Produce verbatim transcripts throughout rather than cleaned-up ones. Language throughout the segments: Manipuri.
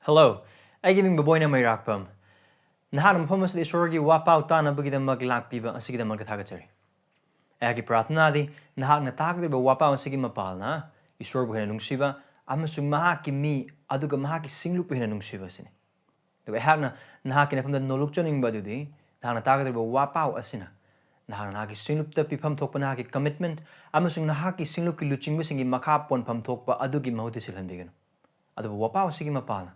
Hello, ꯑꯩꯒꯤ ꯃꯤꯡ ꯕꯕꯣꯏꯅ ꯃꯩꯔꯥꯛꯄꯝ꯫ ꯅꯍꯥꯛꯅ ꯃꯐꯝ ꯑꯁꯤꯗ ꯏꯁꯣꯔꯒꯤ ꯋꯥꯄꯥꯎ ꯇꯥꯅꯕꯒꯤꯗꯃꯛ ꯂꯥꯛꯄꯤꯕ ꯑꯁꯤꯒꯤꯗꯃꯛꯇ ꯊꯥꯒꯠꯆꯔꯤ꯫ ꯑꯩꯍꯥꯛꯀꯤ ꯄ꯭ꯔꯥꯔꯊꯅꯥꯗꯤ ꯅꯍꯥꯛꯅ ꯇꯥꯒꯗꯧꯔꯤꯕ ꯋꯥꯄꯥꯎ ꯑꯁꯤꯒꯤ ꯃꯄꯥꯜꯅ ꯏꯁꯣꯔꯕꯨ ꯍꯦꯟꯅ ꯅꯨꯡꯁꯤꯕ ꯑꯃꯁꯨꯡ ꯃꯍꯥꯛꯀꯤ ꯃꯤ ꯑꯗꯨꯒ ꯃꯍꯥꯛꯀꯤ ꯁꯤꯡꯂꯨꯞꯄꯨ ꯍꯦꯟꯅ ꯅꯨꯡꯁꯤꯕ ꯑꯁꯤꯅꯤ꯫ ꯑꯗꯨꯒ ꯑꯩꯍꯥꯛꯅ ꯅꯍꯥꯛꯀꯤ ꯅꯐꯝꯗ ꯅꯣꯂꯨꯛꯆꯅꯤꯡꯕ ꯑꯗꯨꯗꯤ ꯅꯍꯥꯛꯅ ꯇꯥꯒꯗꯧꯔꯤꯕ ꯋꯥꯄꯥꯎ ꯑꯁꯤꯅ ꯅꯍꯥꯛꯅ ꯅꯍꯥꯛꯀꯤ ꯁꯤꯡꯂꯨꯞꯇ ꯄꯤꯐꯝ ꯊꯣꯛꯄ ꯅꯍꯥꯛꯀꯤ commitment ꯑꯃꯁꯨꯡ ꯅꯍꯥꯛꯀꯤ ꯁꯤꯡꯂꯨꯞꯀꯤ ꯂꯨꯆꯤꯡꯕꯁꯤꯡꯒꯤ ꯃꯈꯥ ꯄꯣꯟꯐꯝ ꯊꯣꯛꯄ ꯑꯗꯨꯒꯤ ꯃꯍꯨꯠꯇ ꯁꯤꯜꯍꯟꯕꯤꯒꯅꯨ꯫ ꯑꯗꯨꯕꯨ ꯋꯥꯄꯥꯎ ꯑꯁꯤꯒꯤ ꯃꯄꯥꯜꯅ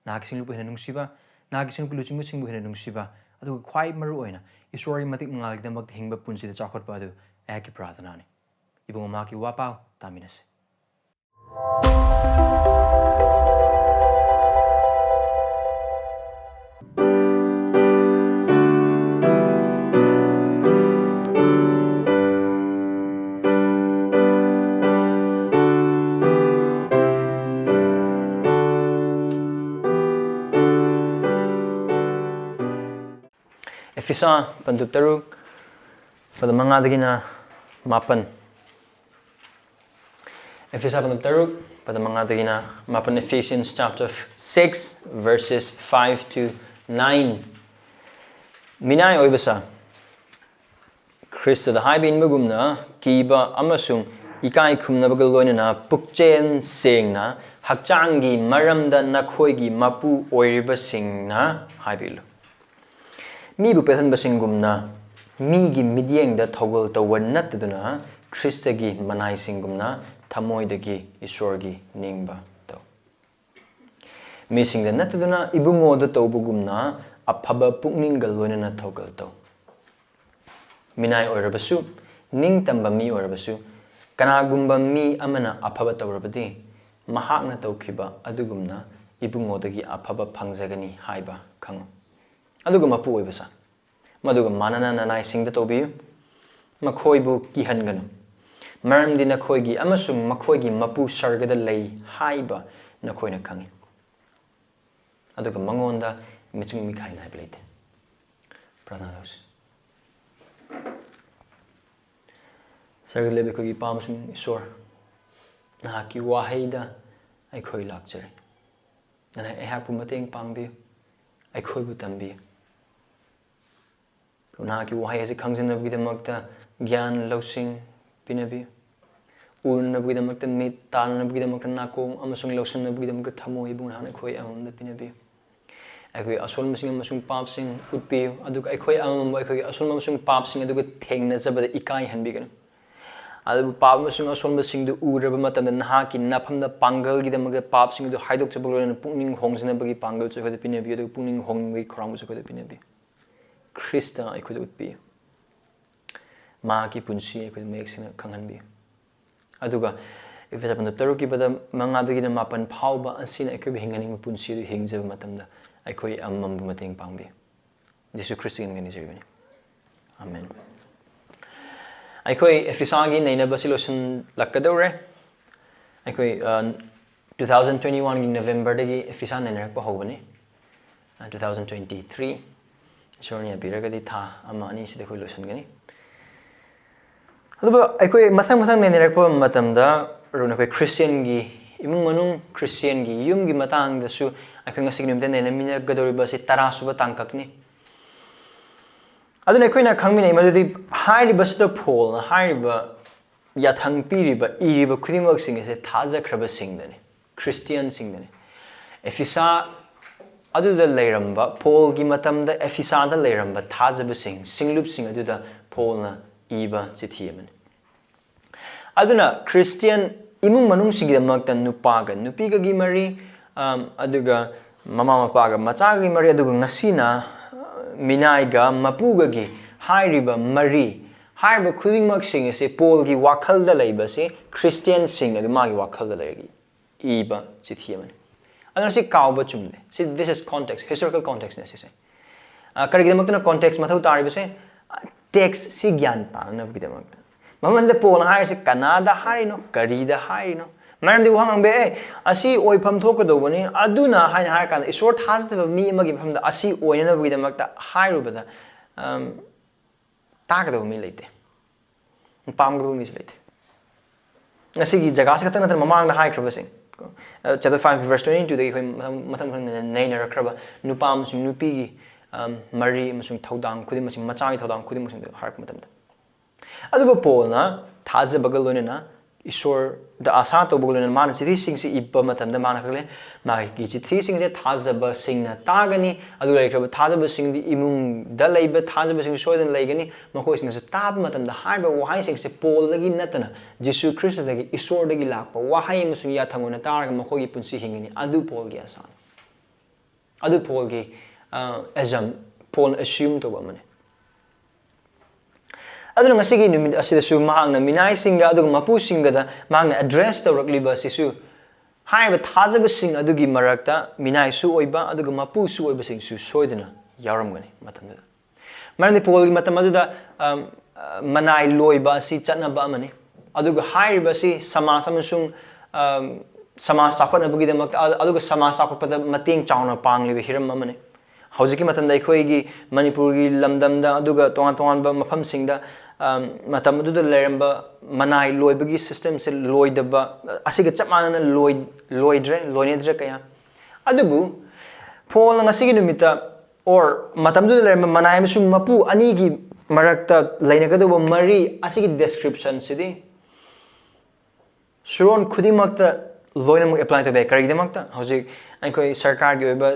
ꯅꯍꯥꯛꯀꯤ ꯁꯤꯡꯂꯨꯞꯄꯨ ꯍꯦꯟꯅ ꯅꯨꯡꯁꯤꯕ, ꯅꯍꯥꯛꯀꯤ ꯁꯤꯡꯂꯨꯞꯀꯤ ꯂꯨꯆꯤꯡꯕꯁꯤꯡꯕꯨ ꯍꯦꯟꯅ ꯅꯨꯡꯁꯤꯕ, ꯑꯗꯨꯒ ꯈ꯭ꯋꯥꯏ ꯃꯔꯨ ꯑꯣꯏꯅ ꯏꯁꯣꯔꯒꯤ ꯃꯇꯤꯛ ꯃꯉꯥꯜꯒꯤꯗꯃꯛꯇ ꯍꯤꯡꯕ ꯄꯨꯟꯁꯤꯗ ꯆꯥꯎꯈꯠꯄ ꯑꯗꯨ ꯑꯩꯍꯥꯛꯀꯤ ꯄ꯭ꯔꯥꯔꯊꯅꯥꯅꯤ꯫ ꯏꯕꯨꯡꯉꯣ, ꯃꯍꯥꯛꯀꯤ ꯋꯥꯄꯥꯎ ꯇꯥꯃꯤꯟꯅꯁꯤ꯫ ꯑꯦꯐꯤꯁꯥ ꯄꯟꯗꯨꯞ ꯇꯔꯨꯛ, ꯄꯗ ꯃꯉꯥꯗꯒꯤꯅ ꯃꯥꯄꯟ꯫ ꯑꯦꯐꯤꯁꯥ ꯄꯟꯗꯨꯞ ꯇꯔꯨꯛ, ꯄꯗ ꯃꯉꯥꯗꯒꯤꯅ ꯃꯥꯄꯟ, Ephesians chapter six, verses five to nine. ꯃꯤꯅꯥꯏ ꯑꯣꯏꯕ ꯁꯥ, ꯈ꯭ꯔꯤꯁꯇꯗ ꯍꯥꯏꯕ ꯏꯟꯕꯒꯨꯝꯅ ꯀꯤꯕ ꯑꯃꯁꯨꯡ ꯏꯀꯥꯏ ꯈꯨꯝꯅꯕꯒ ꯂꯣꯏꯅꯅ ꯄꯨꯛꯆꯦꯜ ꯁꯦꯡꯅ ꯍꯛꯆꯥꯡꯒꯤ ꯃꯔꯝꯗ ꯅꯈꯣꯏꯒꯤ ꯃꯄꯨ ꯑꯣꯏꯔꯤꯕꯁꯤꯡꯅ ꯍꯥꯏꯕ ꯏꯜꯂꯨ꯫ ꯃꯤꯕꯨ ꯄꯦꯜꯍꯟꯕꯁꯤꯡꯒꯨꯝꯅ ꯃꯤꯒꯤ ꯃꯤꯠꯌꯦꯡꯗ ꯊꯧꯒꯜ ꯇꯧꯕ ꯅꯠꯇꯗꯨꯅ, ꯈ꯭ꯔꯤꯁꯇꯒꯤ ꯃꯅꯥꯏꯁꯤꯡꯒꯨꯝꯅ ꯊꯃꯣꯏꯗꯒꯤ ꯏꯁꯣꯔꯒꯤ ꯅꯤꯡꯕ ꯇꯧ꯫ ꯃꯤꯁꯤꯡꯗ ꯅꯠꯇꯗꯨꯅ ꯏꯕꯨꯡꯉꯣꯗ ꯇꯧꯕꯒꯨꯝꯅ ꯑꯐꯕ ꯄꯨꯛꯅꯤꯡꯒ ꯂꯣꯏꯅꯅ ꯊꯧꯒꯜ ꯇꯧ꯫ ꯃꯤꯅꯥꯏ ꯑꯣꯏꯔꯕꯁꯨ, ꯅꯤꯡꯇꯝꯕ ꯃꯤ ꯑꯣꯏꯔꯕꯁꯨ, ꯀꯅꯥꯒꯨꯝꯕ ꯃꯤ ꯑꯃꯅ ꯑꯐꯕ ꯇꯧꯔꯕꯗꯤ, ꯃꯍꯥꯛꯅ ꯇꯧꯈꯤꯕ ꯑꯗꯨꯒꯨꯝꯅ ꯏꯕꯨꯡꯉꯣꯗꯒꯤ ꯑꯐꯕ ꯐꯪꯖꯒꯅꯤ ꯍꯥꯏꯕ ꯈꯪꯉꯨ꯫ ꯑꯗꯨꯒ ꯃꯄꯨ ꯑꯣꯏꯕ ꯁꯥ꯫ ꯃꯗꯨꯒ ꯃꯥꯟꯅꯅ ꯅꯅꯥꯏꯁꯤꯡꯗ ꯇꯧꯕꯤꯌꯨ꯫ ꯃꯈꯣꯏꯕꯨ ꯀꯤꯍꯟꯒꯅꯨ, ꯃꯔꯝꯗꯤ ꯅꯈꯣꯏꯒꯤ ꯑꯃꯁꯨꯡ ꯃꯈꯣꯏꯒꯤ ꯃꯄꯨ ꯁꯔꯒꯗ ꯂꯩ ꯍꯥꯏꯕ ꯅꯈꯣꯏꯅ ꯈꯪꯏ꯫ ꯑꯗꯨꯒ ꯃꯉꯣꯟꯗ ꯃꯤꯆꯪ ꯃꯤꯈꯥꯏ ꯅꯥꯏꯕ ꯂꯩꯇꯦ꯫ ꯄ꯭ꯔꯥꯔꯊꯅꯥ ꯇꯧꯁꯤ꯫ ꯁꯔꯒꯗ ꯂꯩꯕ ꯑꯩꯈꯣꯏꯒꯤ ꯏꯄꯥ ꯑꯃꯁꯨꯡ ꯏꯁꯣꯔ, ꯅꯍꯥꯛꯀꯤ ꯋꯥꯍꯩꯗ ꯑꯩꯈꯣꯏ ꯂꯥꯛꯆꯔꯤ꯫ ꯅꯍꯥꯛ ꯑꯩꯍꯥꯛꯄꯨ ꯃꯇꯦꯡ ꯄꯥꯡꯕꯤꯌꯨ, ꯑꯩꯈꯣꯏꯕꯨ ꯇꯝꯕꯤꯌꯨ꯫ ꯅꯍꯥꯛꯀꯤ ꯋꯥꯍꯩ ꯑꯁꯤ ꯈꯪꯖꯅꯕꯒꯤꯗꯃꯛꯇ ꯒ꯭ꯌꯥꯟ ꯂꯧꯁꯤꯡ ꯄꯤꯅꯕꯤꯌꯨ꯫ ꯎꯅꯅꯕꯒꯤꯗꯃꯛꯇ ꯃꯤꯠ, ꯇꯥꯅꯅꯕꯒꯤꯗꯃꯛꯇ ꯅꯥꯀꯣꯡ ꯑꯃꯁꯨꯡ ꯂꯧꯁꯤꯟꯅꯕꯒꯤꯗꯃꯛꯇ ꯊꯃꯣꯏ ꯏꯕꯨꯡ ꯅꯍꯥꯛꯅ ꯑꯩꯈꯣꯏ ꯑꯃꯃꯝꯗ ꯄꯤꯅꯕꯤꯌꯨ꯫ ꯑꯩꯈꯣꯏ ꯑꯁꯣꯟꯕꯁꯤꯡ ꯑꯃꯁꯨꯡ ꯄꯥꯞꯁꯤꯡ ꯎꯠꯄꯤꯌꯨ, ꯑꯗꯨꯒ ꯑꯩꯈꯣꯏ ꯑꯃꯃꯝꯕꯨ ꯑꯩꯈꯣꯏꯒꯤ ꯑꯁꯣꯟꯕ ꯑꯃꯁꯨꯡ ꯄꯥꯞꯁꯤꯡ ꯑꯗꯨꯒ ꯊꯦꯡꯅꯖꯕꯗ ꯏꯀꯥꯏꯍꯟꯕꯤꯒꯅꯨ꯫ ꯑꯗꯨꯕꯨ ꯄꯥꯞ ꯑꯃꯁꯨꯡ ꯑꯁꯣꯟꯕꯁꯤꯡꯗꯨ ꯎꯔꯕ ꯃꯇꯝꯗ ꯅꯍꯥꯛꯀꯤ ꯅꯐꯝꯗ ꯄꯥꯡꯒꯜꯒꯤꯗꯃꯛꯇ ꯄꯥꯞꯁꯤꯡ ꯑꯗꯨ ꯍꯥꯏꯗꯣꯛꯆꯕꯒ ꯂꯣꯏꯅꯅ ꯄꯨꯛꯅꯤꯡ ꯍꯣꯡꯖꯅꯕꯒꯤ ꯄꯥꯡꯒꯜꯁꯨ ꯑꯩꯈꯣꯏꯗ ꯄꯤꯅꯕꯤꯌꯨ, ꯑꯗꯨꯒ ꯄꯨꯛꯅꯤꯡ ꯍꯣꯡꯕꯒꯤ ꯈꯧꯔꯥꯡꯕꯁꯨ ꯑꯩꯈꯣꯏꯗ ꯄꯤꯅꯕꯤꯌꯨ꯫ ꯈ꯭ꯔꯤꯁꯇ ꯑꯩꯈꯣꯏꯗ ꯎꯠꯄꯤꯌꯨ꯫ ꯃꯍꯥꯛꯀꯤ ꯄꯨꯟꯁꯤ ꯑꯩꯈꯣꯏꯗ ꯃꯌꯦꯛ ꯁꯦꯡꯅ ꯈꯪꯍꯟꯕꯤꯌꯨ꯫ ꯑꯗꯨꯒ ꯏꯐꯦꯁꯨ ꯄꯟꯗꯨꯞ ꯇꯔꯨꯛꯀꯤ ꯄꯗ ꯃꯉꯥꯗꯒꯤꯅ ꯃꯥꯄꯟ ꯐꯥꯎꯕ ꯑꯁꯤꯅ ꯑꯩꯈꯣꯏꯕꯨ ꯍꯤꯡꯍꯟꯅꯤꯡꯕ ꯄꯨꯟꯁꯤ ꯑꯗꯨ ꯍꯤꯡꯖꯕ ꯃꯇꯝꯗ ꯑꯩꯈꯣꯏ ꯑꯃꯃꯝꯕꯨ ꯃꯇꯦꯡ ꯄꯥꯡꯕꯤꯌꯨ꯫ ꯖꯤꯁꯨ ꯈ꯭ꯔꯤꯁꯇꯒꯤ ꯃꯤꯡꯗ ꯅꯤꯖꯔꯤꯕꯅꯤ꯫ ꯑꯥꯃꯦꯟ꯫ ꯑꯩꯈꯣꯏ ꯑꯦꯐꯤꯁꯥꯒꯤ ꯅꯩꯅꯕꯁꯤ ꯂꯣꯏꯁꯤꯜꯂꯛꯀꯗꯧꯔꯦ꯫ ꯑꯩꯈꯣꯏ, ꯑ, two thousand twenty-one ꯒꯤ ꯅꯕꯦꯝꯕꯔꯗꯒꯤ ꯑꯦꯐꯤꯁꯥ ꯅꯩꯅꯔꯛꯄ ꯍꯧꯕꯅꯤ꯫ ꯑ, two thousand twenty-three, ꯏꯁꯣꯔꯅ ꯌꯥꯕꯤꯔꯒꯗꯤ ꯊꯥ ꯑꯃ ꯑꯅꯤꯁꯤꯗ ꯑꯩꯈꯣꯏ ꯂꯣꯏꯁꯤꯟꯒꯅꯤ꯫ ꯑꯗꯨꯕꯨ ꯑꯩꯈꯣꯏ ꯃꯊꯪ ꯃꯊꯪ ꯅꯩꯅꯔꯛꯄ ꯃꯇꯝꯗ, ꯑꯗꯨꯅ ꯑꯩꯈꯣꯏ ꯈ꯭ꯔꯤꯁꯇꯤꯌꯟꯒꯤ ꯏꯃꯨꯡ ꯃꯅꯨꯡ, ꯈ꯭ꯔꯤꯁꯇꯤꯌꯟꯒꯤ ꯌꯨꯝꯒꯤ ꯃꯇꯥꯡꯗꯁꯨ ꯑꯩꯈꯣꯏ ꯉꯁꯤꯒꯤ ꯅꯨꯃꯤꯠꯇ ꯅꯩꯅꯃꯤꯟꯅꯒꯗꯧꯔꯤꯕ ꯑꯁꯤ ꯇꯔꯥꯁꯨꯕ ꯇꯥꯡꯀꯛꯅꯤ꯫ ꯑꯗꯨꯅ ꯑꯩꯈꯣꯏꯅ ꯈꯪꯃꯤꯟꯅꯩ ꯃꯗꯨꯗꯤ ꯍꯥꯏꯔꯤꯕꯁꯤꯗ ꯄꯣꯜꯅ ꯍꯥꯏꯔꯤꯕ ꯌꯥꯊꯪ ꯄꯤꯔꯤꯕ, ꯏꯔꯤꯕ ꯈꯨꯗꯤꯡꯃꯛꯁꯤꯡ ꯑꯁꯦ ꯊꯥꯖꯈ꯭ꯔꯕꯁꯤꯡꯗꯅꯤ, ꯈ꯭ꯔꯤꯁꯇꯤꯌꯟꯁꯤꯡꯗꯅꯤ꯫ ꯑꯦꯐꯤꯁꯥ ꯑꯗꯨꯗ ꯂꯩꯔꯝꯕ, ꯄꯣꯜꯒꯤ ꯃꯇꯝꯗ ꯑꯦꯐꯤꯁꯥꯗ ꯂꯩꯔꯝꯕ ꯊꯥꯖꯕꯁꯤꯡ, ꯁꯤꯡꯂꯨꯞꯁꯤꯡ ꯑꯗꯨꯗ ꯄꯣꯜꯅ ꯏꯕ ꯆꯤꯊꯤ ꯑꯃꯅꯤ꯫ ꯑꯗꯨꯅ ꯈ꯭ꯔꯤꯁꯇꯤꯌꯟ ꯏꯃꯨꯡ ꯃꯅꯨꯡꯁꯤꯡꯒꯤꯗꯃꯛꯇ ꯅꯨꯄꯥꯒ ꯅꯨꯄꯤꯒꯒꯤ ꯃꯔꯤ, ꯑꯝ, ꯑꯗꯨꯒ ꯃꯃꯥ ꯃꯄꯥꯒ ꯃꯆꯥꯒꯤ ꯃꯔꯤ, ꯑꯗꯨꯒ ꯉꯁꯤꯅ, ꯑ, ꯃꯤꯅꯥꯏꯒ ꯃꯄꯨꯒꯒꯤ ꯍꯥꯏꯔꯤꯕ ꯃꯔꯤ, ꯍꯥꯏꯔꯤꯕ ꯈꯨꯗꯤꯡꯃꯛꯁꯤꯡ ꯑꯁꯤ ꯄꯣꯜꯒꯤ ꯋꯥꯈꯜꯗ ꯂꯩꯕꯁꯤ ꯈ꯭ꯔꯤꯁꯇꯤꯌꯟꯁꯤꯡ ꯑꯗꯨ ꯃꯥꯒꯤ ꯋꯥꯈꯜꯗ ꯂꯩꯔꯒ ꯏꯕ ꯆꯤꯊꯤ ꯑꯃꯅꯤ꯫ ꯑꯗꯨꯅ ꯁꯤ ꯀꯥꯎꯕ ꯆꯨꯝꯗꯦ꯫ ꯁꯤ, this is context, historical context ꯅꯦ ꯁꯤꯁꯦ꯫ ꯑ, ꯀꯔꯤꯒꯤꯗꯃꯛꯇꯅ context ꯃꯊꯧ ꯇꯥꯔꯤꯕꯁꯦ? ꯑ, text ꯁꯤ ꯒ꯭ꯌꯥꯟ ꯇꯥꯅꯅꯕꯒꯤꯗꯃꯛꯇ꯫ ꯃꯐꯝ ꯑꯁꯤꯗ ꯄꯣꯜꯅ ꯍꯥꯏꯔꯤꯁꯦ ꯀꯅꯥꯗ ꯍꯥꯏꯔꯤꯅꯣ, ꯀꯔꯤꯗ ꯍꯥꯏꯔꯤꯅꯣ? ꯃꯔꯝꯗꯤ ꯋꯥꯍꯪ ꯍꯪꯕ ꯌꯥꯏ, "ꯑꯦ, ꯑꯁꯤ ꯑꯣꯏꯐꯝ ꯊꯣꯛꯀꯗꯧꯕꯅꯤ, ꯑꯗꯨꯅ" ꯍꯥꯏꯅ ꯍꯥꯏꯔꯀꯥꯟꯗ ꯏꯁꯣꯔ ꯊꯥꯖꯗꯕ ꯃꯤ ꯑꯃꯒꯤ ꯃꯐꯝꯗ ꯑꯁꯤ ꯑꯣꯏꯅꯅꯕꯒꯤꯗꯃꯛꯇ ꯍꯥꯏꯔꯨꯕꯗ, ꯑꯝ, ꯇꯥꯒꯗꯕ ꯃꯤ ꯂꯩꯇꯦ꯫ ꯄꯥꯝꯒꯗꯕ ꯃꯤꯁꯨ ꯂꯩꯇꯦ꯫ ꯉꯁꯤꯒꯤ ꯖꯒꯥꯁꯤ ꯈꯛꯇ ꯅꯠꯇꯅ ꯃꯃꯥꯡꯗ ꯍꯥꯏꯈ꯭ꯔꯕꯁꯤꯡ, Chapter five verse twenty two ꯗꯒꯤ ꯑꯩꯈꯣꯏ ꯃꯊꯪ ꯃꯊꯪ ꯃꯊꯪ ꯅꯩꯅꯔꯛꯈ꯭ꯔꯕ ꯅꯨꯄꯥ ꯑꯃꯁꯨꯡ ꯅꯨꯄꯤꯒꯤ ꯃꯔꯤ ꯑꯃꯁꯨꯡ ꯊꯧꯗꯥꯡ ꯈꯨꯗꯤꯡꯃꯛꯁꯤ, ꯃꯆꯥꯒꯤ ꯊꯧꯗꯥꯡ ꯈꯨꯗꯤꯡꯃꯛꯁꯤꯡꯗꯨ ꯍꯥꯏꯔꯛꯄ ꯃꯇꯝꯗ, ꯑꯗꯨꯕꯨ ꯄꯣꯜꯅ ꯊꯥꯖꯕꯒ ꯂꯣꯏꯅꯅ ꯏꯁꯣꯔꯗ ꯑꯥꯁꯥ ꯇꯧꯕꯒ ꯂꯣꯏꯅꯅ ꯃꯥꯅ ꯆꯤꯊꯤꯁꯤꯡꯁꯤ ꯏꯕ ꯃꯇꯝꯗ ꯃꯥꯅ ꯈꯜꯂꯦ, ꯃꯥꯒꯤ ꯆꯤꯊꯤꯁꯤꯡꯁꯦ ꯊꯥꯖꯕꯁꯤꯡꯅ ꯇꯥꯒꯅꯤ, ꯑꯗꯨ ꯂꯩꯈ꯭ꯔꯕ ꯊꯥꯖꯕꯁꯤꯡꯗꯤ ꯏꯃꯨꯡꯗ ꯂꯩꯕ ꯊꯥꯖꯕꯁꯤꯡ ꯁꯣꯏꯗꯅ ꯂꯩꯒꯅꯤ, ꯃꯈꯣꯏꯁꯤꯡꯅꯁꯨ ꯇꯥꯕ ꯃꯇꯝꯗ ꯍꯥꯏꯔꯤꯕ ꯋꯥꯍꯩꯁꯤꯡꯁꯦ ꯄꯣꯜꯗꯒꯤ ꯅꯠꯇꯅ ꯖꯤꯁꯨ ꯈ꯭ꯔꯤꯁꯇꯗꯒꯤ, ꯏꯁꯣꯔꯗꯒꯤ ꯂꯥꯛꯄ ꯋꯥꯍꯩ ꯑꯃꯁꯨꯡ ꯌꯥꯊꯪ ꯑꯣꯏꯅ ꯇꯥꯔꯒ ꯃꯈꯣꯏꯒꯤ ꯄꯨꯟꯁꯤ ꯍꯤꯡꯒꯅꯤ꯫ ꯑꯗꯨ ꯄꯣꯜꯒꯤ ꯑꯁꯥꯅꯤ꯫ ꯑꯗꯨ ꯄꯣꯜꯒꯤ ꯑꯦꯖꯝ ꯄꯣꯜꯅ ꯑꯦꯁ꯭ꯌꯨꯝ ꯇꯧꯕ ꯑꯃꯅꯤ꯫ ꯑꯗꯨꯅ ꯉꯁꯤꯒꯤ ꯅꯨꯃꯤꯠ ꯑꯁꯤꯗꯁꯨ ꯃꯍꯥꯛꯅ ꯃꯤꯅꯥꯏꯁꯤꯡꯒ ꯑꯗꯨꯒ ꯃꯄꯨꯁꯤꯡꯒꯗ ꯃꯍꯥꯛꯅ ꯑꯦꯗ꯭ꯔꯦꯁ ꯇꯧꯔꯛꯂꯤꯕ ꯑꯁꯤꯁꯨ ꯍꯥꯏꯔꯤꯕ ꯊꯥꯖꯕꯁꯤꯡ ꯑꯗꯨꯒꯤ ꯃꯔꯛꯇ ꯃꯤꯅꯥꯏꯁꯨ ꯑꯣꯏꯕ ꯑꯗꯨꯒ ꯃꯄꯨꯁꯨ ꯑꯣꯏꯕꯁꯤꯡꯁꯨ ꯁꯣꯏꯗꯅ ꯌꯥꯎꯔꯝꯒꯅꯤ ꯃꯇꯝꯗꯨꯗ꯫ ꯃꯔꯝꯗꯤ ꯄꯣꯜꯒꯤ ꯃꯇꯝ ꯑꯗꯨꯗ ꯃꯅꯥꯏ ꯂꯣꯏꯕ ꯑꯁꯤ ꯆꯠꯅꯕ ꯑꯃꯅꯤ꯫ ꯑꯗꯨꯒ ꯍꯥꯏꯔꯤꯕ ꯑꯁꯤ ꯁꯃꯥꯖ ꯑꯃꯁꯨꯡ ꯁꯃꯥꯖ ꯆꯥꯎꯈꯠꯅꯕꯒꯤꯗꯃꯛꯇ, ꯑꯗꯨꯒ ꯁꯃꯥꯖ ꯆꯥꯎꯈꯠꯄꯗ ꯃꯇꯦꯡ ꯆꯥꯎꯅ ꯄꯥꯡꯂꯤꯕ ꯍꯤꯔꯝ ꯑꯃꯅꯤ꯫ ꯍꯧꯖꯤꯛꯀꯤ ꯃꯇꯝꯗ ꯑꯩꯈꯣꯏꯒꯤ ꯃꯅꯤꯄꯨꯔꯒꯤ ꯂꯝꯗꯝꯗ ꯑꯗꯨꯒ ꯇꯣꯉꯥꯟ ꯇꯣꯉꯥꯟꯕ ꯃꯐꯝꯁꯤꯡꯗ ꯃꯇꯝ ꯑꯗꯨꯗ ꯂꯩꯔꯝꯕ ꯃꯅꯥꯏ ꯂꯣꯏꯕꯒꯤ ꯁꯤꯁꯇꯦꯝꯁꯦ ꯂꯣꯏꯗꯕ ꯑꯁꯤꯒ ꯆꯞ ꯃꯥꯟꯅꯅ ꯂꯣꯏꯗ꯭ꯔꯦ, ꯂꯣꯏꯅꯗ꯭ꯔꯦ ꯀꯌꯥ꯫ ꯑꯗꯨꯕꯨ ꯄꯣꯜꯅ ꯉꯁꯤꯒꯤ ꯅꯨꯃꯤꯠꯇ or ꯃꯇꯝꯗꯨꯗ ꯂꯩꯔꯝꯕ ꯃꯅꯥꯏ ꯑꯃꯁꯨꯡ ꯃꯄꯨ ꯑꯅꯤꯒꯤ ꯃꯔꯛꯇ ꯂꯩꯅꯒꯗꯧꯕ ꯃꯔꯤ ꯑꯁꯤꯒꯤ ꯗꯦꯁꯀ꯭ꯔꯤꯞꯁꯟꯁꯤꯗꯤ ꯁꯨꯔꯣꯟ ꯈꯨꯗꯤꯡꯃꯛꯇ ꯂꯣꯏꯅꯃꯛ ꯑꯦꯄ꯭ꯂꯥꯏ ꯇꯧꯕ ꯌꯥꯏ꯫ ꯀꯔꯤꯒꯤꯗꯃꯛꯇ? ꯍꯧꯖꯤꯛ ꯑꯩꯈꯣꯏ ꯁꯔꯀꯥꯔꯒꯤ ꯑꯣꯏꯕ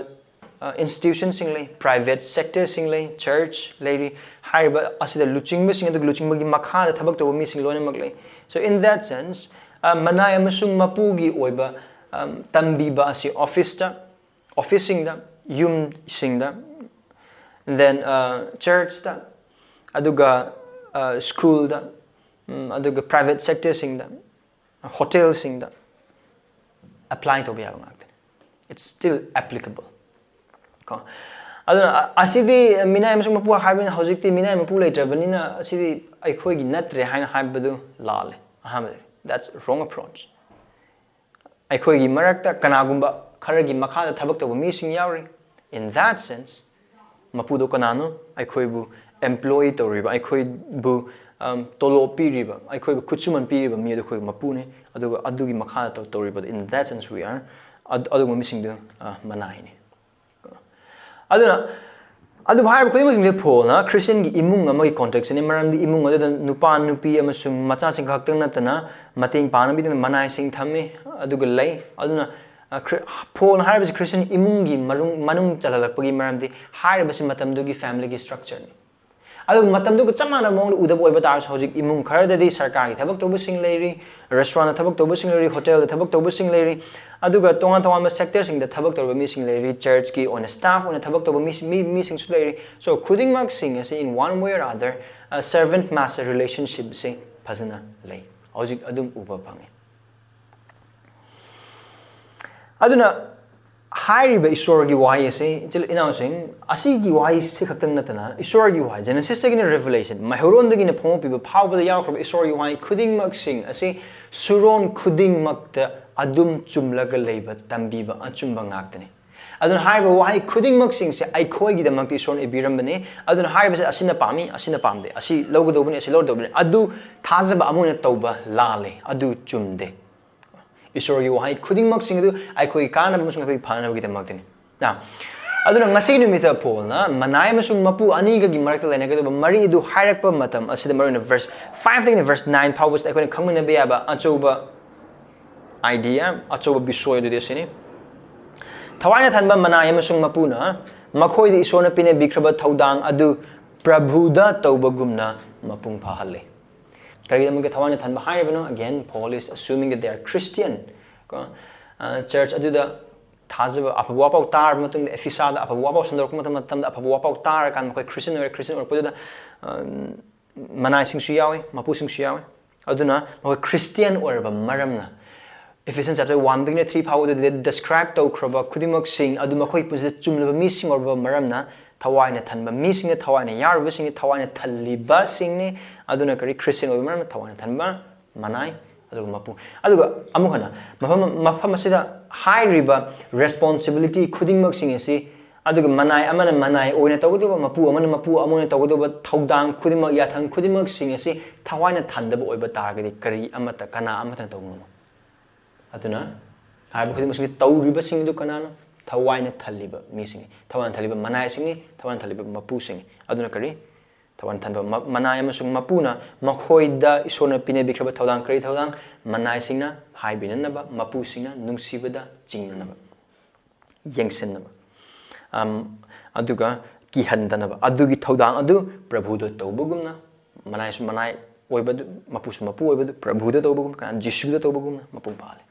ꯏꯟꯁꯇꯤꯇ꯭ꯌꯨꯁꯟꯁꯤꯡ ꯂꯩ, ꯄ꯭ꯔꯥꯏꯚꯦꯠ ꯁꯦꯛꯇꯔꯁꯤꯡ ꯂꯩ, ꯆꯔꯆ ꯂꯩꯔꯤ꯫ ꯍꯥꯏꯔꯤꯕ ꯑꯁꯤꯗ ꯂꯨꯆꯤꯡꯕꯁꯤꯡ ꯑꯗꯨꯒ ꯂꯨꯆꯤꯡꯕꯒꯤ ꯃꯈꯥꯗ ꯊꯕꯛ ꯇꯧꯕ ꯃꯤꯁꯤꯡ ꯂꯣꯏꯅꯃꯛ ꯂꯩ꯫ So in that sense, ꯃꯅꯥꯏ ꯑꯃꯁꯨꯡ ꯃꯄꯨꯒꯤ ꯑꯣꯏꯕ ꯇꯝꯕꯤꯕ ꯑꯁꯤ ꯑꯣꯐꯤꯁꯇ, ꯑꯣꯐꯤꯁꯁꯤꯡꯗ, ꯌꯨꯝꯁꯤꯡꯗ, then ꯆꯔꯆꯇ, ꯑꯗꯨꯒ ꯁ꯭ꯀꯨꯜꯗ, ꯑꯗꯨꯒ ꯄ꯭ꯔꯥꯏꯚꯦꯠ ꯁꯦꯛꯇꯔꯁꯤꯡꯗ, ꯍꯣꯇꯦꯜꯁꯤꯡꯗ ꯑꯦꯄ꯭ꯂꯥꯏ ꯇꯧꯕ ꯌꯥꯕ ꯉꯥꯛꯇꯅꯤ꯫ It's still applicable. ꯀꯣ, ꯑꯗꯨꯅ ꯑꯁꯤꯗꯤ ꯃꯤꯅꯥꯏ ꯑꯃꯁꯨꯡ ꯃꯄꯨ ꯍꯥꯏꯕꯅꯤꯅ ꯍꯧꯖꯤꯛꯇꯤ ꯃꯤꯅꯥꯏ ꯃꯄꯨ ꯂꯩꯇ꯭ꯔꯕꯅꯤꯅ ꯑꯁꯤꯗꯤ ꯑꯩꯈꯣꯏꯒꯤ ꯅꯠꯇ꯭ꯔꯦ ꯍꯥꯏꯅ ꯍꯥꯏꯕꯗꯨ ꯂꯥꯜꯂꯦ꯫ ꯑꯍꯥꯟꯕꯗꯤ, that's wrong approach. ꯑꯩꯈꯣꯏꯒꯤ ꯃꯔꯛꯇ ꯀꯅꯥꯒꯨꯝꯕ ꯈꯔꯒꯤ ꯃꯈꯥꯗ ꯊꯕꯛ ꯇꯧꯕ ꯃꯤꯁꯤꯡ ꯌꯥꯎꯔꯤ꯫ In that sense, ꯃꯄꯨꯗꯣ ꯀꯅꯥꯅꯣ? ꯑꯩꯈꯣꯏꯕꯨ ꯑꯦꯝꯄ꯭ꯂꯣꯏ ꯇꯧꯔꯤꯕ, ꯑꯩꯈꯣꯏꯕꯨ ꯇꯣꯂꯣꯞ ꯄꯤꯔꯤꯕ, ꯑꯩꯈꯣꯏꯕꯨ ꯈꯨꯠꯁꯨꯃꯟ ꯄꯤꯔꯤꯕ ꯃꯤ ꯑꯗꯨ ꯑꯩꯈꯣꯏꯒꯤ ꯃꯄꯨꯅꯤ꯫ ꯑꯗꯨꯒ ꯑꯗꯨꯒꯤ ꯃꯈꯥꯗ ꯇꯧ- ꯇꯧꯔꯤꯕꯗꯣ, in that sense we are, ꯑꯗꯨ- ꯑꯗꯨꯒꯨꯝꯕ ꯃꯤꯁꯤꯡꯗꯨ ꯑ, ꯃꯅꯥꯏꯅꯤ꯫ ꯑꯗꯨꯅ ꯑꯗꯨꯕꯨ ꯍꯥꯏꯔꯤꯕ ꯈꯨꯗꯤꯡꯃꯛꯁꯤꯡꯁꯦ ꯄꯣꯜꯅ ꯈ꯭ꯔꯤꯁꯇꯤꯌꯟꯒꯤ ꯏꯃꯨꯡ ꯑꯃꯒꯤ ꯀꯣꯟꯇꯦꯛꯁꯅꯤ꯫ ꯃꯔꯝꯗꯤ ꯏꯃꯨꯡ ꯑꯗꯨꯗ ꯅꯨꯄꯥ ꯅꯨꯄꯤ ꯑꯃꯁꯨꯡ ꯃꯆꯥꯁꯤꯡ ꯈꯛꯇꯪ ꯅꯠꯇꯅ ꯃꯇꯦꯡ ꯄꯥꯡꯅꯕꯤꯗꯨꯅ ꯃꯅꯥꯏꯁꯤꯡ ꯊꯝꯃꯤ ꯑꯗꯨꯒ ꯂꯩ꯫ ꯑꯗꯨꯅ ꯑ, ꯈ꯭ꯔꯤ- ꯄꯣꯜꯅ ꯍꯥꯏꯔꯤꯕꯁꯤ ꯈ꯭ꯔꯤꯁꯇꯤꯌꯟ ꯏꯃꯨꯡꯒꯤ ꯃꯔꯨꯡ- ꯃꯅꯨꯡ ꯆꯜꯍꯜꯂꯛꯄꯒꯤ ꯃꯔꯝꯗꯤ ꯍꯥꯏꯔꯤꯕꯁꯤ ꯃꯇꯝꯗꯨꯒꯤ ꯐꯦꯃꯤꯂꯤꯒꯤ ꯁ꯭ꯇ꯭ꯔꯛꯆꯔꯅꯤ꯫ ꯑꯗꯨꯒ ꯃꯇꯝꯗꯨꯒ ꯆꯞ ꯃꯥꯟꯅꯕ ꯃꯑꯣꯡꯗ ꯎꯗꯕ ꯑꯣꯏꯕ ꯇꯥꯔꯁꯨ, ꯍꯧꯖꯤꯛ ꯏꯃꯨꯡ ꯈꯔꯗꯗꯤ ꯁꯔꯀꯥꯔꯒꯤ ꯊꯕꯛ ꯇꯧꯕꯁꯤꯡ ꯂꯩꯔꯤ, ꯔꯦꯁꯇꯨꯔꯦꯟꯗ ꯊꯕꯛ ꯇꯧꯕꯁꯤꯡ ꯂꯩꯔꯤ, ꯍꯣꯇꯦꯜꯗ ꯊꯕꯛ ꯇꯧꯕꯁꯤꯡ ꯂꯩꯔꯤ, ꯑꯗꯨꯒ ꯇꯣꯉꯥꯟ ꯇꯣꯉꯥꯟꯕ ꯁꯦꯛꯇꯔꯁꯤꯡꯗ ꯊꯕꯛ ꯇꯧꯔꯤꯕ ꯃꯤꯁꯤꯡ ꯂꯩꯔꯤ, ꯆꯔꯆꯀꯤ ꯑꯣꯏꯅ ꯁ꯭ꯇꯥꯐ ꯑꯣꯏꯅ ꯊꯕꯛ ꯇꯧꯕ ꯃꯤ, ꯃꯤ, ꯃꯤꯁꯤꯡꯁꯨ ꯂꯩꯔꯤ꯫ So ꯈꯨꯗꯤꯡꯃꯛꯁꯤꯡ ꯑꯁꯤ in one way or other, uh, servant master relationshipꯁꯤ ꯐꯖꯅ ꯂꯩ, ꯍꯧꯖꯤꯛ ꯑꯗꯨꯝ ꯎꯕ ꯐꯪꯉꯤ꯫ ꯑꯗꯨꯅ ꯍꯥꯏꯔꯤꯕ ꯏꯁꯣꯔꯒꯤ ꯋꯥꯍꯩ ꯑꯁꯤ, ꯏꯆꯤꯜ ꯏꯅꯥꯎꯁꯤꯡ, ꯑꯁꯤꯒꯤ ꯋꯥꯍꯩꯁꯤ ꯈꯛꯇꯪ ꯅꯠꯇꯅ ꯏꯁꯣꯔꯒꯤ ꯋꯥꯍꯩ, ꯖꯦꯅꯦꯁꯤꯁꯇꯒꯤꯅ ꯔꯦꯚꯤꯂꯦꯁꯟ, ꯃꯩꯍꯧꯔꯣꯟꯗꯒꯤꯅ ꯐꯣꯡꯗꯣꯛꯄꯤꯕ ꯐꯥꯎꯕꯗ ꯌꯥꯎꯈ꯭ꯔꯕ ꯏꯁꯣꯔꯒꯤ ꯋꯥꯍꯩ ꯈꯨꯗꯤꯡꯃꯛꯁꯤꯡ ꯑꯁꯤ ꯁꯨꯔꯣꯟ ꯈꯨꯗꯤꯡꯃꯛꯇ ꯑꯗꯨꯝ ꯆꯨꯝꯂꯒ ꯂꯩꯕ ꯇꯝꯕꯤꯕ ꯑꯆꯨꯝꯕ ꯉꯥꯛꯇꯅꯤ꯫ ꯑꯗꯨꯅ ꯍꯥꯏꯔꯤꯕ ꯋꯥꯍꯩ ꯈꯨꯗꯤꯡꯃꯛꯁꯤꯡꯁꯦ ꯑꯩꯈꯣꯏꯒꯤꯗꯃꯛꯇ ꯏꯁꯣꯔꯅ ꯏꯕꯤꯔꯝꯕꯅꯤ꯫ ꯑꯗꯨꯅ ꯍꯥꯏꯔꯤꯕꯁꯦ ꯑꯁꯤꯅ ꯄꯥꯝꯃꯤ, ꯑꯁꯤꯅ ꯄꯥꯝꯗꯦ, ꯑꯁꯤ ꯂꯧꯒꯗꯧꯕꯅꯤ, ꯑꯁꯤ ꯂꯧꯔꯣꯏꯗꯧꯕꯅꯤ, ꯑꯗꯨ ꯊꯥꯖꯕ ꯑꯃ ꯑꯣꯏꯅ ꯇꯧꯕ ꯂꯥꯜꯂꯦ, ꯑꯗꯨ ꯆꯨꯝꯗꯦ꯫ ꯏꯁꯣꯔꯒꯤ ꯋꯥꯍꯩ ꯈꯨꯗꯤꯡꯃꯛꯁꯤꯡ ꯑꯗꯨ ꯑꯩꯈꯣꯏꯒꯤ ꯀꯥꯟꯅꯕ ꯑꯃꯁꯨꯡ ꯑꯩꯈꯣꯏꯒꯤ ꯐꯅꯕꯒꯤꯗꯃꯛꯇꯅꯤ꯫ ꯅ, ꯑꯗꯨꯅ ꯉꯁꯤꯒꯤ ꯅꯨꯃꯤꯠꯇ ꯄꯣꯜꯅ ꯃꯅꯥꯏ ꯑꯃꯁꯨꯡ ꯃꯄꯨ ꯑꯅꯤꯒꯒꯤ ꯃꯔꯛꯇ ꯂꯩꯅꯒꯗꯕ ꯃꯔꯤ ꯑꯗꯨ ꯍꯥꯏꯔꯛꯄ ꯃꯇꯝ ꯑꯁꯤꯗ, ꯃꯔꯨꯑꯣꯏꯅ ꯚꯔꯁ ꯐꯥꯏꯚꯇꯒꯤꯅ ꯚꯔꯁ ꯅꯥꯏꯟ ꯐꯥꯎꯕꯁꯤꯗ ꯑꯩꯈꯣꯏꯅ ꯈꯪꯃꯤꯟꯅꯕ ꯌꯥꯕ ꯑꯆꯧꯕ ꯑꯥꯏꯗꯤꯌꯥ, ꯑꯆꯧꯕ ꯕꯤꯁꯣꯏ ꯑꯗꯨꯗꯤ ꯑꯁꯤꯅꯤ: ꯊꯋꯥꯏꯅ ꯊꯟꯕ ꯃꯅꯥꯏ ꯑꯃꯁꯨꯡ ꯃꯄꯨꯅ ꯃꯈꯣꯏꯗ ꯏꯁꯣꯔꯅ ꯄꯤꯅꯕꯤꯈ꯭ꯔꯕ ꯊꯧꯗꯥꯡ ꯑꯗꯨ ꯄ꯭ꯔꯚꯨꯗ ꯇꯧꯕꯒꯨꯝꯅ ꯃꯄꯨꯡ ꯐꯥꯍꯜꯂꯤ꯫ ꯀꯔꯤꯒꯤꯗꯃꯛꯇ ꯊꯋꯥꯏꯅ ꯊꯟꯕ ꯍꯥꯏꯔꯤꯕꯅꯣ? Again, Paul is assuming that they are Christian꯫ ꯀꯣ, ꯑ, ꯆꯔꯆ ꯑꯗꯨꯗ ꯊꯥꯖꯕ, ꯑꯐꯕ ꯋꯥꯄꯥꯎ ꯇꯥꯔꯕ ꯃꯇꯨꯡꯗ, ꯑꯦꯐꯤꯁꯥꯗ ꯑꯐꯕ ꯋꯥꯄꯥꯎ ꯁꯟꯗꯣꯔꯛꯄ ꯃꯇꯝ- ꯃꯇꯝꯗ, ꯑꯐꯕ ꯋꯥꯄꯥꯎ ꯇꯥꯔꯀꯥꯟꯗ ꯃꯈꯣꯏ ꯈ꯭ꯔꯤꯁꯇꯤꯌꯟ ꯑꯣꯏꯔꯦ꯫ ꯈ꯭ꯔꯤꯁꯇꯤꯌꯟ ꯑꯣꯏꯔꯛꯄꯗꯨꯗ, ꯑ, ꯃꯅꯥꯏꯁꯤꯡꯁꯨ ꯌꯥꯎꯏ, ꯃꯄꯨꯁꯤꯡꯁꯨ ꯌꯥꯎꯏ꯫ ꯑꯗꯨꯅ ꯃꯈꯣꯏ ꯈ꯭ꯔꯤꯁꯇꯤꯌꯟ ꯑꯣꯏꯔꯕ ꯃꯔꯝꯅ, Ephesians chapter one ꯗꯒꯤꯅ three ꯐꯥꯎꯕꯗ ꯗꯦꯁꯀ꯭ꯔꯥꯏꯕ ꯇꯧꯈ꯭ꯔꯕ ꯈꯨꯗꯤꯡꯃꯛꯁꯤꯡ ꯑꯗꯨ ꯃꯈꯣꯏꯒꯤ ꯄꯨꯟꯁꯤꯗ ꯆꯨꯝꯂꯕ ꯃꯤꯁꯤꯡ ꯑꯣꯏꯔꯕ ꯃꯔꯝꯅ, ꯊꯋꯥꯏꯅ ꯊꯟꯕ ꯃꯤꯁꯤꯡꯅ, ꯊꯋꯥꯏꯅ ꯌꯥꯎꯔꯤꯕꯁꯤꯡꯅ, ꯊꯋꯥꯏꯅ ꯊꯜꯂꯤꯕꯁꯤꯡꯅꯤ꯫ ꯑꯗꯨꯅ ꯀꯔꯤ? ꯈ꯭ꯔꯤꯁꯇꯤꯌꯟ ꯑꯣꯏꯕ ꯃꯔꯝꯅ ꯊꯋꯥꯏꯅ ꯊꯟꯕ, ꯃꯅꯥꯏ, ꯑꯗꯨꯒ ꯃꯄꯨ꯫ ꯑꯗꯨꯒ ꯑꯃꯨꯛ ꯍꯟꯅ ꯃꯐꯝ, ꯃꯐꯝ ꯑꯁꯤꯗ ꯍꯥꯏꯔꯤꯕ ꯔꯦꯁꯄꯣꯟꯁꯤꯕꯤꯂꯤꯇꯤ ꯈꯨꯗꯤꯡꯃꯛꯁꯤꯡ ꯑꯁꯤ, ꯑꯗꯨꯒ ꯃꯅꯥꯏ ꯑꯃꯅ ꯃꯅꯥꯏ ꯑꯣꯏꯅ ꯇꯧꯒꯗꯧꯕ, ꯃꯄꯨ ꯑꯃꯅ ꯃꯄꯨ ꯑꯃ ꯑꯣꯏꯅ ꯇꯧꯒꯗꯧꯕ ꯊꯧꯗꯥꯡ ꯈꯨꯗꯤꯡꯃꯛ, ꯌꯥꯊꯪ ꯈꯨꯗꯤꯡꯃꯛꯁꯤꯡ ꯑꯁꯤ ꯊꯋꯥꯏꯅ ꯊꯟꯗꯕ ꯑꯣꯏꯕ ꯇꯥꯔꯒꯗꯤ ꯀꯔꯤ ꯑꯃꯠꯇ, ꯀꯅꯥ ꯑꯃꯠꯇꯅ ꯇꯧꯕ ꯉꯝꯃꯣꯏ꯫ ꯑꯗꯨꯅ ꯍꯥꯏꯔꯤꯕ ꯈꯨꯗꯤꯡꯃꯛꯁꯤꯡꯁꯤ ꯇꯧꯔꯤꯕꯁꯤꯡ ꯑꯗꯨ ꯀꯅꯥꯅꯣ? ꯊꯋꯥꯏꯅ ꯊꯜꯂꯤꯕ ꯃꯤꯁꯤꯡꯅꯤ, ꯊꯋꯥꯏꯅ ꯊꯜꯂꯤꯕ ꯃꯅꯥꯏꯁꯤꯡꯅꯤ, ꯊꯋꯥꯏꯅ ꯊꯜꯂꯤꯕ ꯃꯄꯨꯁꯤꯡꯅꯤ꯫ ꯑꯗꯨꯅ ꯀꯔꯤ? ꯊꯋꯥꯏꯅ ꯊꯜꯂꯤꯕ ꯃ- ꯃꯅꯥꯏ ꯑꯃꯁꯨꯡ ꯃꯄꯨꯅ ꯃꯈꯣꯏꯗ ꯏꯁꯣꯔꯅ ꯄꯤꯅꯕꯤꯈ꯭ꯔꯕ ꯊꯧꯗꯥꯡ꯫ ꯀꯔꯤ ꯊꯧꯗꯥꯡ? ꯃꯅꯥꯏꯁꯤꯡꯅ ꯍꯥꯏꯕꯤꯅꯅꯕ, ꯃꯄꯨꯁꯤꯡꯅ ꯅꯨꯡꯁꯤꯕꯗ ꯆꯤꯡꯅꯅꯕ, ꯌꯦꯡꯁꯤꯟꯅꯕ꯫ ꯑꯝ, ꯑꯗꯨꯒ ꯀꯤꯍꯟꯗꯅꯕ꯫ ꯑꯗꯨꯒꯤ ꯊꯧꯗꯥꯡ ꯑꯗꯨ ꯄ꯭ꯔꯚꯨꯗ ꯇꯧꯕꯒꯨꯝꯅ, ꯃꯅꯥꯏꯁꯨ ꯃꯅꯥꯏ ꯑꯣꯏꯕꯗꯨ, ꯃꯄꯨꯁꯨ ꯃꯄꯨ ꯑꯣꯏꯕꯗꯨ ꯄ꯭ꯔꯚꯨꯗ ꯇꯧꯕꯒꯨꯝꯅ, ꯀꯅꯥ? ꯖꯤꯁꯨꯗ ꯇꯧꯕꯒꯨꯝꯅ ꯃꯄꯨꯡ ꯐꯥꯍꯜꯂꯤ꯫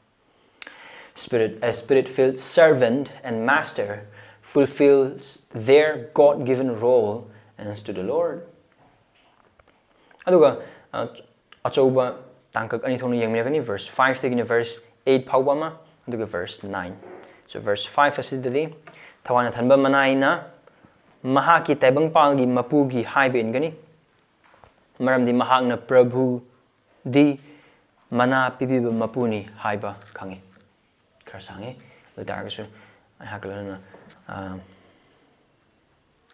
Spirit, a spirit-filled servant and master fulfills their God-given role as to the Lord. ꯑꯗꯨꯒ ꯑ, ꯑꯆꯧꯕ ꯇꯥꯡꯀꯛ ꯑꯅꯤ ꯊꯣꯛꯅ ꯌꯦꯡꯃꯤꯟꯅꯒꯅꯤ, verse five ꯇꯒꯤꯅ verse eight ꯐꯥꯎꯕ ꯑꯃ, ꯑꯗꯨꯒ verse nine꯫ So verse five ꯑꯁꯤꯗꯗꯤ ꯊꯋꯥꯏꯅ ꯊꯟꯕ ꯃꯅꯥꯏꯅ ꯃꯍꯥꯛꯀꯤ ꯇꯥꯏꯕꯪꯄꯥꯜꯒꯤ ꯃꯄꯨꯒꯤ ꯍꯥꯏꯕ ꯏꯟꯒꯅꯤ, ꯃꯔꯝꯗꯤ ꯃꯍꯥꯛꯅ ꯄ꯭ꯔꯚꯨꯗꯤ ꯃꯅꯥ ꯄꯤꯕꯤꯕ ꯃꯄꯨꯅꯤ ꯍꯥꯏꯕ ꯈꯪꯉꯤ꯫ ꯈꯔ ꯁꯥꯡꯉꯤ, ꯑꯗꯨ ꯑꯣꯏ ꯇꯥꯔꯒꯁꯨ ꯑꯩꯍꯥꯛꯀ ꯂꯣꯏꯅꯅ ꯑ,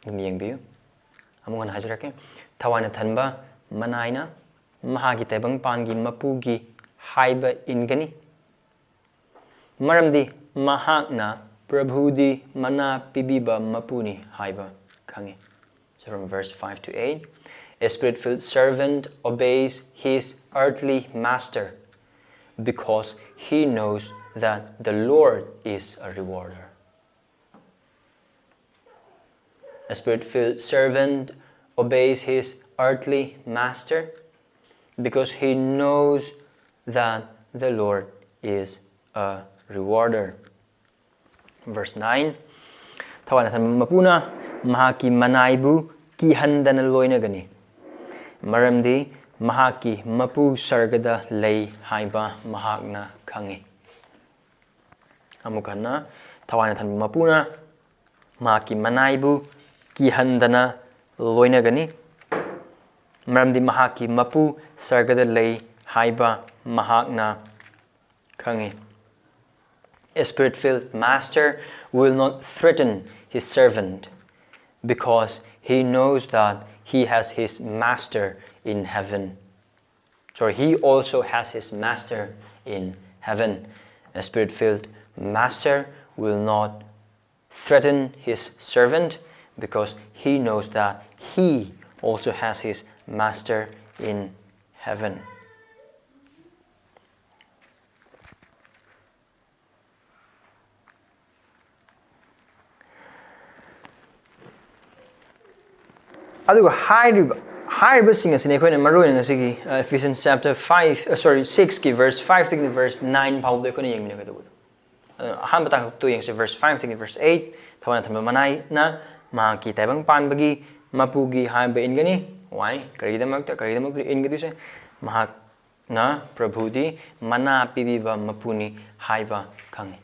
ꯑꯗꯨꯝ ꯌꯦꯡꯕꯤꯌꯨ꯫ ꯑꯃꯨꯛ ꯍꯟꯅ ꯍꯥꯏꯖꯔꯛꯀꯦ꯫ ꯊꯋꯥꯏꯅ ꯊꯟꯕ ꯃꯅꯥꯏꯅ ꯃꯍꯥꯛꯀꯤ ꯇꯥꯏꯕꯪꯄꯥꯟꯒꯤ ꯃꯄꯨꯒꯤ ꯍꯥꯏꯕ ꯏꯟꯒꯅꯤ, ꯃꯔꯝꯗꯤ ꯃꯍꯥꯛꯅ ꯄ꯭ꯔꯚꯨꯗꯤ ꯃꯅꯥ ꯄꯤꯕꯤꯕ ꯃꯄꯨꯅꯤ ꯍꯥꯏꯕ ꯈꯪꯉꯤ꯫ So from verse five to eight, a spirit-filled servant obeys his earthly master because he knows that the Lord is a rewarder. A spirit-filled servant obeys his earthly master because he knows that the Lord is a rewarder. Verse nine, ꯊꯋꯥꯏꯅ ꯊꯟꯕ ꯃꯄꯨꯅ ꯃꯍꯥꯛꯀꯤ ꯃꯅꯥꯏꯕꯨ ꯀꯤꯍꯟꯗꯅ ꯂꯣꯏꯅꯒꯅꯤ, ꯃꯔꯝꯗꯤ ꯃꯍꯥꯛꯀꯤ ꯃꯄꯨ ꯁꯔꯒꯗ ꯂꯩ ꯍꯥꯏꯕ ꯃꯍꯥꯛꯅ ꯈꯪꯉꯤ꯫ ꯑꯃꯨꯛ ꯍꯟꯅ, ꯊꯋꯥꯏꯅ ꯊꯟꯕ ꯃꯄꯨꯅ ꯃꯍꯥꯛꯀꯤ ꯃꯅꯥꯏꯕꯨ ꯀꯤꯍꯟꯗꯅ ꯂꯣꯏꯅꯒꯅꯤ, ꯃꯔꯝꯗꯤ ꯃꯍꯥꯛꯀꯤ ꯃꯄꯨ ꯁꯔꯒꯗ ꯂꯩ ꯍꯥꯏꯕ ꯃꯍꯥꯛꯅ ꯈꯪꯉꯤ꯫ A spirit-filled master will not threaten his servant because he knows that he has his master in heaven. Sorry, he also has his master in heaven. A spirit-filled master will not threaten his servant because he knows that he also has his master in heaven. ꯑꯗꯨꯒ ꯍꯥꯏꯔꯤꯕ ꯍꯥꯏꯔꯤꯕꯁꯤꯡ ꯑꯁꯤꯅꯤ ꯑꯩꯈꯣꯏꯅ ꯃꯔꯨ ꯑꯣꯏꯅ ꯉꯁꯤꯒꯤ Ephesians chapter five, sorry, six ꯀꯤ verse five ꯇꯒꯤ verse nine ꯐꯥꯎꯕꯗ ꯑꯩꯈꯣꯏꯅ ꯌꯦꯡꯃꯤꯟꯅꯒꯗꯧꯕꯗꯣ꯫ ꯑꯗꯨꯅ ꯑꯍꯥꯟꯕ ꯇꯥꯡꯀꯛꯇꯨ ꯌꯦꯡꯁꯤ, verse five ꯇꯒꯤ verse eight꯫ ꯊꯋꯥꯏꯅ ꯊꯝꯕ ꯃꯅꯥꯏꯅ ꯃꯍꯥꯛꯀꯤ ꯇꯥꯏꯕꯪ ꯄꯥꯟꯕꯒꯤ ꯃꯄꯨꯒꯤ ꯍꯥꯏꯕ ꯏꯟꯒꯅꯤ꯫ Why? ꯀꯔꯤꯒꯤꯗꯃꯛꯇ? ꯀꯔꯤꯒꯤꯗꯃꯛꯇ ꯏꯟꯒꯗꯣꯏꯁꯦ? ꯃꯍꯥꯛꯅ ꯄ꯭ꯔꯚꯨꯗꯤ ꯃꯅꯥ ꯄꯤꯕꯤꯕ ꯃꯄꯨꯅꯤ ꯍꯥꯏꯕ ꯈꯪꯉꯤ꯫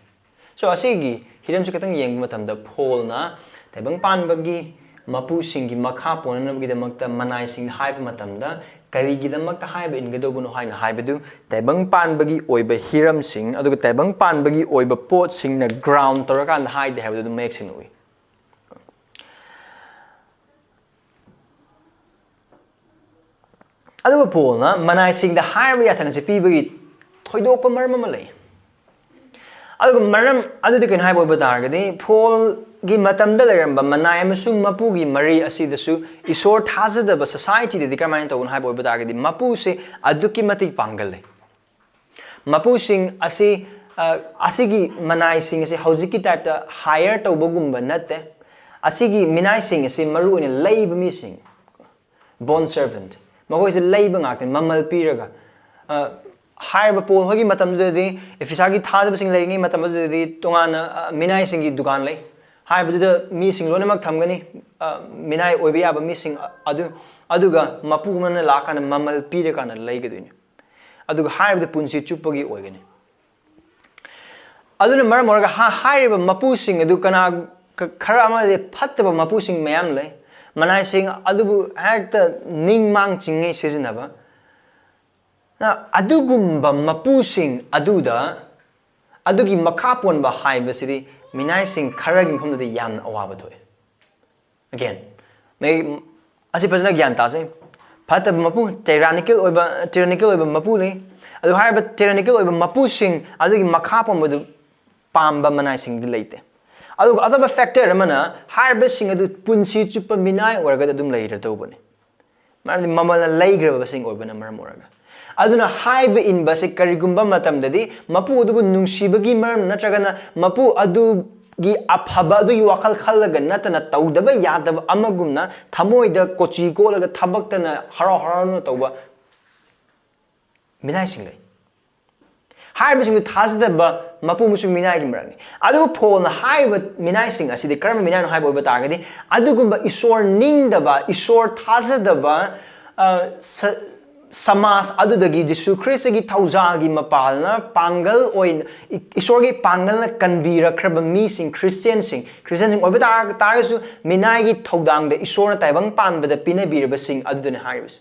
So, ꯑꯁꯤꯒꯤ ꯍꯤꯔꯝꯁꯤ ꯈꯤꯇꯪ ꯌꯦꯡꯕ ꯃꯇꯝꯗ, ꯄꯣꯜꯅ ꯇꯥꯏꯕꯪ ꯄꯥꯟꯕꯒꯤ ꯃꯄꯨꯁꯤꯡꯒꯤ ꯃꯈꯥ ꯄꯣꯟꯅꯅꯕꯒꯤꯗꯃꯛꯇ ꯃꯅꯥꯏꯁꯤꯡꯗ ꯍꯥꯏꯕ ꯃꯇꯝꯗ ꯀꯔꯤꯒꯤꯗꯃꯛꯇ ꯍꯥꯏꯕ ꯏꯟꯒꯗꯧꯕꯅꯣ ꯍꯥꯏꯅ ꯍꯥꯏꯕꯗꯨ ꯇꯥꯏꯕꯪ ꯄꯥꯟꯕꯒꯤ ꯑꯣꯏꯕ ꯍꯤꯔꯝꯁꯤꯡ ꯑꯗꯨꯒ ꯇꯥꯏꯕꯪ ꯄꯥꯟꯕꯒꯤ ꯑꯣꯏꯕ ꯄꯣꯠꯁꯤꯡꯅ ground ꯇꯧꯔꯀꯥꯟꯗ ꯍꯥꯏꯗꯦ ꯍꯥꯏꯕꯗꯨ ꯑꯗꯨꯝ ꯃꯌꯦꯛ ꯁꯦꯡꯅ ꯎꯏ꯫ ꯑꯗꯨꯒ ꯄꯣꯜꯅ ꯃꯅꯥꯏꯁꯤꯡꯗ ꯍꯥꯏꯔꯕ ꯌꯥꯊꯪ ꯑꯁꯤ ꯄꯤꯕꯒꯤ ꯊꯣꯏꯗꯣꯛꯄ ꯃꯔꯝ ꯑꯃ ꯂꯩ꯫ ꯑꯗꯨꯒ ꯃꯔꯝ ꯑꯗꯨꯗꯤ ꯀꯩꯅꯣ ꯍꯥꯏꯕ ꯑꯣꯏꯕ ꯇꯥꯔꯒꯗꯤ, ꯄꯣꯜꯒꯤ ꯃꯇꯝꯗ ꯂꯩꯔꯝꯕ ꯃꯅꯥꯏ ꯑꯃꯁꯨꯡ ꯃꯄꯨꯒꯤ ꯃꯔꯤ ꯑꯁꯤꯗꯁꯨ ꯏꯁꯣꯔ ꯊꯥꯖꯗꯕ society ꯗꯗꯤ ꯀꯔꯝꯍꯥꯏꯅ ꯇꯧꯕꯅꯣ ꯍꯥꯏꯕ ꯑꯣꯏꯕ ꯇꯥꯔꯒꯗꯤ, ꯃꯄꯨꯁꯦ ꯑꯗꯨꯛꯀꯤ ꯃꯇꯤꯛ ꯄꯥꯡꯒꯜ ꯂꯩ꯫ ꯃꯄꯨꯁꯤꯡ ꯑꯁꯤ, ꯑ, ꯑꯁꯤꯒꯤ ꯃꯅꯥꯏꯁꯤꯡ ꯑꯁꯤ ꯍꯧꯖꯤꯛꯀꯤ type ꯇ hire ꯇꯧꯕꯒꯨꯝꯕ ꯅꯠꯇꯦ꯫ ꯑꯁꯤꯒꯤ ꯃꯤꯅꯥꯏꯁꯤꯡ ꯑꯁꯤ ꯃꯔꯨ ꯑꯣꯏꯅ ꯂꯩꯕ ꯃꯤꯁꯤꯡ, bond servant, ꯃꯈꯣꯏꯁꯦ ꯂꯩꯕ ꯉꯥꯛꯇꯅꯤ, ꯃꯃꯜ ꯄꯤꯔꯒ꯫ ꯑ, ꯍꯥꯏꯔꯤꯕ ꯄꯣꯜ ꯍꯣꯏꯒꯤ ꯃꯇꯝꯗꯨꯗꯗꯤ, ꯏꯐꯤꯁꯥꯒꯤ ꯊꯥꯖꯕꯁꯤꯡ ꯂꯩꯔꯤꯉꯩ ꯃꯇꯝ ꯑꯗꯨꯗꯗꯤ ꯇꯣꯉꯥꯟꯅ, ꯑ, ꯃꯤꯅꯥꯏꯁꯤꯡꯒꯤ ꯗꯨꯀꯥꯟ ꯂꯩ꯫ ꯍꯥꯏꯕꯗꯨꯗ ꯃꯤꯁꯤꯡ ꯂꯣꯏꯅꯃꯛ ꯊꯝꯒꯅꯤ, ꯑ, ꯃꯤꯅꯥꯏ ꯑꯣꯏꯕ ꯌꯥꯕ ꯃꯤꯁꯤꯡ, ꯑ, ꯑꯗꯨ, ꯑꯗꯨꯒ ꯃꯄꯨ ꯑꯃꯅ ꯂꯥꯛꯀꯥꯟꯗ ꯃꯃꯜ ꯄꯤꯔꯀꯥꯟꯗ ꯂꯩꯒꯗꯣꯏꯅꯤ꯫ ꯑꯗꯨꯒ ꯍꯥꯏꯔꯤꯕꯗꯤ ꯄꯨꯟꯁꯤ ꯆꯨꯞꯄꯒꯤ ꯑꯣꯏꯒꯅꯤ꯫ ꯑꯗꯨꯅ ꯃꯔꯝ ꯑꯣꯏꯔꯒ ꯍꯥ-, ꯍꯥꯏꯔꯤꯕ ꯃꯄꯨꯁꯤꯡ ꯑꯗꯨ ꯀꯅꯥ-, ꯈ-, ꯈꯔ ꯑꯃꯗꯤ ꯐꯠꯇꯕ ꯃꯄꯨꯁꯤꯡ ꯃꯌꯥꯝ ꯂꯩ꯫ ꯃꯅꯥꯏꯁꯤꯡ ꯑꯗꯨꯕꯨ ꯍꯦꯛꯇ ꯅꯤꯡ ꯃꯥꯡ ꯆꯤꯡꯉꯩ ꯁꯤꯖꯤꯟꯅꯕ꯫ ꯅ, ꯑꯗꯨꯒꯨꯝꯕ ꯃꯄꯨꯁꯤꯡ ꯑꯗꯨꯗ, ꯑꯗꯨꯒꯤ ꯃꯈꯥ ꯄꯣꯟꯕ ꯍꯥꯏꯕꯁꯤꯗꯤ ꯃꯤꯅꯥꯏꯁꯤꯡ ꯈꯔꯒꯤ ꯃꯐꯝꯗꯗꯤ ꯌꯥꯝꯅ ꯑꯋꯥꯕ ꯊꯣꯛꯑꯦ꯫ Again, ꯃꯩ-, ꯑꯁꯤ ꯐꯖꯅ ꯒ꯭ꯌꯥꯟ ꯇꯥꯁꯦ꯫ ꯐꯠꯇꯕ ꯃꯄꯨ, tyrannical ꯑꯣꯏꯕ, tyrannical ꯑꯣꯏꯕ ꯃꯄꯨ ꯂꯩ꯫ ꯑꯗꯨ ꯍꯥꯏꯔꯤꯕ tyrannical ꯑꯣꯏꯕ ꯃꯄꯨꯁꯤꯡ ꯑꯗꯨꯒꯤ ꯃꯈꯥ ꯄꯣꯟꯕꯗꯨ ꯄꯥꯝꯕ ꯃꯅꯥꯏꯁꯤꯡꯗꯤ ꯂꯩꯇꯦ꯫ ꯑꯗꯨꯒ ꯑꯇꯣꯞꯄ factor ꯑꯃꯅ ꯍꯥꯏꯔꯤꯕꯁꯤꯡ ꯑꯗꯨ ꯄꯨꯟꯁꯤ ꯆꯨꯞꯄ ꯃꯤꯅꯥꯏ ꯑꯣꯏꯔꯒ ꯑꯗꯨꯝ ꯂꯩꯔꯗꯧꯕꯅꯤ꯫ ꯃꯔꯝꯗꯤ ꯃꯃꯜꯅ ꯂꯩꯈ꯭ꯔꯕꯁꯤꯡ ꯑꯣꯏꯕꯅ ꯃꯔꯝ ꯑꯣꯏꯔꯒ꯫ ꯑꯗꯨꯅ ꯍꯥꯏꯕ ꯏꯟꯕꯁꯤ ꯀꯔꯤꯒꯨꯝꯕ ꯃꯇꯝꯗꯗꯤ ꯃꯄꯨ ꯑꯗꯨꯕꯨ ꯅꯨꯡꯁꯤꯕꯒꯤ ꯃꯔꯝ ꯅꯠꯇ꯭ꯔꯒꯅ ꯃꯄꯨ ꯑꯗꯨꯒꯤ ꯑꯐꯕ ꯑꯗꯨꯒꯤ ꯋꯥꯈꯜ ꯈꯜꯂꯒ ꯅꯠꯇꯅ ꯇꯧꯗꯕ ꯌꯥꯗꯕ ꯑꯃꯒꯨꯝꯅ ꯊꯃꯣꯏꯗ ꯀꯣꯆꯤ ꯀꯣꯠꯂꯒ ꯊꯕꯛꯇꯅ ꯍꯔꯥꯎ ꯍꯔꯥꯎꯅ ꯇꯧꯕ ꯃꯤꯅꯥꯏꯁꯤꯡ ꯂꯩ꯫ ꯍꯥꯏꯔꯤꯕꯁꯤꯡꯗꯨ ꯊꯥꯖꯗꯕ ꯃꯄꯨ ꯑꯃꯁꯨꯡ ꯃꯤꯅꯥꯏꯒꯤ ꯃꯔꯛꯅꯤ꯫ ꯑꯗꯨꯕꯨ ꯄꯣꯜꯅ ꯍꯥꯏꯔꯤꯕ ꯃꯤꯅꯥꯏꯁꯤꯡ ꯑꯁꯤꯗꯤ ꯀꯔꯝꯕ ꯃꯤꯅꯥꯏꯅꯣ ꯍꯥꯏꯕ ꯑꯣꯏꯕ ꯇꯥꯔꯒꯗꯤ, ꯑꯗꯨꯒꯨꯝꯕ ꯏꯁꯣꯔ ꯅꯤꯡꯗꯕ, ꯏꯁꯣꯔ ꯊꯥꯖꯗꯕ, ꯑ, ꯁ-, ꯁꯃꯥꯖ ꯑꯗꯨꯗꯒꯤ ꯖꯤꯁꯨ ꯈ꯭ꯔꯤꯁꯇꯒꯤ ꯊꯧꯖꯥꯜꯒꯤ ꯃꯄꯥꯜꯅ ꯄꯥꯡꯒꯜ ꯑꯣꯏꯅ, ꯏ-, ꯏꯁꯣꯔꯒꯤ ꯄꯥꯡꯒꯜꯅ ꯀꯟꯕꯤꯔꯛꯈ꯭ꯔꯕ ꯃꯤꯁꯤꯡ, ꯈ꯭ꯔꯤꯁꯇꯤꯌꯥꯟꯁꯤꯡ, ꯈ꯭ꯔꯤꯁꯇꯤꯌꯥꯟꯁꯤꯡ ꯑꯣꯏꯕ ꯇꯥꯔ-, ꯇꯥꯔꯒꯁꯨ ꯃꯤꯅꯥꯏꯒꯤ ꯊꯧꯗꯥꯡꯗ ꯏꯁꯣꯔꯅ ꯇꯥꯏꯕꯪ ꯄꯥꯟꯕꯗ ꯄꯤꯅꯕꯤꯔꯕꯁꯤꯡ ꯑꯗꯨꯗꯨꯅꯤ ꯍꯥꯏꯔꯤꯕꯁꯤ꯫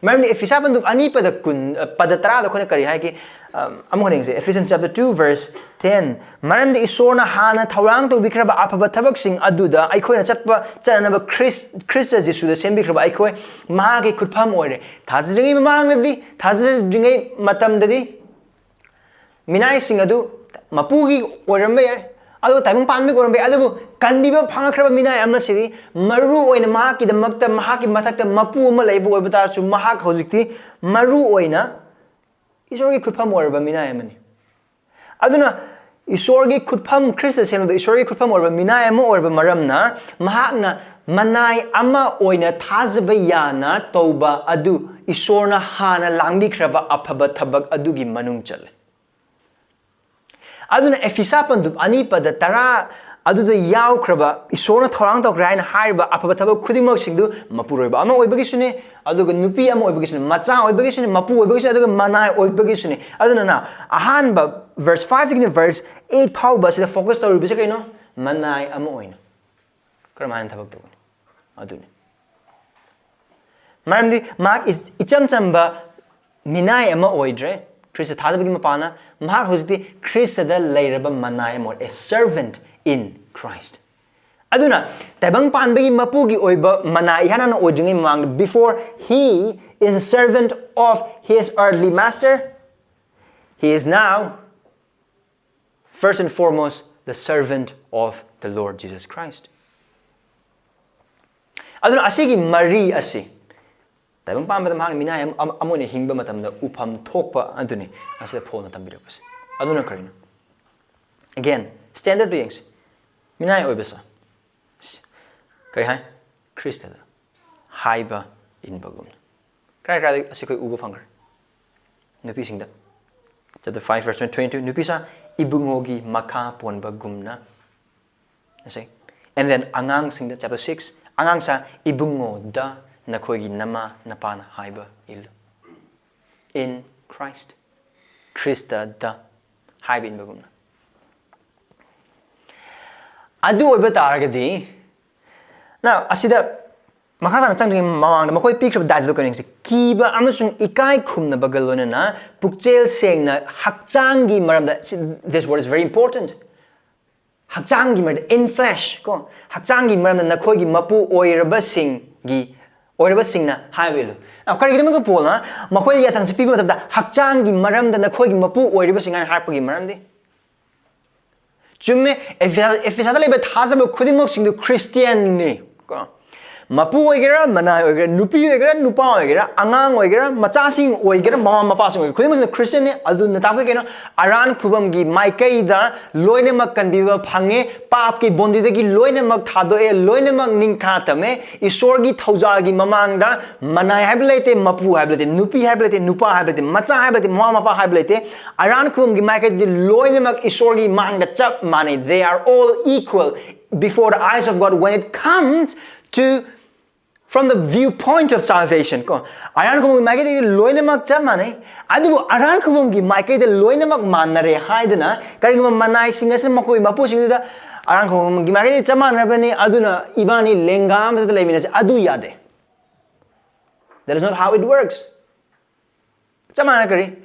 ꯃꯔꯝꯗꯤ ꯑꯦꯐꯤꯁꯥ ꯄꯟꯗꯨꯞ ꯑꯅꯤ ꯄꯗ ꯀꯨꯟ, ꯑ, ꯄꯗ ꯇꯔꯥꯗ ꯑꯩꯈꯣꯏꯅ ꯀꯔꯤ ꯍꯥꯏꯒꯦ? ꯑꯝ, ꯑꯃꯨꯛ ꯍꯟꯅ ꯌꯦꯡꯁꯦ, Ephesians chapter two verse ten꯫ "ꯃꯔꯝꯗꯤ ꯏꯁꯣꯔꯅ ꯍꯥꯟꯅ ꯊꯧꯔꯥꯡ ꯇꯧꯕꯤꯈ꯭ꯔꯕ ꯑꯐꯕ ꯊꯕꯛꯁꯤꯡ ꯑꯗꯨꯗ ꯑꯩꯈꯣꯏꯅ ꯆꯠꯄ, ꯆꯠꯅꯅꯕ ꯈ꯭ꯔꯤꯁ-, ꯈ꯭ꯔꯤꯁꯇ ꯖꯤꯁꯨꯗ ꯁꯦꯝꯕꯤꯈ꯭ꯔꯕ ꯑꯩꯈꯣꯏ ꯃꯍꯥꯛꯀꯤ ꯈꯨꯠꯐꯝ ꯑꯣꯏꯔꯦ꯫" ꯊꯥꯖꯗ꯭ꯔꯤꯉꯩ ꯃꯃꯥꯡꯗꯗꯤ, ꯊꯥꯖꯗ꯭ꯔꯤꯉꯩ ꯃꯇꯝꯗꯗꯤ ꯃꯤꯅꯥꯏꯁꯤꯡ ꯑꯗꯨ ꯃꯄꯨꯒꯤ ꯑꯣꯏꯔꯝꯕ ꯌꯥꯏ, ꯑꯗꯨꯒ ꯇꯥꯏꯕꯪ ꯄꯥꯟꯕꯒꯤ ꯑꯣꯏꯔꯝꯕ ꯌꯥꯏ, ꯑꯗꯨꯕꯨ ꯀꯟꯕꯤꯕ ꯐꯪꯉꯛꯈ꯭ꯔꯕ ꯃꯤꯅꯥꯏ ꯑꯃꯁꯤꯗꯤ ꯃꯔꯨ ꯑꯣꯏꯅ ꯃꯍꯥꯛꯀꯤꯗꯃꯛꯇ, ꯃꯍꯥꯛꯀꯤ ꯃꯊꯛꯇ ꯃꯄꯨ ꯑꯃ ꯂꯩꯕ ꯑꯣꯏꯕ ꯇꯥꯔꯁꯨ, ꯃꯍꯥꯛ ꯍꯧꯖꯤꯛꯇꯤ ꯃꯔꯨ ꯑꯣꯏꯅ ꯏꯁꯣꯔꯒꯤ ꯈꯨꯠꯐꯝ ꯑꯣꯏꯔꯕ ꯃꯤꯅꯥꯏ ꯑꯃꯅꯤ꯫ ꯑꯗꯨꯅ ꯏꯁꯣꯔꯒꯤ ꯈꯨꯠꯐꯝ, ꯈ꯭ꯔꯤꯁꯇ ꯁꯦꯝꯂꯕ ꯏꯁꯣꯔꯒꯤ ꯈꯨꯠꯐꯝ ꯑꯣꯏꯔꯕ ꯃꯤꯅꯥꯏ ꯑꯃ ꯑꯣꯏꯔꯕ ꯃꯔꯝꯅ, ꯃꯍꯥꯛꯅ ꯃꯅꯥꯏ ꯑꯃ ꯑꯣꯏꯅ ꯊꯥꯖꯕ ꯌꯥꯅ ꯇꯧꯕ ꯑꯗꯨ ꯏꯁꯣꯔꯅ ꯍꯥꯟꯅ ꯂꯥꯡꯕꯤꯈ꯭ꯔꯕ ꯑꯐꯕ ꯊꯕꯛ ꯑꯗꯨꯒꯤ ꯃꯅꯨꯡ ꯆꯜꯂꯦ꯫ ꯑꯗꯨꯅ ꯑꯦꯐꯤꯁꯥ ꯄꯟꯗꯨꯞ ꯑꯅꯤ ꯄꯗ ꯇꯔꯥ ꯑꯗꯨꯗ ꯌꯥꯎꯈ꯭ꯔꯕ ꯏꯁꯣꯔꯅ ꯊꯧꯔꯥꯡ ꯇꯧꯈ꯭ꯔꯦ ꯍꯥꯏꯅ ꯍꯥꯏꯔꯤꯕ ꯑꯐꯕ ꯊꯕꯛ ꯈꯨꯗꯤꯡꯃꯛꯁꯤꯡꯗꯨ ꯃꯄꯨꯔꯣꯏꯕ ꯑꯃ ꯑꯣꯏꯕꯒꯤꯁꯨꯅꯤ, ꯑꯗꯨꯒ ꯅꯨꯄꯤ ꯑꯃ ꯑꯣꯏꯕꯒꯤꯁꯨꯅꯤ, ꯃꯆꯥ ꯑꯣꯏꯕꯒꯤꯁꯨꯅꯤ, ꯃꯄꯨ ꯑꯣꯏꯕꯒꯤꯁꯨꯅꯤ, ꯑꯗꯨꯒ ꯃꯅꯥꯏ ꯑꯣꯏꯕꯒꯤꯁꯨꯅꯤ꯫ ꯑꯗꯨꯅ ꯑꯍꯥꯟꯕ verse five ꯗꯒꯤꯅ verse eight ꯐꯥꯎꯕ ꯑꯁꯤꯗ focus ꯇꯧꯔꯤꯕꯁꯤ ꯀꯩꯅꯣ? ꯃꯅꯥꯏ ꯑꯃ ꯑꯣꯏꯅ ꯀꯔꯝꯍꯥꯏꯅ ꯊꯕꯛ ꯇꯧꯒꯅꯤ? ꯑꯗꯨꯅꯤ꯫ ꯃꯔꯝꯗꯤ ꯃꯍꯥꯛ ꯏ-, ꯏꯆꯝ ꯆꯝꯕ ꯃꯤꯅꯥꯏ ꯑꯃ ꯑꯣꯏꯗ꯭ꯔꯦ꯫ ꯈ꯭ꯔꯤꯁꯇ ꯊꯥꯖꯕꯒꯤ ꯃꯄꯥꯟꯅ ꯃꯍꯥꯛ ꯍꯧꯖꯤꯛꯇꯤ ꯈ꯭ꯔꯤꯁꯇꯗ ꯂꯩꯔꯕ ꯃꯅꯥꯏ ꯑꯃ ꯑꯣꯏꯔꯦ, a servant in Christ꯫ ꯑꯗꯨꯅ ꯇꯥꯏꯕꯪ ꯄꯥꯟꯕꯒꯤ ꯃꯄꯨꯒꯤ ꯑꯣꯏꯕ ꯃꯅꯥꯏ ꯏꯍꯥꯟ ꯍꯥꯟꯅ ꯑꯣꯏꯗ꯭ꯔꯤꯉꯩ ꯃꯃꯥꯡꯗ, before he is a servant of his earthly master, He is now, first and foremost, the servant of the Lord Jesus Christ. ꯑꯗꯨꯅ ꯑꯁꯤꯒꯤ ꯃꯔꯤ ꯑꯁꯤ ꯇꯥꯏꯕꯪ ꯄꯥꯟꯕꯗ ꯃꯍꯥꯛꯅ ꯃꯤꯅꯥꯏ ꯑꯃ, ꯑꯃ ꯑꯣꯏꯅ ꯍꯤꯡꯕ ꯃꯇꯝꯗ ꯎꯐꯝ ꯊꯣꯛꯄ ꯑꯗꯨꯅꯤ ꯑꯁꯤꯗ ꯄꯣꯜꯅ ꯇꯝꯕꯤꯔꯛꯄꯁꯦ꯫ ꯑꯗꯨꯅ ꯀꯔꯤꯅꯣ? Again, standard ꯇꯨ ꯌꯦꯡꯁꯤ꯫ ꯃꯤꯅꯥꯏ ꯑꯣꯏꯕꯁꯦ ꯀꯔꯤ ꯍꯥꯏ? ꯈ꯭ꯔꯤꯁꯇꯗ ꯍꯥꯏꯕ ꯏꯟꯕꯒꯨꯝꯅ꯫ ꯀꯔꯥꯏ ꯀꯔꯥꯏꯗ ꯑꯁꯤ ꯑꯩꯈꯣꯏ ꯎꯕ ꯐꯪꯈ꯭ꯔꯦ? ꯅꯨꯄꯤꯁꯤꯡꯗ꯫ Chapter five verse twenty-two, "ꯅꯨꯄꯤꯁꯥ ꯏꯕꯨꯡꯉꯣꯒꯤ ꯃꯈꯥ ꯄꯣꯟꯕꯒꯨꯝꯅ." ꯁꯦ꯫ And then ꯑꯉꯥꯡꯁꯤꯡꯗ, chapter six, "ꯑꯉꯥꯡꯁꯥ ꯏꯕꯨꯡꯉꯣꯗ ꯅꯈꯣꯏꯒꯤ ꯅꯃꯥ ꯅꯄꯥꯅ ꯍꯥꯏꯕ ꯏꯜꯂꯨ." In Christ. ꯈ꯭ꯔꯤꯁꯇꯗ ꯍꯥꯏꯕ ꯏꯟꯕꯒꯨꯝꯅ꯫ ꯑꯗꯨ ꯑꯣꯏꯕ ꯇꯥꯔꯒꯗꯤ, now, ꯑꯁꯤꯗ ꯃꯈꯥ ꯇꯥꯅ ꯆꯪꯗ꯭ꯔꯤꯉꯩ ꯃꯃꯥꯡꯗ ꯃꯈꯣꯏ ꯄꯤꯈ꯭ꯔꯤꯕ diet ꯑꯗꯨ ꯀꯔꯤꯅꯣ ꯌꯦꯡꯁꯤ꯫ ꯀꯤꯕ ꯑꯃꯁꯨꯡ ꯏꯀꯥꯏ ꯈꯨꯝꯅꯕꯒ ꯂꯣꯏꯅꯅ ꯄꯨꯛꯆꯦꯜ ꯁꯦꯡꯅ ꯍꯛꯆꯥꯡꯒꯤ ꯃꯔꯝꯗ, see, this word is very important. ꯍꯛꯆꯥꯡꯒꯤ ꯃꯔꯝꯗ, in flesh, ꯀꯣ, ꯍꯛꯆꯥꯡꯒꯤ ꯃꯔꯝꯗ ꯅꯈꯣꯏꯒꯤ ꯃꯄꯨ ꯑꯣꯏꯔꯕꯁꯤꯡꯒꯤ, ꯑꯣꯏꯔꯕꯁꯤꯡꯅ ꯍꯥꯏꯕ ꯏꯜꯂꯨ꯫ Now, ꯀꯔꯤꯒꯤꯗꯃꯛꯇ ꯄꯣꯜꯅ ꯃꯈꯣꯏꯗ ꯌꯥꯊꯪꯁꯦ ꯄꯤꯕ ꯃꯇꯝꯗ ꯍꯛꯆꯥꯡꯒꯤ ꯃꯔꯝꯗ ꯅꯈꯣꯏꯒꯤ ꯃꯄꯨ ꯑꯣꯏꯔꯤꯕꯁꯤꯡ ꯍꯥꯏꯅ ꯍꯥꯏꯔꯛꯄꯒꯤ ꯃꯔꯝꯗꯤ? ꯆꯨꯝꯃꯦ, ꯑꯦꯐꯦ-, ꯑꯦꯐꯦꯁꯥꯗ ꯂꯩꯕ ꯊꯥꯖꯕ ꯈꯨꯗꯤꯡꯃꯛꯁꯤꯡꯗꯨ ꯈ꯭ꯔꯤꯁꯇꯤꯌꯥꯟꯅꯤ꯫ ꯀꯣ? ꯃꯄꯨ ꯑꯣꯏꯒꯦꯔꯥ, ꯃꯅꯥꯏ ꯑꯣꯏꯒꯦꯔꯥ, ꯅꯨꯄꯤ ꯑꯣꯏꯒꯦꯔꯥ, ꯅꯨꯄꯥ ꯑꯣꯏꯒꯦꯔꯥ, ꯑꯉꯥꯡ ꯑꯣꯏꯒꯦꯔꯥ, ꯃꯆꯥꯁꯤꯡ ꯑꯣꯏꯒꯦꯔꯥ, ꯃꯃꯥ ꯃꯄꯥꯁꯤꯡ ꯑꯣꯏꯒꯦꯔꯥ, ꯈꯨꯗꯤꯡꯃꯛꯁꯤꯅ ꯈ꯭ꯔꯤꯁꯇꯤꯌꯥꯟꯅꯤ꯫ ꯑꯗꯨꯅ ꯇꯥꯛꯄꯗꯤ ꯀꯩꯅꯣ? ꯑꯔꯥꯟ ꯈꯨꯕꯝꯒꯤ ꯃꯥꯏꯀꯩꯗ ꯂꯣꯏꯅꯃꯛ ꯀꯟꯕꯤꯕ ꯐꯪꯉꯦ, ꯄꯥꯞꯀꯤ ꯕꯣꯟꯗꯤꯗꯒꯤ ꯂꯣꯏꯅꯃꯛ ꯊꯥꯗꯣꯛꯑꯦ, ꯂꯣꯏꯅꯃꯛ ꯅꯤꯡꯈꯥ ꯇꯝꯃꯦ, ꯏꯁꯣꯔꯒꯤ ꯊꯧꯖꯥꯜꯒꯤ ꯃꯃꯥꯡꯗ ꯃꯅꯥꯏ ꯍꯥꯏꯕ ꯂꯩꯇꯦ, ꯃꯄꯨ ꯍꯥꯏꯕ ꯂꯩꯇꯦ, ꯅꯨꯄꯤ ꯍꯥꯏꯕ ꯂꯩꯇꯦ, ꯅꯨꯄꯥ ꯍꯥꯏꯕ ꯂꯩꯇꯦ, ꯃꯆꯥ ꯍꯥꯏꯕ ꯂꯩꯇꯦ, ꯃꯃꯥ ꯃꯄꯥ ꯍꯥꯏꯕ ꯂꯩꯇꯦ꯫ ꯑꯔꯥꯟ ꯈꯨꯕꯝꯒꯤ ꯃꯥꯏꯀꯩꯗꯗꯤ ꯂꯣꯏꯅꯃꯛ ꯏꯁꯣꯔꯒꯤ ꯃꯥꯡꯗ ꯆꯞ ꯃꯥꯟꯅꯩ꯫ They are all equal before the eyes of God when it comes to, from the viewpoint of salvation, ꯀꯣ꯫ ꯑꯔꯥꯟ ꯈꯨꯕꯝꯒꯤ ꯃꯥꯏꯀꯩꯗꯒꯤ ꯂꯣꯏꯅꯃꯛ ꯆꯞ ꯃꯥꯟꯅꯩ꯫ ꯑꯗꯨꯕꯨ ꯑꯔꯥꯟ ꯈꯨꯕꯝꯒꯤ ꯃꯥꯏꯀꯩꯗ ꯂꯣꯏꯅꯃꯛ ꯃꯥꯟꯅꯔꯦ ꯍꯥꯏꯗꯨꯅ ꯀꯔꯤꯒꯨꯝꯕ ꯃꯅꯥꯏꯁꯤꯡ ꯑꯁꯤꯅ ꯃꯈꯣꯏ ꯃꯄꯨꯁꯤꯡꯗꯨꯗ ꯑꯔꯥꯟ ꯈꯨꯕꯝꯒꯤ ꯃꯥꯏꯀꯩꯗꯒꯤ ꯆꯞ ꯃꯥꯟꯅꯔꯕꯅꯤ, ꯑꯗꯨꯅ ꯏꯕꯥꯅꯤ ꯂꯦꯡꯒꯥ ꯑꯃꯗ ꯂꯩꯃꯤꯟꯅꯁꯦ, ꯑꯗꯨ ꯌꯥꯗꯦ꯫ That is not how it works. ꯆꯞ ꯃꯥꯟꯅꯅ ꯀꯔꯤ?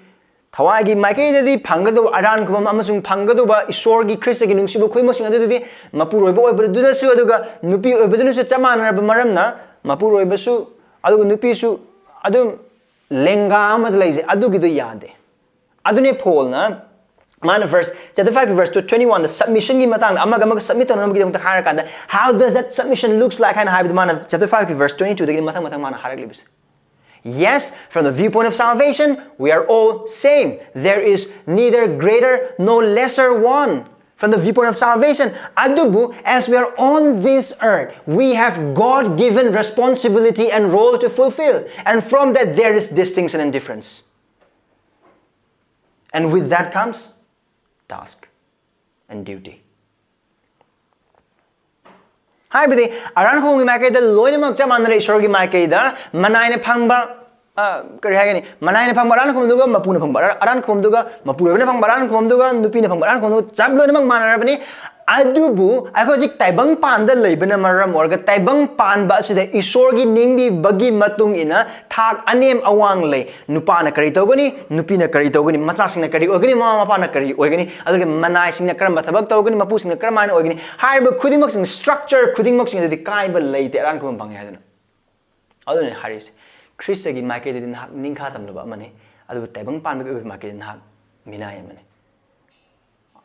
ꯊꯋꯥꯏꯒꯤ ꯃꯥꯏꯀꯩꯗꯗꯤ ꯐꯪꯒꯗꯧꯕ ꯑꯔꯥꯟ ꯈꯨꯕꯝ ꯑꯃꯁꯨꯡ ꯐꯪꯒꯗꯧꯕ ꯏꯁꯣꯔꯒꯤ ꯈ꯭ꯔꯤꯁꯇꯒꯤ ꯅꯨꯡꯁꯤꯕ ꯈꯨꯗꯤꯡꯃꯛꯁꯤꯡ ꯑꯗꯨꯗꯤ ꯃꯄꯨꯔꯣꯏꯕ ꯑꯣꯏꯕꯗꯨꯅꯁꯨ ꯑꯗꯨꯒ ꯅꯨꯄꯤ ꯑꯣꯏꯕꯗꯨꯅꯁꯨ ꯆꯞ ꯃꯥꯟꯅꯔꯕ ꯃꯔꯝꯅ ꯃꯄꯨꯔꯣꯏꯕꯁꯨ ꯑꯗꯨꯒ ꯅꯨꯄꯤꯁꯨ ꯑꯗꯨꯝ ꯂꯦꯡꯒꯥ ꯑꯃꯗ ꯂꯩꯖꯩ꯫ ꯑꯗꯨꯒꯤꯗꯣ ꯌꯥꯗꯦ꯫ ꯑꯗꯨꯅꯦ ꯄꯣꯜꯅ ꯃꯥꯅ verse chapter five verse twenty-one ꯗ submission ꯒꯤ ꯃꯇꯥꯡꯗ ꯑꯃꯒ ꯑꯃꯒ submit ꯇꯧꯅꯕꯒꯤꯗꯃꯛꯇ ꯍꯥꯏꯔꯀꯥꯟꯗ, how does that submission looks like ꯍꯥꯏꯅ ꯍꯥꯏꯕꯗꯨ ꯃꯥꯅ chapter five verse twenty-two ꯗꯒꯤ ꯃꯊꯪ ꯃꯊꯪ ꯃꯥꯅ ꯍꯥꯏꯔꯛꯂꯤꯕꯁꯦ. Yes, from the viewpoint of salvation, we are all same. There is neither greater nor lesser one. From the viewpoint of salvation, ꯑꯗꯨꯕꯨ, as we are on this earth, we have God-given responsibility and role to fulfill. And from that, there is distinction and difference. And with that comes task and duty. ꯍꯥꯏꯕꯗꯤ, ꯑꯔꯥꯟ ꯈꯨꯕꯝꯒꯤ ꯃꯥꯏꯀꯩꯗ ꯂꯣꯏꯅꯃꯛ ꯆꯞ ꯃꯥꯟꯅꯔꯦ, ꯏꯁꯣꯔꯒꯤ ꯃꯥꯏꯀꯩꯗ ꯃꯅꯥꯏꯅ ꯐꯪꯕ, ꯑ, ꯀꯔꯤ ꯍꯥꯏꯒꯅꯤ, ꯃꯅꯥꯏꯅ ꯐꯪꯕ ꯑꯔꯥꯟ ꯈꯨꯕꯝꯗꯨꯒ ꯃꯄꯨꯅ ꯐꯪꯕ ꯑꯔꯥꯟ, ꯑꯔꯥꯟ ꯈꯨꯕꯝꯗꯨꯒ, ꯃꯄꯨꯔꯣꯏꯕꯅ ꯐꯪꯕ ꯑꯔꯥꯟ ꯈꯨꯕꯝꯗꯨꯒ ꯅꯨꯄꯤꯅ ꯐꯪꯕ ꯑꯔꯥꯟ ꯈꯨꯕꯝꯗꯨꯒ ꯆꯞ ꯂꯣꯏꯅꯃꯛ ꯃꯥꯟꯅꯔꯕꯅꯤ꯫ ꯑꯗꯨꯕꯨ ꯑꯩꯈꯣꯏ ꯍꯧꯖꯤꯛ ꯇꯥꯏꯕꯪ ꯄꯥꯟꯗ ꯂꯩꯕꯅ ꯃꯔꯝ ꯑꯣꯏꯔꯒ, ꯇꯥꯏꯕꯪ ꯄꯥꯟꯕ ꯑꯁꯤꯗ ꯏꯁꯣꯔꯒꯤ ꯅꯤꯡꯕꯤꯕꯒꯤ ꯃꯇꯨꯡ ꯏꯟꯅ ꯊꯥꯛ ꯑꯅꯦꯝ ꯑꯋꯥꯡ ꯂꯩ꯫ ꯅꯨꯄꯥꯅ ꯀꯔꯤ ꯇꯧꯒꯅꯤ, ꯅꯨꯄꯤꯅ ꯀꯔꯤ ꯇꯧꯒꯅꯤ, ꯃꯆꯥꯁꯤꯡꯅ ꯀꯔꯤ ꯑꯣꯏꯒꯅꯤ, ꯃꯃꯥ ꯃꯄꯥꯅ ꯀꯔꯤ ꯑꯣꯏꯒꯅꯤ, ꯑꯗꯨꯒ ꯃꯅꯥꯏꯁꯤꯡꯅ ꯀꯔꯝꯕ ꯊꯕꯛ ꯇꯧꯒꯅꯤ, ꯃꯄꯨꯁꯤꯡꯅ ꯀꯔꯝꯍꯥꯏꯅ ꯑꯣꯏꯒꯅꯤ, ꯍꯥꯏꯔꯤꯕ ꯈꯨꯗꯤꯡꯃꯛꯁꯤꯡ, structure ꯈꯨꯗꯤꯡꯃꯛꯁꯤꯡ ꯑꯗꯨꯗꯤ ꯀꯥꯏꯕ ꯂꯩꯇꯦ, ꯑꯔꯥꯟ ꯈꯨꯕꯝ ꯐꯪꯉꯦ ꯍꯥꯏꯗꯨꯅ꯫ ꯑꯗꯨꯅ ꯍꯥꯏꯔꯤꯁꯦ, ꯈ꯭ꯔꯤꯁꯇꯒꯤ ꯃꯥꯏꯀꯩꯗꯗꯤ ꯅꯍꯥꯛ ꯅꯤꯡꯈꯥ ꯇꯝꯂꯕ ꯑꯃꯅꯤ, ꯑꯗꯨꯕꯨ ꯇꯥꯏꯕꯪ ꯄꯥꯟꯕꯒꯤ ꯑꯣꯏꯕ ꯃꯥꯏꯀꯩꯗ ꯅꯍꯥꯛ ꯃꯤꯅꯥꯏ ꯑꯃꯅꯤ꯫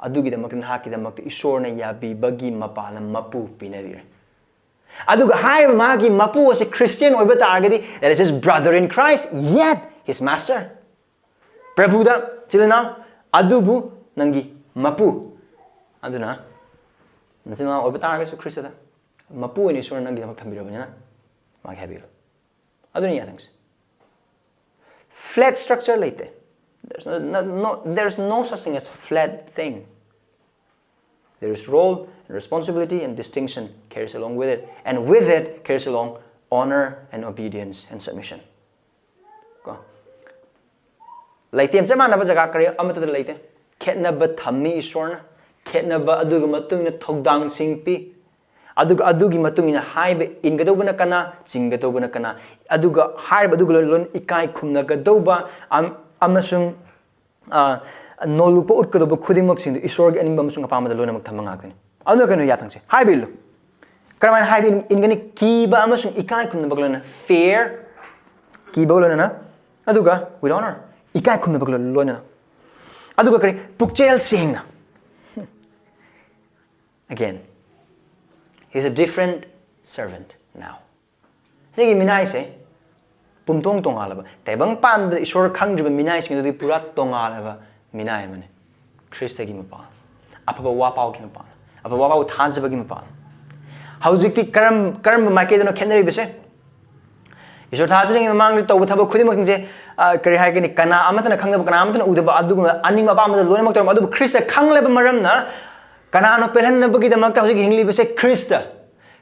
ꯑꯗꯨꯒꯤꯗꯃꯛꯇ, ꯅꯍꯥꯛꯀꯤꯗꯃꯛꯇ ꯏꯁꯣꯔꯅ ꯌꯥꯕꯤꯕꯒꯤ ꯃꯄꯥꯟꯅ ꯃꯄꯨ ꯄꯤꯅꯕꯤꯔꯦ꯫ ꯑꯗꯨꯒ ꯍꯥꯏꯔꯤꯕ ꯃꯍꯥꯛꯀꯤ ꯃꯄꯨ ꯑꯁꯤ Christian ꯑꯣꯏꯕ ꯇꯥꯔꯒꯗꯤ, that is his brother in Christ, yet his master. ꯄ꯭ꯔꯚꯨꯗ, ꯏꯆꯤꯜ ꯏꯅꯥꯎ, ꯑꯗꯨꯕꯨ ꯅꯪꯒꯤ ꯃꯄꯨ꯫ ꯑꯗꯨꯅ, ꯅꯆꯤꯜ ꯏꯅꯥꯎ ꯑꯣꯏꯕ ꯇꯥꯔꯒꯁꯨ ꯈ꯭ꯔꯤꯁꯇꯗ ꯃꯄꯨ ꯑꯣꯏꯅ ꯏꯁꯣꯔꯅ ꯅꯪꯒꯤꯗꯃꯛ ꯊꯝꯕꯤꯔꯕꯅꯤꯅ, ꯃꯥꯒꯤ ꯍꯥꯏꯕꯤꯌꯨ꯫ ꯑꯗꯨꯅꯤ ꯌꯥꯊꯪꯁꯦ꯫ Flat structure ꯂꯩꯇꯦ꯫ There's no, no, no, there's no such thing as flat thing. There is role and responsibility and distinction carries along with it. And with it carries along honor and obedience and submission. ꯀꯣ? ꯂꯩꯇꯦ, ꯆꯞ ꯃꯥꯟꯅꯕ ꯖꯒꯥ ꯀꯔꯤ ꯑꯃꯠꯇꯗ ꯂꯩꯇꯦ꯫ ꯈꯦꯠꯅꯕ ꯊꯝꯃꯤ ꯏꯁꯣꯔꯅ꯫ ꯈꯦꯠꯅꯕ ꯑꯗꯨꯒꯤ ꯃꯇꯨꯡ ꯏꯟꯅ ꯊꯧꯗꯥꯡꯁꯤꯡ ꯄꯤ꯫ ꯑꯗꯨꯒ ꯑꯗꯨꯒꯤ ꯃꯇꯨꯡ ꯏꯟꯅ ꯍꯥꯏꯕ ꯏꯟꯒꯗꯧꯕꯅ ꯀꯅꯥ, ꯆꯤꯡꯒꯗꯧꯕꯅ ꯀꯅꯥ, ꯑꯗꯨꯒ ꯍꯥꯏꯔꯤꯕ ꯑꯗꯨꯒ ꯂꯣꯏ-, ꯂꯣꯏꯅ ꯏꯀꯥꯏ ꯈꯨꯝꯅꯒꯗꯧꯕ ꯑꯝ-, ꯑꯃꯁꯨꯡ, ꯑ, ꯅꯣꯜꯂꯨꯛꯄ ꯎꯠꯀꯗꯧꯕ ꯈꯨꯗꯤꯡꯃꯛꯁꯤꯡꯗꯨ ꯏꯁꯣꯔꯒꯤ ꯑꯅꯤꯡꯕ ꯑꯃꯁꯨꯡ ꯑꯄꯥꯝꯕꯗ ꯂꯣꯏꯅꯃꯛ ꯊꯝꯕ ꯉꯥꯛꯇꯅꯤ꯫ ꯑꯗꯨꯅ ꯀꯩꯅꯣ ꯌꯥꯊꯪꯁꯦ? ꯍꯥꯏꯕ ꯏꯜꯂꯨ꯫ ꯀꯔꯝꯍꯥꯏꯅ ꯍꯥꯏꯕ ꯏꯟ-, ꯏꯟꯒꯅꯤ? ꯀꯤꯕ ꯑꯃꯁꯨꯡ ꯏꯀꯥꯏ ꯈꯨꯝꯅꯕꯒ ꯂꯣꯏꯅꯅ, fear, ꯀꯤꯕꯒ ꯂꯣꯏꯅꯅ, ꯑꯗꯨꯒ with honor, ꯏꯀꯥꯏ ꯈꯨꯝꯅꯕꯒ ꯂꯣꯏꯅꯅ꯫ ꯑꯗꯨꯒ ꯀꯔꯤ? ꯄꯨꯛꯆꯦꯜ ꯁꯦꯡꯅ꯫ Again, he's a different servant now. ꯁꯤꯒꯤ ꯃꯤꯅꯥꯏꯁꯦ ꯄꯨꯝꯇꯣꯡ ꯇꯣꯉꯥꯜꯂꯕ, ꯇꯥꯏꯕꯪ ꯄꯥꯟꯕꯗ ꯏꯁꯣꯔ ꯈꯪꯗ꯭ꯔꯤꯕ ꯃꯤꯅꯥꯏꯁꯤꯡ ꯑꯗꯨꯗꯤ ꯄꯨꯔꯥ ꯇꯣꯉꯥꯜꯂꯕ ꯃꯤꯅꯥꯏ ꯑꯃꯅꯤ꯫ ꯈ꯭ꯔꯤꯁꯇꯒꯤ ꯃꯄꯥꯜ, ꯑꯐꯕ ꯋꯥꯄꯥꯎꯒꯤ ꯃꯄꯥꯜ, ꯑꯐꯕ ꯋꯥꯄꯥꯎ ꯊꯥꯖꯕꯒꯤ ꯃꯄꯥꯜ꯫ ꯍꯧꯖꯤꯛꯇꯤ ꯀꯔꯝ ꯀꯔꯝꯕ ꯃꯥꯏꯀꯩꯗꯅꯣ ꯈꯦꯠꯅꯔꯤꯕꯁꯦ? ꯏꯁꯣꯔ ꯊꯥꯖꯗ꯭ꯔꯤꯉꯩ ꯃꯃꯥꯡꯗ ꯇꯧꯕ ꯊꯕꯛ ꯈꯨꯗꯤꯡꯃꯛꯁꯤꯡꯁꯦ, ꯑ, ꯀꯔꯤ ꯍꯥꯏꯒꯅꯤ, ꯀꯅꯥ ꯑꯃꯠꯇꯅ ꯈꯪꯗꯕ, ꯀꯅꯥ ꯑꯃꯠꯇꯅ ꯎꯗꯕ, ꯑꯗꯨꯒꯨꯝꯕ ꯑꯅꯤꯡꯕ ꯑꯄꯥꯝꯕꯗ ꯂꯣꯏꯅꯃꯛ ꯇꯧꯔꯝꯕ꯫ ꯑꯗꯨꯕꯨ ꯈ꯭ꯔꯤꯁꯇ ꯈꯪꯂꯕ ꯃꯔꯝꯅ ꯀꯅꯥꯅꯣ ꯄꯦꯜꯍꯟꯅꯕꯒꯤꯗꯃꯛꯇ ꯍꯧꯖꯤꯛ ꯍꯤꯡꯂꯤꯕꯁꯦ? ꯈ꯭ꯔꯤꯁꯇ꯫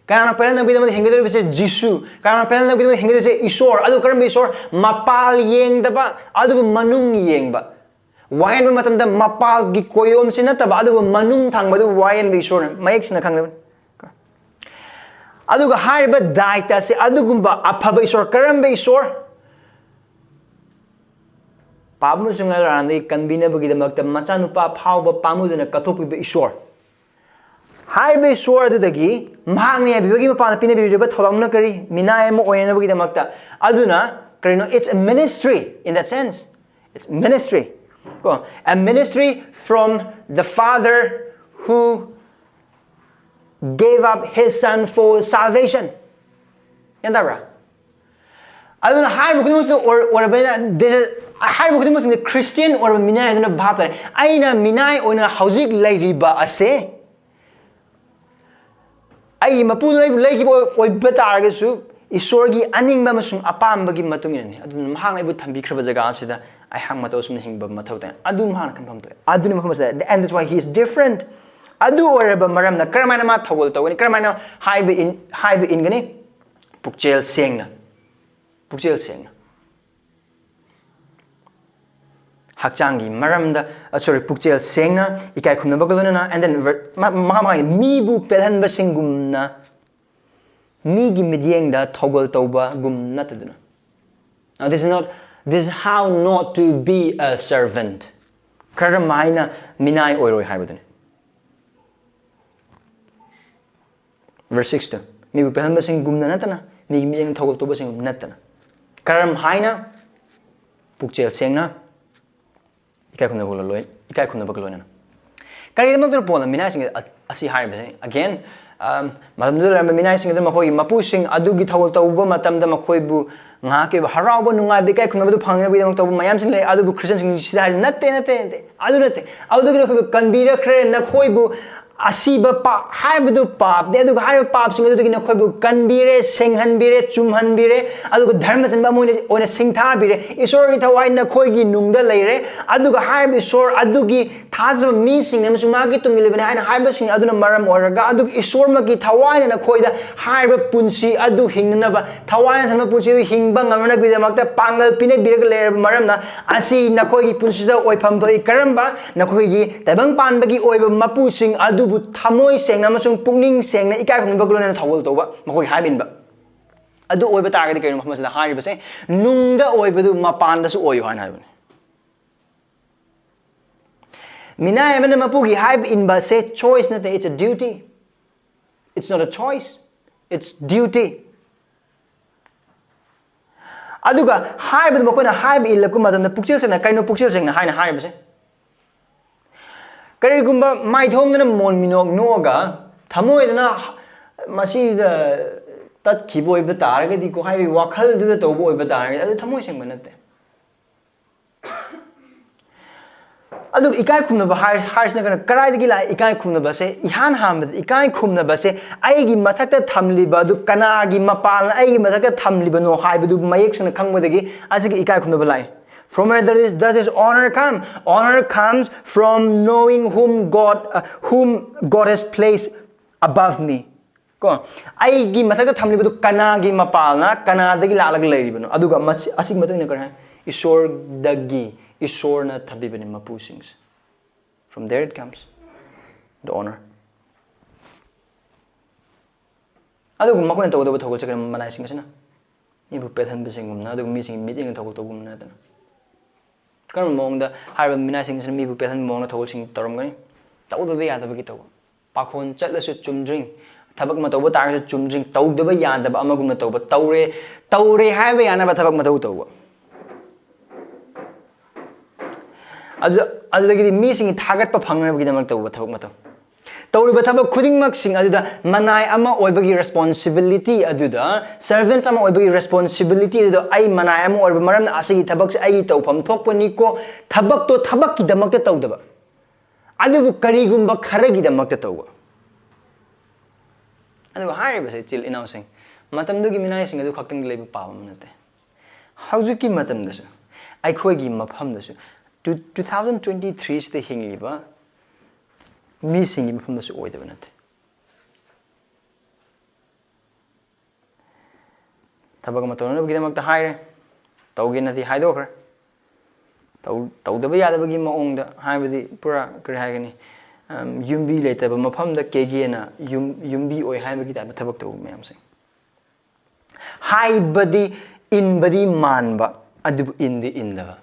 ꯀꯅꯥꯅꯣ ꯄꯦꯜꯍꯟꯅꯕꯒꯤꯗꯃꯛꯇ ꯍꯤꯡꯒꯗꯧꯔꯤꯕꯁꯦ? ꯖꯤꯁꯨ꯫ ꯀꯅꯥꯅꯣ ꯄꯦꯜꯍꯟꯅꯕꯒꯤꯗꯃꯛꯇ ꯍꯤꯡꯒꯗꯧꯔꯤꯕꯁꯦ? ꯏꯁꯣꯔ꯫ ꯑꯗꯨ ꯀꯔꯝꯕ ꯏꯁꯣꯔ? ꯃꯄꯥꯜ ꯌꯦꯡꯗꯕ, ꯑꯗꯨꯕꯨ ꯃꯅꯨꯡ ꯌꯦꯡꯕ꯫ ꯋꯥꯌꯦꯟꯕ ꯃꯇꯝꯗ ꯃꯄꯥꯜꯒꯤ ꯀꯣꯌꯣꯝꯁꯤ ꯅꯠꯇꯕ, ꯑꯗꯨꯕꯨ ꯃꯅꯨꯡ ꯊꯪꯕ ꯑꯗꯨ ꯋꯥꯌꯦꯟꯕ ꯏꯁꯣꯔꯅ ꯃꯌꯦꯛ ꯁꯦꯡꯅ ꯈꯪꯂꯕꯅꯤ꯫ ꯑꯗꯨꯒ ꯍꯥꯏꯔꯤꯕ ꯗꯥꯏꯇ ꯑꯁꯤ ꯑꯗꯨꯒꯨꯝꯕ ꯑꯐꯕ ꯏꯁꯣꯔ, ꯀꯔꯝꯕ ꯏꯁꯣꯔ? ꯄꯥꯞ ꯑꯃꯁꯨꯡ ꯑꯔꯥꯟꯗꯒꯤ ꯀꯟꯕꯤꯅꯕꯒꯤꯗꯃꯛꯇ ꯃꯆꯥꯅꯨꯄꯥ ꯐꯥꯎꯕ ꯄꯥꯝꯃꯨꯗꯅ ꯀꯠꯊꯣꯛꯄꯤꯕ ꯏꯁꯣꯔ꯫ ꯍꯥꯏꯔꯤꯕ ꯏꯁꯣꯔ ꯑꯗꯨꯗꯒꯤ ꯃꯍꯥꯛꯅ ꯌꯥꯕꯤꯕꯒꯤ ꯃꯄꯥꯟꯗ ꯄꯤꯅꯕꯤꯔꯤꯕ ꯊꯧꯗꯥꯡꯅ ꯀꯔꯤ? ꯃꯤꯅꯥꯏ ꯑꯃ ꯑꯣꯏꯅꯅꯕꯒꯤꯗꯃꯛꯇ꯫ ꯑꯗꯨꯅ ꯀꯔꯤꯅꯣ? It's a ministry in that sense. It's ministry. ꯀꯣ, a ministry from the Father who gave up his son for salvation. ꯒ꯭ꯌꯥꯟ ꯇꯥꯕ꯭ꯔꯥ? ꯑꯗꯨꯅ ꯍꯥꯏꯔꯤꯕ ꯈꯨꯗꯤꯡꯃꯛꯁꯤꯗ ꯑꯣꯏꯔ-, ꯑꯣꯏꯔꯕꯅꯤꯅ, this is, ꯍꯥꯏꯔꯤꯕ ꯈꯨꯗꯤꯡꯃꯛꯁꯤꯡꯗ ꯈ꯭ꯔꯤꯁꯇꯤꯌꯥꯟ ꯑꯣꯏꯔꯕ ꯃꯤꯅꯥꯏ ꯑꯗꯨꯅ ꯚꯥꯞ ꯇꯥꯔꯦ꯫ ꯑꯩꯅ ꯃꯤꯅꯥꯏ ꯑꯣꯏꯅ ꯍꯧꯖꯤꯛ ꯂꯩꯔꯤꯕ ꯑꯁꯦ ꯑꯩꯒꯤ ꯃꯄꯨꯗꯨꯅ ꯑꯩꯕꯨ ꯂꯩꯈꯤꯕ ꯑꯣꯏ-, ꯑꯣꯏꯕ ꯇꯥꯔꯒꯁꯨ, ꯏꯁꯣꯔꯒꯤ ꯑꯅꯤꯡꯕ ꯑꯃꯁꯨꯡ ꯑꯄꯥꯝꯕꯒꯤ ꯃꯇꯨꯡ ꯏꯟꯅꯅꯤ꯫ ꯑꯗꯨꯅ ꯃꯍꯥꯛꯅ ꯑꯩꯕꯨ ꯊꯝꯕꯤꯈ꯭ꯔꯕ ꯖꯒꯥ ꯑꯁꯤꯗ ꯑꯩꯍꯥꯛ ꯃꯇꯧ ꯑꯁꯨꯝꯅ ꯍꯤꯡꯕ ꯃꯊꯧ ꯇꯥꯏ꯫ ꯑꯗꯨ ꯃꯍꯥꯛꯅ ꯈꯟꯐꯝ ꯊꯣꯛꯑꯦ꯫ ꯑꯗꯨꯅꯤ ꯃꯐꯝ ꯑꯁꯤꯗ, and that's why he is different. ꯑꯗꯨ ꯑꯣꯏꯔꯕ ꯃꯔꯝꯅ ꯀꯔꯝꯍꯥꯏꯅ ꯃꯥ ꯊꯧꯒꯜ ꯇꯧꯒꯅꯤ? ꯀꯔꯝꯍꯥꯏꯅ ꯍꯥꯏꯕ ꯏꯟ-, ꯍꯥꯏꯕ ꯏꯟꯒꯅꯤ? ꯄꯨꯛꯆꯦꯜ ꯁꯦꯡꯅ꯫ ꯄꯨꯛꯆꯦꯜ ꯁꯦꯡꯅ꯫ ꯍꯛꯆꯥꯡꯒꯤ ꯃꯔꯝꯗ, ꯑ, sorry, ꯄꯨꯛꯆꯦꯜ ꯁꯦꯡꯅ, ꯏꯀꯥꯏ ꯈꯨꯝꯅꯕꯒ ꯂꯣꯏꯅꯅ, and then ver-, ꯃ-, ꯃꯈꯥ ꯃꯈꯥꯒꯤ ꯃꯤꯕꯨ ꯄꯦꯜꯍꯟꯕꯁꯤꯡꯒꯨꯝꯅ, ꯃꯤꯒꯤ ꯃꯤꯠꯌꯦꯡꯗ ꯊꯧꯒꯜ ꯇꯧꯕꯒꯨꯝ ꯅꯠꯇꯗꯨꯅ꯫ Now, this is not, this is how not to be a servant. ꯀꯔꯝ ꯍꯥꯏꯅ ꯃꯤꯅꯥꯏ ꯑꯣꯏꯔꯣꯏ ꯍꯥꯏꯕꯗꯨꯅꯤ꯫ Verse six ꯇꯨ, ꯃꯤꯕꯨ ꯄꯦꯜꯍꯟꯕꯁꯤꯡꯒꯨꯝꯅ ꯅꯠꯇꯅ, ꯃꯤꯒꯤ ꯃꯤꯠꯌꯦꯡ ꯊꯧꯒꯜ ꯇꯧꯕꯁꯤꯡꯒꯨꯝ ꯅꯠꯇꯅ꯫ ꯀꯔꯝ ꯍꯥꯏꯅ? ꯄꯨꯛꯆꯦꯜ ꯁꯦꯡꯅ, ꯏꯀꯥꯏ ꯈꯨꯝꯅꯕꯒ ꯂꯣꯏ ꯏꯀꯥꯏ ꯈꯨꯝꯅꯕꯒ ꯂꯣꯏꯅꯅ꯫ ꯀꯔꯤꯒꯤꯗꯃꯛꯇꯅ ꯄꯣꯜꯅ ꯃꯤꯅꯥꯏꯁꯤꯡ ꯑ- ꯑꯁꯤ ꯍꯥꯏꯔꯤꯕꯁꯦ? Again, ꯃꯇꯝꯗꯨꯗ ꯂꯩꯔꯝꯕ ꯃꯤꯅꯥꯏꯁꯤꯡ ꯑꯗꯨ ꯃꯈꯣꯏꯒꯤ ꯃꯄꯨꯁꯤꯡ ꯑꯗꯨꯒꯤ ꯊꯧꯒꯜ ꯇꯧꯕ ꯃꯇꯝꯗ ꯃꯈꯣꯏꯕꯨ ꯉꯥꯏꯍꯥꯛꯀꯤ ꯑꯣꯏꯕ ꯍꯔꯥꯎꯕ, ꯅꯨꯡꯉꯥꯏꯕ, ꯏꯀꯥꯏ ꯈꯨꯝꯅꯕꯗꯨ ꯐꯪꯅꯕꯒꯤꯗꯃꯛ ꯇꯧꯕ ꯃꯌꯥꯝꯁꯤꯡ ꯂꯩ꯫ ꯑꯗꯨꯕꯨ ꯈ꯭ꯔꯤꯁꯇꯤꯌꯥꯟꯁꯤꯡꯁꯤꯗ ꯍꯥꯏꯔꯤ, "ꯅꯠꯇꯦ, ꯅꯠꯇꯦ, ꯅꯠꯇꯦ, ꯑꯗꯨ ꯅꯠꯇꯦ꯫ ꯑꯗꯨꯗꯒꯤ ꯅꯈꯣꯏꯕꯨ ꯀꯟꯕꯤꯔꯛꯈ꯭ꯔꯦ, ꯅꯈꯣꯏꯕꯨ ꯑꯁꯤꯕ ꯄꯥꯞ ꯍꯥꯏꯕꯗꯨ ꯄꯥꯞꯅꯤ, ꯑꯗꯨꯒ ꯍꯥꯏꯔꯤꯕ ꯄꯥꯞꯁꯤꯡ ꯑꯗꯨꯗꯒꯤ ꯅꯈꯣꯏꯕꯨ ꯀꯟꯕꯤꯔꯦ, ꯁꯦꯡꯍꯟꯕꯤꯔꯦ, ꯆꯨꯝꯍꯟꯕꯤꯔꯦ, ꯑꯗꯨꯒ ꯙꯔꯃ ꯆꯟꯕ ꯑꯃ ꯑꯣꯏꯅ, ꯑꯣꯏꯅ ꯁꯤꯡꯊꯥꯕꯤꯔꯦ꯫ ꯏꯁꯣꯔꯒꯤ ꯊꯋꯥꯏ ꯅꯈꯣꯏꯒꯤ ꯅꯨꯡꯗ ꯂꯩꯔꯦ, ꯑꯗꯨꯒ ꯍꯥꯏꯔꯤꯕ ꯏꯁꯣꯔ ꯑꯗꯨꯒꯤ ꯊꯥꯖꯕ ꯃꯤꯁꯤꯡꯅ ꯑꯃꯁꯨꯡ ꯃꯥꯒꯤ ꯇꯨꯡ ꯏꯜꯂꯤꯕꯅꯤ ꯍꯥꯏꯅ ꯍꯥꯏꯕꯁꯤꯡ ꯑꯗꯨꯅ ꯃꯔꯝ ꯑꯣꯏꯔꯒ, ꯑꯗꯨꯒ ꯏꯁꯣꯔꯃꯛꯀꯤ ꯊꯋꯥꯏꯅ ꯅꯈꯣꯏꯗ ꯍꯥꯏꯔꯤꯕ ꯄꯨꯟꯁꯤ ꯑꯗꯨ ꯍꯤꯡꯅꯅꯕ, ꯊꯋꯥꯏꯅ ꯊꯝꯕ ꯄꯨꯟꯁꯤ ꯑꯗꯨ ꯍꯤꯡꯕ ꯉꯝꯅꯕꯒꯤꯗꯃꯛꯇ ꯄꯥꯡꯒꯜ ꯄꯤꯅꯕꯤꯔꯒ ꯂꯩꯔꯕ ꯃꯔꯝꯅ, ꯑꯁꯤ ꯅꯈꯣꯏꯒꯤ ꯄꯨꯟꯁꯤꯗ ꯑꯣꯏꯐꯝ ꯊꯣꯛꯏ꯫ ꯀꯔꯝꯕ? ꯅꯈꯣꯏꯒꯤ ꯇꯥꯏꯕꯪ ꯄꯥꯟꯕꯒꯤ ꯑꯣꯏꯕ ꯃꯄꯨꯁꯤꯡ ꯑꯗꯨꯕꯨ ꯊꯃꯣꯏ ꯁꯦꯡꯅ ꯑꯃꯁꯨꯡ ꯄꯨꯛꯅꯤꯡ ꯁꯦꯡꯅ ꯏꯀꯥꯏ ꯈꯨꯝꯅꯕꯒ ꯂꯣꯏꯅꯅ ꯊꯧꯒꯜ ꯇꯧꯕ, ꯃꯈꯣꯏꯒꯤ ꯍꯥꯏꯕ ꯏꯟꯕ꯫ ꯑꯗꯨ ꯑꯣꯏꯕ ꯇꯥꯔꯒꯗꯤ ꯀꯩꯅꯣ ꯃꯐꯝ ꯑꯁꯤꯗ ꯍꯥꯏꯔꯤꯕꯁꯦ? ꯅꯨꯡꯗ ꯑꯣꯏꯕꯗꯨ ꯃꯄꯥꯟꯗꯁꯨ ꯑꯣꯏꯌꯨ ꯍꯥꯏꯅ ꯍꯥꯏꯕꯅꯤ꯫ ꯃꯤꯅꯥꯏ ꯑꯃꯅ ꯃꯄꯨꯒꯤ ꯍꯥꯏꯕ ꯏꯟꯕꯁꯦ choice ꯅꯠꯇꯦ, it's a duty. It's not a choice, it's duty. ꯑꯗꯨꯒ ꯍꯥꯏꯕꯗꯨ ꯃꯈꯣꯏꯅ ꯍꯥꯏꯕ ꯏꯜꯂꯛꯄ ꯃꯇꯝꯗ ꯄꯨꯛꯆꯦꯜ ꯁꯦꯡꯅ, ꯀꯩꯅꯣ ꯄꯨꯛꯆꯦꯜ ꯁꯦꯡꯅ ꯍꯥꯏꯅ ꯍꯥꯏꯔꯤꯕꯁꯦ? ꯀꯔꯤꯒꯨꯝꯕ ꯃꯥꯏꯊꯣꯡꯗꯅ ꯃꯣꯟ ꯃꯤꯅꯣꯛ ꯅꯣꯛꯑꯒ ꯊꯃꯣꯏꯗꯅ ꯃꯁꯤꯗ ꯇꯠꯈꯤꯕ ꯑꯣꯏꯕ ꯇꯥꯔꯒꯗꯤꯀꯣ ꯍꯥꯏꯕꯒꯤ ꯋꯥꯈꯜꯗꯨꯗ ꯇꯧꯕ ꯑꯣꯏꯕ ꯇꯥꯔꯒꯗꯤ, ꯑꯗꯨ ꯊꯃꯣꯏ ꯁꯦꯡꯕ ꯅꯠꯇꯦ꯫ ꯑꯗꯨꯒ ꯏꯀꯥꯏ ꯈꯨꯝꯅꯕ ꯍꯥꯏ-, ꯍꯥꯏꯔꯤꯁꯤꯅ ꯀꯩꯅꯣ? ꯀꯗꯥꯏꯗꯒꯤ ꯂꯥꯛꯏ ꯏꯀꯥꯏ ꯈꯨꯝꯅꯕꯁꯦ? ꯏꯍꯥꯟ ꯍꯥꯟꯕꯗ ꯏꯀꯥꯏ ꯈꯨꯝꯅꯕꯁꯦ ꯑꯩꯒꯤ ꯃꯊꯛꯇ ꯊꯝꯂꯤꯕ ꯑꯗꯨ ꯀꯅꯥꯒꯤ ꯃꯄꯥꯜꯅ ꯑꯩꯒꯤ ꯃꯊꯛꯇ ꯊꯝꯂꯤꯕꯅꯣ ꯍꯥꯏꯕꯗꯨ ꯃꯌꯦꯛ ꯁꯦꯡꯅ ꯈꯪꯕꯗꯒꯤ ꯑꯁꯤꯒꯤ ꯏꯀꯥꯏ ꯈꯨꯝꯅꯕ ꯂꯥꯛꯏ꯫ From where does this, does this honor come? Honor comes from knowing whom God, uh, whom God has placed above me. ꯀꯣ, ꯑꯩꯒꯤ ꯃꯊꯛꯇ ꯊꯝꯂꯤꯕꯗꯨ ꯀꯅꯥꯒꯤ ꯃꯄꯥꯜꯅ, ꯀꯅꯥꯗꯒꯤ ꯂꯥꯛꯂꯒ ꯂꯩꯔꯤꯕꯅꯣ? ꯑꯗꯨꯒ ꯃꯁꯤ, ꯑꯁꯤꯒꯤ ꯃꯇꯨꯡ ꯏꯟꯅ ꯀꯔꯤ ꯍꯥꯏ? ꯏꯁꯣꯔꯗꯒꯤ, ꯏꯁꯣꯔꯅ ꯊꯝꯕꯤꯕꯅꯤ ꯃꯄꯨꯁꯤꯡꯁꯦ꯫ From there it comes, the honor. ꯑꯗꯨꯒ ꯃꯈꯣꯏꯅ ꯇꯧꯒꯗꯕ ꯊꯧꯒꯜꯁꯦ ꯀꯔꯤ? ꯃꯅꯥꯏꯁꯤꯡ ꯑꯁꯤꯅ ꯃꯤꯕꯨ ꯄꯦꯠꯍꯟꯕꯁꯤꯡꯒꯨꯝꯅ, ꯑꯗꯨꯒ ꯃꯤꯁꯤꯡꯒꯤ ꯃꯤꯠꯌꯦꯡꯗ ꯊꯧꯒꯜ ꯇꯧꯕꯒꯨꯝꯅ ꯅꯠꯇꯅ꯫ ꯀꯔꯝꯕ ꯃꯑꯣꯡꯗ ꯍꯥꯏꯔꯤꯕ ꯃꯤꯅꯥꯏꯁꯤꯡ ꯑꯁꯤꯅ ꯃꯤꯕꯨ ꯄꯦꯠꯍꯟꯕ ꯃꯑꯣꯡꯗ ꯊꯧꯒꯜꯁꯤꯡ ꯇꯧꯔꯝꯒꯅꯤ? ꯇꯧꯗꯕ ꯌꯥꯗꯕꯒꯤ ꯇꯧꯕ꯫ ꯄꯥꯈꯣꯟ ꯆꯠꯂꯁꯨ ꯆꯨꯝꯗ꯭ꯔꯤꯡ, ꯊꯕꯛ ꯑꯃ ꯇꯧꯕ ꯇꯥꯔꯒꯁꯨ ꯆꯨꯝꯗ꯭ꯔꯤꯡ, ꯇꯧꯗꯕ ꯌꯥꯗꯕ ꯑꯃꯒꯨꯝꯅ ꯇꯧꯕ, ꯇꯧꯔꯦ, ꯇꯧꯔꯦ ꯍꯥꯏꯕ ꯌꯥꯅꯕ ꯊꯕꯛ ꯃꯊꯧ ꯇꯧꯕ꯫ ꯑꯗꯨꯗ ꯑꯗꯨꯗꯒꯤꯗꯤ ꯃꯤꯁꯤꯡꯒꯤ ꯊꯥꯒꯠꯄ ꯐꯪꯅꯕꯒꯤꯗꯃꯛ ꯇꯧꯕ ꯊꯕꯛ ꯃꯇꯧ꯫ ꯇꯧꯔꯤꯕ ꯊꯕꯛ ꯈꯨꯗꯤꯡꯃꯛꯁꯤꯡ ꯑꯗꯨꯗ ꯃꯅꯥꯏ ꯑꯃ ꯑꯣꯏꯕꯒꯤ responsibility ꯑꯗꯨꯗ, servant ꯑꯃ ꯑꯣꯏꯕꯒꯤ responsibility ꯑꯗꯨꯗ ꯑꯩ ꯃꯅꯥꯏ ꯑꯃ ꯑꯣꯏꯔꯕ ꯃꯔꯝꯅ ꯑꯁꯤꯒꯤ ꯊꯕꯛꯁꯦ ꯑꯩꯒꯤ ꯇꯧꯐꯝ ꯊꯣꯛꯄꯅꯤꯀꯣ, ꯊꯕꯛꯇꯣ ꯊꯕꯛꯀꯤꯗꯃꯛꯇ ꯇꯧꯗꯕ, ꯑꯗꯨꯕꯨ ꯀꯔꯤꯒꯨꯝꯕ ꯈꯔꯒꯤꯗꯃꯛꯇ ꯇꯧꯕ꯫ ꯑꯗꯨꯒ ꯍꯥꯏꯔꯤꯕꯁꯦ ꯏꯆꯤꯜ ꯏꯅꯥꯎꯁꯤꯡ, ꯃꯇꯝꯗꯨꯒꯤ ꯃꯤꯅꯥꯏꯁꯤꯡ ꯑꯗꯨ ꯈꯛꯇꯪꯗ ꯂꯩꯕ ꯄꯥꯕ ꯑꯃ ꯅꯠꯇꯦ꯫ ꯍꯧꯖꯤꯛꯀꯤ ꯃꯇꯝꯗꯁꯨ, ꯑꯩꯈꯣꯏꯒꯤ ꯃꯐꯝꯗꯁꯨ, two thousand twenty threeꯁꯤꯗ ꯍꯤꯡꯂꯤꯕ ꯃꯤꯁꯤꯡꯒꯤ ꯃꯐꯝꯗꯁꯨ ꯑꯣꯏꯗꯕ ꯅꯠꯇꯦ꯫ ꯊꯕꯛ ꯑꯃ ꯇꯧꯅꯅꯕꯒꯤꯗꯃꯛꯇ ꯍꯥꯏꯔꯦ, ꯇꯧꯒꯦꯅꯗꯤ ꯍꯥꯏꯗꯣꯛꯈ꯭ꯔꯦ꯫ ꯇꯧ- ꯇꯧꯗꯕ ꯌꯥꯗꯕꯒꯤ ꯃꯑꯣꯡꯗ, ꯍꯥꯏꯕꯗꯤ ꯄꯨꯔꯥ ꯀꯔꯤ ꯍꯥꯏꯒꯅꯤ, ꯑꯝ, ꯌꯨꯝꯕꯤ ꯂꯩꯇꯕ ꯃꯐꯝꯗ ꯀꯦꯒꯦꯅ ꯌꯨꯝ- ꯌꯨꯝꯕꯤ ꯑꯣꯏ ꯍꯥꯏꯕꯒꯤ ꯇꯥꯏꯞꯇ ꯊꯕꯛ ꯇꯧꯕ ꯃꯌꯥꯝꯁꯦ꯫ ꯍꯥꯏꯕꯗꯤ ꯏꯟꯕꯗꯤ ꯃꯥꯟꯕ, ꯑꯗꯨꯕꯨ ꯏꯟꯗꯤ ꯏꯟꯗꯕ꯫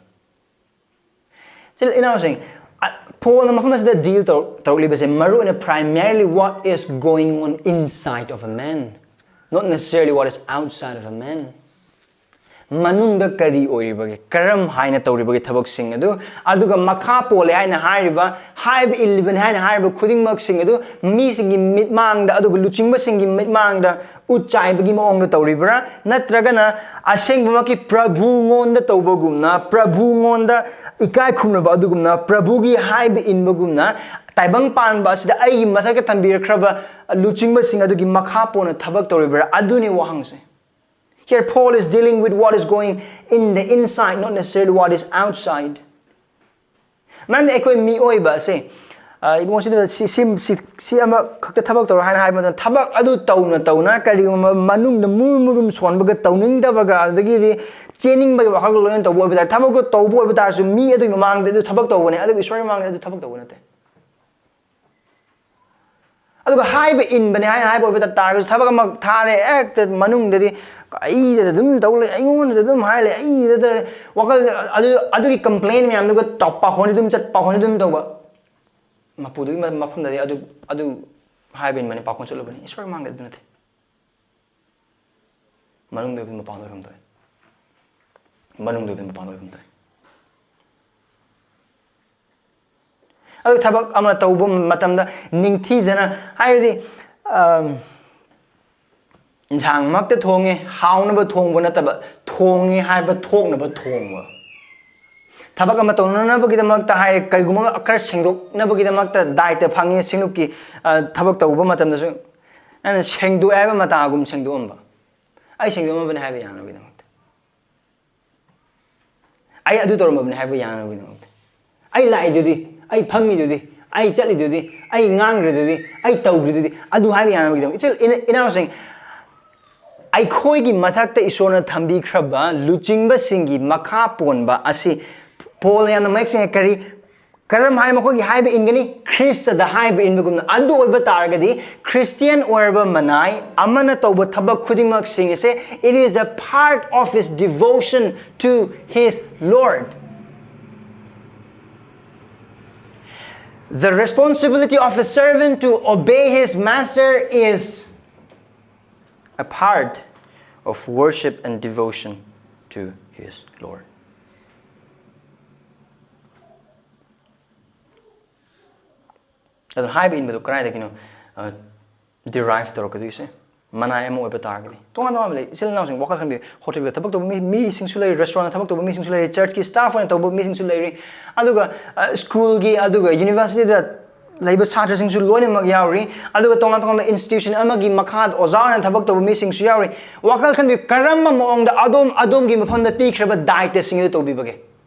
ꯏꯆꯤꯜ ꯏꯅꯥꯎꯁꯤꯡ, ꯑ, ꯄꯣꯜꯅ ꯃꯐꯝ ꯑꯁꯤꯗ deal ꯇꯧꯔꯛ- ꯇꯧꯔꯛꯂꯤꯕꯁꯦ ꯃꯔꯨ ꯑꯣꯏꯅ primarily what is going on inside of a man, not necessarily what is outside of a man꯫ ꯃꯅꯨꯡꯗ ꯀꯔꯤ ꯑꯣꯏꯔꯤꯕꯒꯦ, ꯀꯔꯝ ꯍꯥꯏꯅ ꯇꯧꯔꯤꯕꯒꯦ ꯊꯕꯛꯁꯤꯡ ꯑꯗꯨ, ꯑꯗꯨꯒ ꯃꯈꯥ ꯄꯣꯜꯂꯦ ꯍꯥꯏꯅ ꯍꯥꯏꯔꯤꯕ, ꯍꯥꯏꯕ ꯏꯜꯂꯤꯕꯅꯤ ꯍꯥꯏꯅ ꯍꯥꯏꯔꯤꯕ ꯈꯨꯗꯤꯡꯃꯛꯁꯤꯡ ꯑꯗꯨ ꯃꯤꯁꯤꯡꯒꯤ ꯃꯤꯠꯃꯥꯡꯗ, ꯑꯗꯨꯒ ꯂꯨꯆꯤꯡꯕꯁꯤꯡꯒꯤ ꯃꯤꯠꯃꯥꯡꯗ ꯎꯠ ꯆꯥꯏꯕꯒꯤ ꯃꯑꯣꯡꯗ ꯇꯧꯔꯤꯕ꯭ꯔꯥ, ꯅꯠꯇ꯭ꯔꯒꯅ ꯑꯁꯦꯡꯕꯃꯛꯀꯤ ꯄ꯭ꯔꯚꯨꯉꯣꯟꯗ ꯇꯧꯕꯒꯨꯝꯅ, ꯄ꯭ꯔꯚꯨꯉꯣꯟꯗ ꯏꯀꯥꯏ ꯈꯨꯝꯅꯕ ꯑꯗꯨꯒꯨꯝꯅ, ꯄ꯭ꯔꯚꯨꯒꯤ ꯍꯥꯏꯕ ꯏꯟꯕꯒꯨꯝꯅ, ꯇꯥꯏꯕꯪ ꯄꯥꯟꯕ ꯑꯁꯤꯗ ꯑꯩꯒꯤ ꯃꯊꯛꯇ ꯊꯝꯕꯤꯔꯛꯈ꯭ꯔꯕ ꯂꯨꯆꯤꯡꯕꯁꯤꯡ ꯑꯗꯨꯒꯤ ꯃꯈꯥ ꯄꯣꯟꯅ ꯊꯕꯛ ꯇꯧꯔꯤꯕ꯭ꯔꯥ? ꯑꯗꯨꯅꯤ ꯋꯥꯍꯪꯁꯦ꯫ Here Paul is dealing with what is going in the inside, not necessarily what is outside. ꯃꯔꯝꯗꯤ ꯑꯩꯈꯣꯏ ꯃꯤꯑꯣꯏꯕ ꯑꯁꯦ, ꯑ, ꯏꯕꯨꯡꯉꯣ, ꯁꯤꯗ ꯁꯤ, ꯁꯤ, ꯁꯤ, ꯁꯤ ꯑꯃꯈꯛꯇ ꯊꯕꯛ ꯇꯧꯔꯣ ꯍꯥꯏꯅ ꯍꯥꯏꯕ ꯃꯇꯝꯗ, ꯊꯕꯛ ꯑꯗꯨ ꯇꯧꯅ ꯇꯧꯅ ꯀꯔꯤꯒꯨꯝꯕ ꯃꯅꯨꯡꯗ ꯃꯨꯔꯨꯝ ꯃꯨꯔꯨꯝ ꯁꯣꯟꯕꯒ, ꯇꯧꯅꯤꯡꯗꯕꯒ, ꯑꯗꯒꯤꯗꯤ ꯆꯦꯟꯅꯤꯡꯕꯒꯤ ꯋꯥꯈꯜ ꯂꯣꯏꯅ ꯇꯧꯕ ꯑꯣꯏꯕ ꯇꯥꯔꯦ, ꯊꯕꯛꯇꯣ ꯇꯧꯕ ꯑꯣꯏꯕ ꯇꯥꯔꯁꯨ, ꯃꯤ ꯑꯗꯨꯒꯤ ꯃꯃꯥꯡꯗ ꯑꯗꯨ ꯊꯕꯛ ꯇꯧꯕꯅꯦ, ꯑꯗꯨꯒ ꯏꯁꯣꯔꯒꯤ ꯃꯃꯥꯡꯗ ꯑꯗꯨ ꯊꯕꯛ ꯇꯧꯕ ꯅꯠꯇꯦ꯫ ꯑꯗꯨꯒ ꯍꯥꯏꯕ ꯏꯟꯕꯅꯦ ꯍꯥꯏꯅ ꯍꯥꯏꯕ ꯑꯣꯏꯕ ꯇꯥꯔꯒꯁꯨ, ꯊꯕꯛ ꯑꯃ ꯊꯥꯔꯦ, ꯍꯦꯛꯇ ꯃꯅꯨꯡꯗꯗꯤ ꯑꯩꯗ ꯑꯗꯨꯝ ꯇꯧ ꯂꯩ, ꯑꯩꯉꯣꯟꯗ ꯑꯗꯨꯝ ꯍꯥꯏ ꯂꯩ, ꯑꯩꯗ ꯋꯥꯈꯜ ꯑꯗꯨ, ꯑꯗꯨꯒꯤ complain ꯃꯌꯥꯝꯗꯨꯒ ꯇꯧ-, ꯄꯥꯈꯣꯟ ꯑꯗꯨꯝ ꯆꯠ, ꯄꯥꯈꯣꯟ ꯑꯗꯨꯝ ꯇꯧꯕ꯫ ꯃꯄꯨꯗꯨꯒꯤ ꯃ-, ꯃꯐꯝꯗꯗꯤ ꯑꯗꯨ, ꯑꯗꯨ ꯍꯥꯏꯕ ꯏꯟꯕꯅꯦ, ꯄꯥꯈꯣꯟ ꯆꯠꯂꯨꯕꯅꯦ꯫ ꯏꯁꯣꯔꯒꯤ ꯃꯥꯡꯗ ꯑꯗꯨ ꯅꯠꯇꯦ꯫ ꯃꯅꯨꯡꯗ ꯑꯣꯏꯕꯗꯤ ꯃꯄꯥꯟꯗ ꯑꯣꯏꯐꯝ ꯊꯣꯛꯑꯦ꯫ ꯃꯅꯨꯡꯗ ꯑꯣꯏꯕꯗꯤ ꯃꯄꯥꯟꯗ ꯑꯣꯏꯐꯝ ꯊꯣꯛꯑꯦ꯫ ꯑꯗꯨ ꯊꯕꯛ ꯑꯃ ꯇꯧꯕ ꯃꯇꯝꯗ ꯅꯤꯡꯊꯤꯖꯅ, ꯍꯥꯏꯕꯗꯤ, ꯑꯝ, ꯏꯟꯁꯥꯡꯃꯛꯇ ꯊꯣꯡꯉꯦ, ꯍꯥꯎꯅꯕ ꯊꯣꯡꯕ ꯅꯠꯇꯕ, ꯊꯣꯡꯉꯦ ꯍꯥꯏꯕ ꯊꯣꯛꯅꯕ ꯊꯣꯡꯕ꯫ ꯊꯕꯛ ꯑꯃ ꯇꯧꯅꯅꯕꯒꯤꯗꯃꯛꯇ ꯍꯥꯏꯔꯦ, ꯀꯔꯤꯒꯨꯝꯕ ꯑꯃ ꯈꯔ ꯁꯦꯡꯗꯣꯛꯅꯕꯒꯤꯗꯃꯛꯇ ꯗꯥꯏꯇ ꯐꯪꯉꯦ, ꯁꯤꯡꯂꯨꯞꯀꯤ, ꯑ, ꯊꯕꯛ ꯇꯧꯕ ꯃꯇꯝꯗꯁꯨ ꯑꯩꯅ ꯁꯦꯡꯗꯣꯛꯑꯦ ꯍꯥꯏꯕ ꯃꯇꯥꯒꯨꯝ ꯁꯦꯡꯗꯣꯛꯑꯝꯕ꯫ ꯑꯩ ꯁꯦꯡꯗꯣꯛꯑꯝꯃꯕꯅꯤ ꯍꯥꯏꯕ ꯌꯥꯅꯕꯒꯤꯗꯃꯛꯇ꯫ ꯑꯩ ꯑꯗꯨ ꯇꯧꯔꯝꯃꯕꯅꯤ ꯍꯥꯏꯕ ꯌꯥꯅꯕꯒꯤꯗꯃꯛꯇ꯫ ꯑꯩ ꯂꯥꯛꯏꯗꯨꯗꯤ, ꯑꯩ ꯐꯝꯃꯤꯗꯨꯗꯤ, ꯑꯩ ꯆꯠꯂꯤꯗꯨꯗꯤ, ꯑꯩ ꯉꯥꯡꯈ꯭ꯔꯤꯗꯨꯗꯤ, ꯑꯩ ꯇꯧꯈ꯭ꯔꯤꯗꯨꯗꯤ, ꯑꯗꯨ ꯍꯥꯏꯕ ꯌꯥꯅꯕꯒꯤꯗꯃꯛ꯫ ꯏꯆꯤꯜ ꯏꯅꯥ-, ꯏꯅꯥꯎꯁꯤꯡ, ꯑꯩꯈꯣꯏꯒꯤ ꯃꯊꯛꯇ ꯏꯁꯣꯔꯅ ꯊꯝꯕꯤꯈ꯭ꯔꯕ ꯂꯨꯆꯤꯡꯕꯁꯤꯡꯒꯤ ꯃꯈꯥ ꯄꯣꯟꯕ ꯑꯁꯤ ꯄꯣꯜꯅ ꯌꯥꯝꯅ ꯃꯌꯦꯛ ꯁꯦꯡꯅ ꯀꯔꯤ, ꯀꯔꯝ ꯍꯥꯏꯅ ꯃꯈꯣꯏꯒꯤ ꯍꯥꯏꯕ ꯏꯟꯒꯅꯤ? ꯈ꯭ꯔꯤꯁꯇꯗ ꯍꯥꯏꯕ ꯏꯟꯕꯒꯨꯝꯅ꯫ ꯑꯗꯨ ꯑꯣꯏꯕ ꯇꯥꯔꯒꯗꯤ ꯈ꯭ꯔꯤꯁꯇꯤꯌꯥꯟ ꯑꯣꯏꯔꯕ ꯃꯅꯥꯏ ꯑꯃꯅ ꯇꯧꯕ ꯊꯕꯛ ꯈꯨꯗꯤꯡꯃꯛꯁꯤꯡ ꯑꯁꯦ, it is a part of his devotion to his Lord. The responsibility of a servant to obey his master is a part of worship and devotion to his Lord. ꯑꯗꯨꯅ ꯍꯥꯏꯕ ꯏꯟꯕꯗꯣ ꯀꯗꯥꯏꯗꯒꯤꯅꯣ, ꯑ, derive ꯇꯧꯔꯛꯀꯗꯣꯏꯁꯦ? ꯃꯅꯥꯏ ꯑꯃ ꯑꯣꯏꯕ ꯇꯥꯔꯒꯗꯤ ꯇꯣꯉꯥꯟ ꯇꯣꯉꯥꯟꯕ ꯂꯩ꯫ ꯏꯆꯤꯜ ꯏꯅꯥꯎꯁꯤꯡ, ꯋꯥꯈꯜ ꯈꯟꯕꯤꯌꯨ꯫ ꯍꯣꯇꯦꯜꯗ ꯊꯕꯛ ꯇꯧꯕ ꯃꯤ, ꯃꯤꯁꯤꯡꯁꯨ ꯂꯩꯔꯤ, ꯔꯦꯁꯇꯨꯔꯦꯟꯗ ꯊꯕꯛ ꯇꯧꯕ ꯃꯤꯁꯤꯡꯁꯨ ꯂꯩꯔꯤ, ꯆꯔꯆꯀꯤ ꯁ꯭ꯇꯥꯐ ꯑꯣꯏꯅ ꯇꯧꯕ ꯃꯤꯁꯤꯡꯁꯨ ꯂꯩꯔꯤ, ꯑꯗꯨꯒ, ꯑ, ꯁ꯭ꯀꯨꯜꯒꯤ, ꯑꯗꯨꯒ ꯌꯨꯅꯤꯚꯔꯁꯤꯇꯤꯗ ꯂꯩꯕ ꯁꯥꯇ꯭ꯔꯁꯤꯡꯁꯨ ꯂꯣꯏꯅꯃꯛ ꯌꯥꯎꯔꯤ, ꯑꯗꯨꯒ ꯇꯣꯉꯥꯟ ꯇꯣꯉꯥꯟꯕ ꯏꯟꯁꯇꯤꯇ꯭ꯌꯨꯁꯟ ꯑꯃꯒꯤ ꯃꯈꯥꯗ ꯑꯣꯖꯥ ꯑꯣꯏꯅ ꯊꯕꯛ ꯇꯧꯕ ꯃꯤꯁꯤꯡꯁꯨ ꯌꯥꯎꯔꯤ꯫ ꯋꯥꯈꯜ ꯈꯟꯕꯤꯌꯨ, ꯀꯔꯝꯕ ꯃꯑꯣꯡꯗ ꯑꯗꯣꯝ, ꯑꯗꯣꯝꯒꯤ ꯃꯐꯝꯗ ꯄꯤꯈ꯭ꯔꯕ ꯗꯥꯏꯇꯁꯤꯡ ꯑꯗꯨ ꯇꯧꯕꯤꯕꯒꯦ?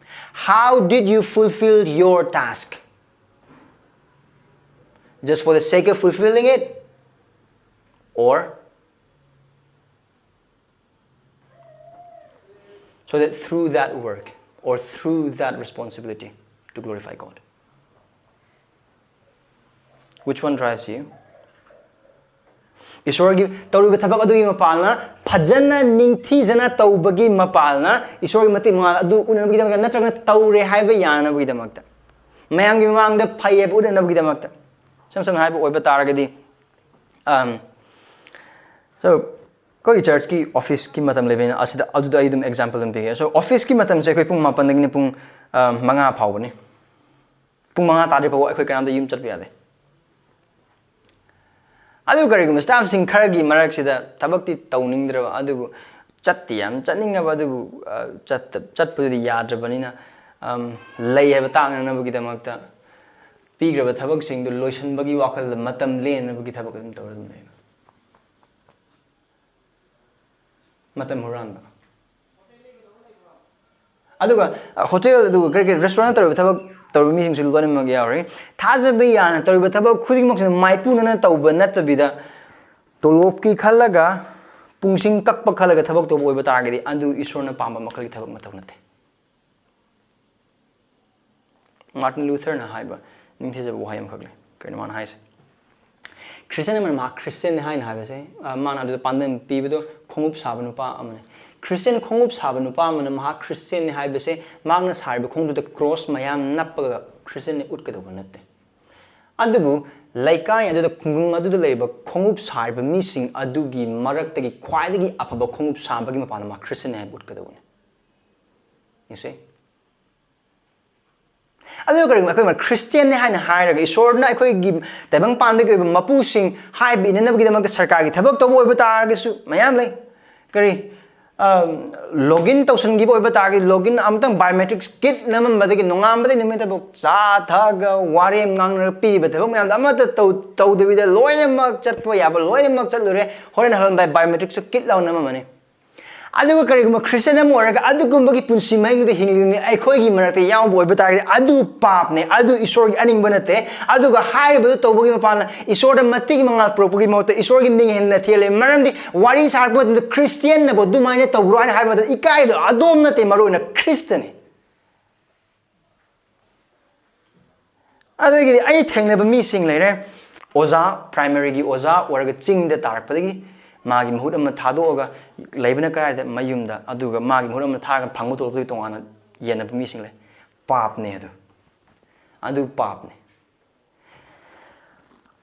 How did you fulfill your task? Just for the sake of fulfilling it, or so that through that work or through that responsibility to glorify God? Which one drives you? ꯏꯁꯣꯔꯒꯤ ꯇꯧꯔꯤꯕ ꯊꯕꯛ ꯑꯗꯨꯒꯤ ꯃꯄꯥꯜꯅ, ꯐꯖꯅ ꯅꯤꯡꯊꯤꯖꯅ ꯇꯧꯕꯒꯤ ꯃꯄꯥꯜꯅ, ꯏꯁꯣꯔꯒꯤ ꯃꯇꯤꯛ ꯃꯉꯥꯜ ꯑꯗꯨ ꯎꯅꯕꯒꯤꯗꯃꯛꯇ, ꯅꯠꯇ꯭ꯔꯒꯅ ꯇꯧꯔꯦ ꯍꯥꯏꯕ ꯌꯥꯅꯕꯒꯤꯗꯃꯛꯇ, ꯃꯌꯥꯝꯒꯤ ꯃꯃꯥꯡꯗ ꯐꯩ ꯍꯥꯏꯕ ꯎꯠꯅꯅꯕꯒꯤꯗꯃꯛꯇ? ꯏꯁꯝ ꯁꯝꯅ ꯍꯥꯏꯕ ꯑꯣꯏꯕ ꯇꯥꯔꯒꯗꯤ, ꯑꯝ, so, ꯑꯩꯈꯣꯏꯒꯤ ꯆꯔꯆꯀꯤ ꯑꯣꯐꯤꯁꯀꯤ ꯃꯇꯝ ꯂꯩꯕꯅꯤꯅ, ꯑꯁꯤꯗ, ꯑꯗꯨꯗ ꯑꯩ ꯑꯗꯨꯝ ꯑꯦꯛꯖꯥꯝꯄꯜ ꯑꯗꯨꯝ ꯄꯤꯒꯦ꯫ So, ꯑꯣꯐꯤꯁꯀꯤ ꯃꯇꯝꯁꯦ ꯑꯩꯈꯣꯏ ꯄꯨꯡ ꯃꯥꯄꯟꯗꯒꯤꯅ ꯄꯨꯡ, ꯑ, ꯃꯉꯥ ꯐꯥꯎꯕꯅꯤ꯫ ꯄꯨꯡ ꯃꯉꯥ ꯇꯥꯗ꯭ꯔꯤ ꯐꯥꯎꯕ ꯑꯩꯈꯣꯏ ꯀꯅꯥꯝꯇ ꯌꯨꯝ ꯆꯠꯄ ꯌꯥꯗꯦ꯫ ꯑꯗꯨꯕꯨ ꯀꯔꯤꯒꯨꯝꯕ staffꯁꯤꯡ ꯈꯔꯒꯤ ꯃꯔꯛꯁꯤꯗ ꯊꯕꯛꯇꯤ ꯇꯧꯅꯤꯡꯗ꯭ꯔꯕ, ꯑꯗꯨꯕꯨ ꯆꯠꯇꯤ ꯌꯥꯝ ꯆꯠꯅꯤꯡꯉꯕ, ꯑꯗꯨꯕꯨ, ꯑ, ꯆꯠꯇ-, ꯆꯠꯄꯗꯨꯗꯤ ꯌꯥꯗ꯭ꯔꯕꯅꯤꯅ, ꯑꯝ, ꯂꯩ ꯍꯥꯏꯕ ꯇꯥꯛꯅꯅꯕꯒꯤꯗꯃꯛꯇ ꯄꯤꯈ꯭ꯔꯕ ꯊꯕꯛꯁꯤꯡꯗꯨ ꯂꯣꯏꯁꯤꯟꯕꯒꯤ ꯋꯥꯈꯜꯗ ꯃꯇꯝ ꯂꯦꯟꯅꯕꯒꯤ ꯊꯕꯛ ꯑꯗꯨꯝ ꯇꯧꯔ ꯑꯗꯨꯝ ꯂꯩꯕ꯫ ꯃꯇꯝ ꯍꯨꯔꯥꯟꯕ꯫ ꯑꯗꯨꯒ, ꯑ, hotel, ꯑꯗꯨꯒ ꯀꯔꯤ ꯀꯔꯤ restaurant ꯇꯧꯔꯤꯕ ꯊꯕꯛ ꯇꯧꯔꯤꯕ ꯃꯤꯁꯤꯡꯁꯨ ꯂꯣꯏꯅꯃꯛ ꯌꯥꯎꯔꯤ꯫ ꯊꯥꯖꯕ ꯌꯥꯅ ꯇꯧꯔꯤꯕ ꯊꯕꯛ ꯈꯨꯗꯤꯡꯃꯛꯁꯤꯅ ꯃꯥꯏꯄꯨꯅꯅ ꯇꯧꯕ ꯅꯠꯇꯕꯤꯗ, ꯇꯣꯂꯣꯞꯀꯤ ꯈꯜꯂꯒ, ꯄꯨꯡꯁꯤꯡ ꯀꯛꯄ ꯈꯜꯂꯒ ꯊꯕꯛ ꯇꯧꯕ ꯑꯣꯏꯕ ꯇꯥꯔꯒꯗꯤ, ꯑꯗꯨ ꯏꯁꯣꯔꯅ ꯄꯥꯝꯕ ꯃꯈꯜꯒꯤ ꯊꯕꯛ ꯃꯊꯧ ꯅꯠꯇꯦ꯫ ꯃꯥꯔꯇꯤꯟ ꯂꯨꯊꯔꯅ ꯍꯥꯏꯕ ꯅꯤꯡꯊꯤꯖꯕ ꯋꯥꯍꯩ ꯑꯃꯈꯛ ꯂꯩ꯫ ꯀꯩꯅꯣ ꯃꯥꯅ ꯍꯥꯏꯁꯦ? ꯈ꯭ꯔꯤꯁꯇꯤꯌꯥꯟ ꯑꯃꯅ ꯃꯍꯥꯛ ꯈ꯭ꯔꯤꯁꯇꯤꯌꯥꯟꯅꯤ ꯍꯥꯏꯅ ꯍꯥꯏꯕꯁꯦ, ꯑ, ꯃꯥꯅ ꯑꯗꯨꯗ ꯄꯥꯟꯗꯝ ꯄꯤꯕꯗꯣ ꯈꯣꯡꯎꯞ ꯁꯥꯕ ꯅꯨꯄꯥ ꯑꯃꯅꯤ꯫ ꯈ꯭ꯔꯤꯁꯇꯤꯌꯥꯟ ꯈꯣꯡꯎꯞ ꯁꯥꯕ ꯅꯨꯄꯥ ꯑꯃꯅ ꯃꯍꯥꯛ ꯈ꯭ꯔꯤꯁꯇꯤꯌꯥꯟꯅꯤ ꯍꯥꯏꯕꯁꯦ, ꯃꯍꯥꯛꯅ ꯁꯥꯔꯤꯕ ꯈꯣꯡꯎꯞꯇꯨꯗ ꯀ꯭ꯔꯣꯁ ꯃꯌꯥꯝ ꯅꯞꯄꯒ ꯈ꯭ꯔꯤꯁꯇꯤꯌꯥꯟꯅꯤ ꯎꯠꯀꯗꯧꯕ ꯅꯠꯇꯦ꯫ ꯑꯗꯨꯕꯨ ꯂꯩꯀꯥꯏ ꯑꯗꯨꯗ, ꯈꯨꯡꯒꯪ ꯑꯗꯨꯗ ꯂꯩꯔꯤꯕ ꯈꯣꯡꯎꯞ ꯁꯥꯔꯤꯕ ꯃꯤꯁꯤꯡ ꯑꯗꯨꯒꯤ ꯃꯔꯛꯇꯒꯤ ꯈ꯭ꯋꯥꯏꯗꯒꯤ ꯑꯐꯕ ꯈꯣꯡꯎꯞ ꯁꯥꯕꯒꯤ ꯃꯄꯥꯟꯗ ꯃꯥ ꯈ꯭ꯔꯤꯁꯇꯤꯌꯥꯟꯅꯤ ꯍꯥꯏꯕ ꯎꯠꯀꯗꯧꯕꯅꯤ꯫ You see? ꯑꯗꯨꯒ ꯀꯔꯤꯒꯨꯝꯕ ꯑꯩꯈꯣꯏ ꯈ꯭ꯔꯤꯁꯇꯤꯌꯥꯟꯅꯤ ꯍꯥꯏꯅ ꯍꯥꯏꯔꯒ, ꯏꯁꯣꯔꯅ ꯑꯩꯈꯣꯏꯒꯤ ꯇꯥꯏꯕꯪ ꯄꯥꯟꯕꯒꯤ ꯑꯣꯏꯕ ꯃꯄꯨꯁꯤꯡ ꯍꯥꯏꯕ ꯏꯅꯅꯕꯒꯤꯗꯃꯛꯇ ꯁꯔꯀꯥꯔꯒꯤ ꯊꯕꯛ ꯇꯧꯕ ꯑꯣꯏꯕ ꯇꯥꯔꯒꯁꯨ ꯃꯌꯥꯝ ꯂꯩ꯫ ꯀꯔꯤ, ꯑ, login ꯇꯧꯁꯟꯈꯤꯕ ꯑꯣꯏꯕ ꯇꯥꯔꯒꯗꯤ, login ꯑꯃꯇꯪ biometrics kit ꯅꯝꯃꯝꯕꯗꯒꯤ ꯅꯣꯡꯉꯥꯟꯕꯗꯒꯤ ꯅꯨꯃꯤꯠ ꯇꯥꯐꯥꯎ ꯆꯥ ꯊꯛꯑꯒ ꯋꯥꯔꯦꯝ ꯉꯥꯡꯅꯔꯒ ꯄꯤꯔꯤꯕ ꯊꯕꯛ ꯃꯌꯥꯝꯗꯣ ꯑꯃꯠꯇ ꯇꯧ-, ꯇꯧꯗꯕꯤꯗ ꯂꯣꯏꯅꯃꯛ ꯆꯠꯄ ꯌꯥꯕ ꯂꯣꯏꯅꯃꯛ ꯆꯠꯂꯨꯔꯦ꯫ ꯍꯣꯔꯦꯟ ꯍꯜꯂꯝꯗꯥꯏ biometricsꯁꯨ kit ꯂꯥꯎ ꯅꯝꯃꯝꯃꯅꯤ꯫ ꯑꯗꯨꯒ ꯀꯔꯤꯒꯨꯝꯕ ꯈ꯭ꯔꯤꯁꯇꯤꯌꯥꯟ ꯑꯃ ꯑꯣꯏꯔꯒ ꯑꯗꯨꯒꯨꯝꯕꯒꯤ ꯄꯨꯟꯁꯤ ꯃꯍꯤꯡꯗꯨꯗ ꯍꯤꯡꯂꯤꯕ ꯃꯤ ꯑꯩꯈꯣꯏꯒꯤ ꯃꯔꯛꯇ ꯌꯥꯎꯕ ꯑꯣꯏꯕ ꯇꯥꯔꯒꯗꯤ, ꯑꯗꯨ ꯄꯥꯞꯅꯦ, ꯑꯗꯨ ꯏꯁꯣꯔꯒꯤ ꯑꯅꯤꯡꯕ ꯅꯠꯇꯦ꯫ ꯑꯗꯨꯒ ꯍꯥꯏꯔꯤꯕꯗꯨ ꯇꯧꯕꯒꯤ ꯃꯄꯥꯟꯅ ꯏꯁꯣꯔꯗ ꯃꯇꯤꯛ ꯃꯉꯥꯜ ꯄꯨꯔꯛꯄꯒꯤ ꯃꯍꯨꯠꯇ ꯏꯁꯣꯔꯒꯤ ꯃꯤꯡ ꯍꯦꯟꯅ ꯊꯤꯍꯜꯂꯦ꯫ ꯃꯔꯝꯗꯤ ꯋꯥꯔꯤ ꯁꯥꯔꯛꯄ ꯃꯇꯝꯗ ꯈ꯭ꯔꯤꯁꯇꯤꯌꯥꯟꯅꯕꯨ ꯑꯗꯨꯃꯥꯏꯅ ꯇꯧꯕ꯭ꯔꯣ ꯍꯥꯏꯅ ꯍꯥꯏꯕ ꯃꯇꯝꯗ ꯏꯀꯥꯏꯗꯣ ꯑꯗꯣꯝ ꯅꯠꯇꯦ, ꯃꯔꯨ ꯑꯣꯏꯅ ꯈ꯭ꯔꯤꯁꯇꯅꯤ꯫ ꯑꯗꯒꯤꯗꯤ ꯑꯩ ꯊꯦꯡꯅꯕ ꯃꯤꯁꯤꯡ ꯂꯩꯔꯦ, ꯑꯣꯖꯥ, primaryꯒꯤ ꯑꯣꯖꯥ ꯑꯣꯏꯔꯒ ꯆꯤꯡꯗ ꯇꯥꯔꯛꯄꯗꯒꯤ ꯃꯥꯒꯤ ꯃꯍꯨꯠ ꯑꯃ ꯊꯥꯗꯣꯛꯑꯒ ꯂꯩꯕꯅ ꯀꯗꯥꯏꯗ? ꯃꯌꯨꯝꯗ꯫ ꯑꯗꯨꯒ ꯃꯥꯒꯤ ꯃꯍꯨꯠ ꯑꯃ ꯊꯥꯔꯒ ꯐꯪꯕ ꯇꯣꯂꯣꯞꯇꯨꯒꯤ ꯇꯣꯉꯥꯟꯅ ꯌꯦꯟꯅꯕ ꯃꯤꯁꯤꯡ ꯂꯩ꯫ ꯄꯥꯞꯅꯦ ꯑꯗꯨ꯫ ꯑꯗꯨ ꯄꯥꯞꯅꯦ꯫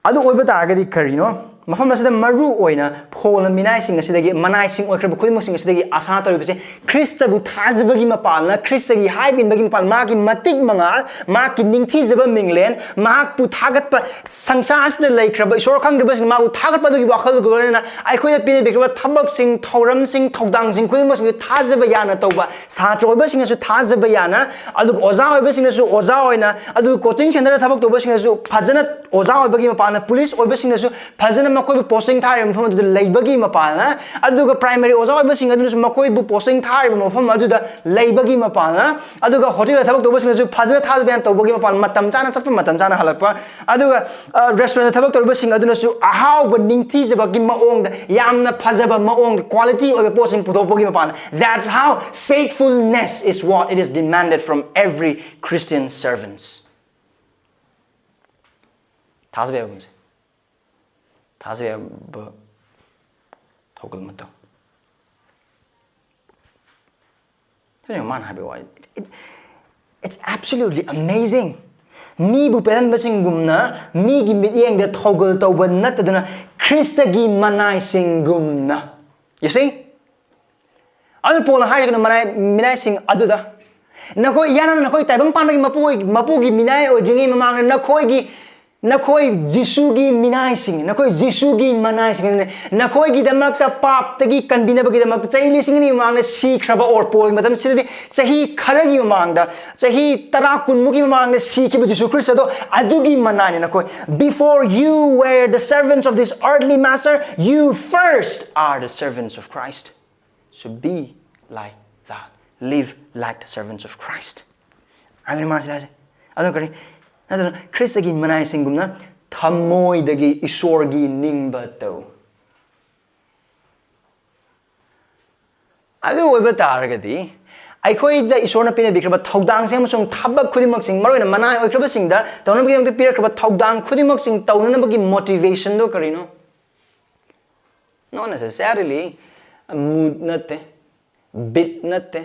ꯑꯗꯨ ꯑꯣꯏꯕ ꯇꯥꯔꯒꯗꯤ ꯀꯔꯤꯅꯣ? ꯃꯐꯝ ꯑꯁꯤꯗ ꯃꯔꯨ ꯑꯣꯏꯅ ꯐꯣꯜꯅ ꯃꯤꯅꯥꯏꯁꯤꯡ ꯑꯁꯤꯗꯒꯤ, ꯃꯅꯥꯏꯁꯤꯡ ꯑꯣꯏꯈ꯭ꯔꯕ ꯈꯨꯗꯤꯡꯃꯛꯁꯤꯡ ꯑꯁꯤꯗꯒꯤ ꯑꯥꯁꯥ ꯇꯧꯔꯤꯕꯁꯦ, ꯈ꯭ꯔꯤꯁꯇꯕꯨ ꯊꯥꯖꯕꯒꯤ ꯃꯄꯥꯜꯅ, ꯈ꯭ꯔꯤꯁꯇꯒꯤ ꯍꯥꯏꯕ ꯏꯟꯕꯒꯤ ꯃꯄꯥꯜ, ꯃꯍꯥꯛꯀꯤ ꯃꯇꯤꯛ ꯃꯉꯥꯜ, ꯃꯍꯥꯛꯀꯤ ꯅꯤꯡꯊꯤꯖꯕ ꯃꯤꯡꯂꯦꯟ, ꯃꯍꯥꯛꯄꯨ ꯊꯥꯒꯠꯄ, ꯁꯪꯁꯥꯔ ꯑꯁꯤꯗ ꯂꯩꯈ꯭ꯔꯕ ꯏꯁꯣꯔ ꯈꯪꯗ꯭ꯔꯤꯕꯁꯤꯡ ꯃꯍꯥꯛꯄꯨ ꯊꯥꯒꯠꯄ ꯑꯗꯨꯒꯤ ꯋꯥꯈꯜꯒ ꯂꯣꯏꯅꯅ ꯑꯩꯈꯣꯏꯗ ꯄꯤꯅꯕꯤꯈ꯭ꯔꯕ ꯊꯕꯛꯁꯤꯡ, ꯊꯧꯔꯝꯁꯤꯡ, ꯊꯧꯗꯥꯡꯁꯤꯡ ꯈꯨꯗꯤꯡꯃꯛꯁꯤꯡꯁꯨ ꯊꯥꯖꯕ ꯌꯥꯅ ꯇꯧꯕ, ꯁꯥꯇ꯭ꯔ ꯑꯣꯏꯕꯁꯤꯡꯅꯁꯨ ꯊꯥꯖꯕ ꯌꯥꯅ, ꯑꯗꯨꯒ ꯑꯣꯖꯥ ꯑꯣꯏꯕꯁꯤꯡꯅꯁꯨ ꯑꯣꯖꯥ ꯑꯣꯏꯅ, ꯑꯗꯨꯒ ꯀꯣꯆꯤꯡ ꯁꯦꯟꯇꯔꯗ ꯊꯕꯛ ꯇꯧꯕꯁꯤꯡꯅꯁꯨ ꯐꯖꯅ ꯑꯣꯖꯥ ꯑꯣꯏꯕꯒꯤ ꯃꯄꯥꯟꯅ, ꯄꯨꯂꯤꯁ ꯑꯣꯏꯕꯁꯤꯡꯅꯁꯨ ꯐꯖꯅ ꯃꯈꯣꯏꯕꯨ ꯄꯣꯁꯇꯤꯡ ꯊꯥꯔꯤꯕ ꯃꯐꯝ ꯑꯗꯨꯗ ꯂꯩꯕꯒꯤ ꯃꯄꯥꯟꯅ, ꯑꯗꯨꯒ ꯄ꯭ꯔꯥꯏꯃꯔꯤ ꯑꯣꯖꯥ ꯑꯣꯏꯕꯁꯤꯡ ꯑꯗꯨꯅꯁꯨ ꯃꯈꯣꯏꯕꯨ ꯄꯣꯁꯇꯤꯡ ꯊꯥꯔꯤꯕ ꯃꯐꯝ ꯑꯗꯨꯗ ꯂꯩꯕꯒꯤ ꯃꯄꯥꯟꯅ, ꯑꯗꯨꯒ ꯍꯣꯇꯦꯜꯗ ꯊꯕꯛ ꯇꯧꯕꯁꯤꯡꯅꯁꯨ ꯐꯖꯅ ꯊꯥꯖꯕ ꯌꯥꯅ ꯇꯧꯕꯒꯤ ꯃꯄꯥꯟ, ꯃꯇꯝ ꯆꯥꯅ ꯆꯠꯄ, ꯃꯇꯝ ꯆꯥꯅ ꯍꯜꯂꯛꯄ, ꯑꯗꯨꯒ ꯔꯦꯁꯇꯨꯔꯦꯟꯗ ꯊꯕꯛ ꯇꯧꯔꯤꯕꯁꯤꯡ ꯑꯗꯨꯅꯁꯨ ꯑꯍꯥꯎꯕ, ꯅꯤꯡꯊꯤꯖꯕꯒꯤ ꯃꯑꯣꯡꯗ, ꯌꯥꯝꯅ ꯐꯖꯕ ꯃꯑꯣꯡꯗ, ꯀ꯭ꯋꯥꯂꯤꯇꯤ ꯑꯣꯏꯕ ꯄꯣꯠꯁꯤꯡ ꯄꯨꯊꯣꯛꯄꯒꯤ ꯃꯄꯥꯟꯅ. That's how faithfulness is what it is demanded from every Christian servants. ꯊꯥꯖꯕ ꯌꯥꯕ ꯃꯤꯁꯦ, ꯊꯥꯖꯕ ꯌꯥꯕ ꯊꯧꯒꯜ ꯑꯃ ꯇꯧ. ꯁꯤꯅꯦ ꯃꯥꯅ ꯍꯥꯏꯕ ꯋꯥ. It, it's absolutely amazing. ꯃꯤꯕꯨ ꯄꯦꯜꯍꯟꯕꯁꯤꯡꯒꯨꯝꯅ ꯃꯤꯒꯤ ꯃꯤꯠꯌꯦꯡꯗ ꯊꯧꯒꯜ ꯇꯧꯕ ꯅꯠꯇꯗꯨꯅ, ꯈ꯭ꯔꯤꯁꯇꯒꯤ ꯃꯅꯥꯏꯁꯤꯡꯒꯨꯝꯅ. You see? ꯑꯗꯨ ꯄꯣꯜꯅ ꯍꯥꯏꯔꯤꯁꯤꯅ ꯃꯅꯥꯏ, ꯃꯤꯅꯥꯏꯁꯤꯡ ꯑꯗꯨꯗ, ꯅꯈꯣꯏ ꯏꯌꯥꯅ ꯅꯈꯣꯏ ꯇꯥꯏꯕꯪ ꯄꯥꯟꯕꯒꯤ ꯃꯄꯨ, ꯃꯄꯨꯒꯤ ꯃꯤꯅꯥꯏ ꯑꯣꯏꯗ꯭ꯔꯤꯉꯩ ꯃꯃꯥꯡꯗ ꯅꯈꯣꯏꯒꯤ, ꯅꯈꯣꯏ ꯖꯤꯁꯨꯒꯤ ꯃꯤꯅꯥꯏꯁꯤꯡ, ꯅꯈꯣꯏ ꯖꯤꯁꯨꯒꯤ ꯃꯅꯥꯏꯁꯤꯡ, ꯅꯈꯣꯏꯒꯤꯗꯃꯛꯇ, ꯄꯥꯞꯇꯒꯤ ꯀꯟꯕꯤꯅꯕꯒꯤꯗꯃꯛꯇ ꯆꯍꯤ ꯂꯤꯁꯤꯡ ꯑꯅꯤ ꯃꯃꯥꯡꯗ ꯁꯤꯈ꯭ꯔꯕ ꯑꯣꯔ ꯄꯣꯜꯒꯤ ꯃꯇꯝꯁꯤꯗꯗꯤ ꯆꯍꯤ ꯈꯔꯒꯤ ꯃꯃꯥꯡꯗ, ꯆꯍꯤ ꯇꯔꯥ ꯀꯨꯟꯃꯨꯛꯀꯤ ꯃꯃꯥꯡꯗ ꯁꯤꯈꯤꯕ ꯖꯤꯁꯨ ꯈ꯭ꯔꯤꯁꯇꯗꯣ, ꯑꯗꯨꯒꯤ ꯃꯅꯥꯏꯅꯤ ꯅꯈꯣꯏ. Before you were the servants of this earthly master, you first are the servants of Christ. So be like that. Live like the servants of Christ. ꯑꯗꯨꯅ ꯃꯥꯁꯦ ꯍꯥꯏꯁꯦ. ꯑꯗꯨ ꯀꯔꯤ? ꯅꯠꯇ꯭ꯔꯒ ꯈ꯭ꯔꯤꯁꯇꯒꯤ ꯃꯅꯥꯏꯁꯤꯡꯒꯨꯝꯅ ꯊꯃꯣꯏꯗꯒꯤ ꯏꯁꯣꯔꯒꯤ ꯅꯤꯡꯕ ꯇꯧ. ꯑꯗꯨ ꯑꯣꯏꯕ ꯇꯥꯔꯒꯗꯤ, ꯑꯩꯈꯣꯏꯗ ꯏꯁꯣꯔꯅ ꯄꯤꯅꯕꯤꯈ꯭ꯔꯕ ꯊꯧꯗꯥꯡꯁꯤꯡ ꯑꯃꯁꯨꯡ ꯊꯕꯛ ꯈꯨꯗꯤꯡꯃꯛꯁꯤꯡ, ꯃꯔꯨꯑꯣꯏꯅ ꯃꯅꯥꯏ ꯑꯣꯏꯈ꯭ꯔꯕꯁꯤꯡꯗ ꯇꯧꯅꯕꯒꯤꯗꯃꯛꯇ ꯄꯤꯔꯛꯈ꯭ꯔꯕ ꯊꯧꯗꯥꯡ ꯈꯨꯗꯤꯡꯃꯛꯁꯤꯡ ꯇꯧꯅꯅꯕꯒꯤ motivation ꯗꯣ ꯀꯔꯤꯅꯣ? Not necessarily mood ꯅꯠꯇꯦ, bit ꯅꯠꯇꯦ.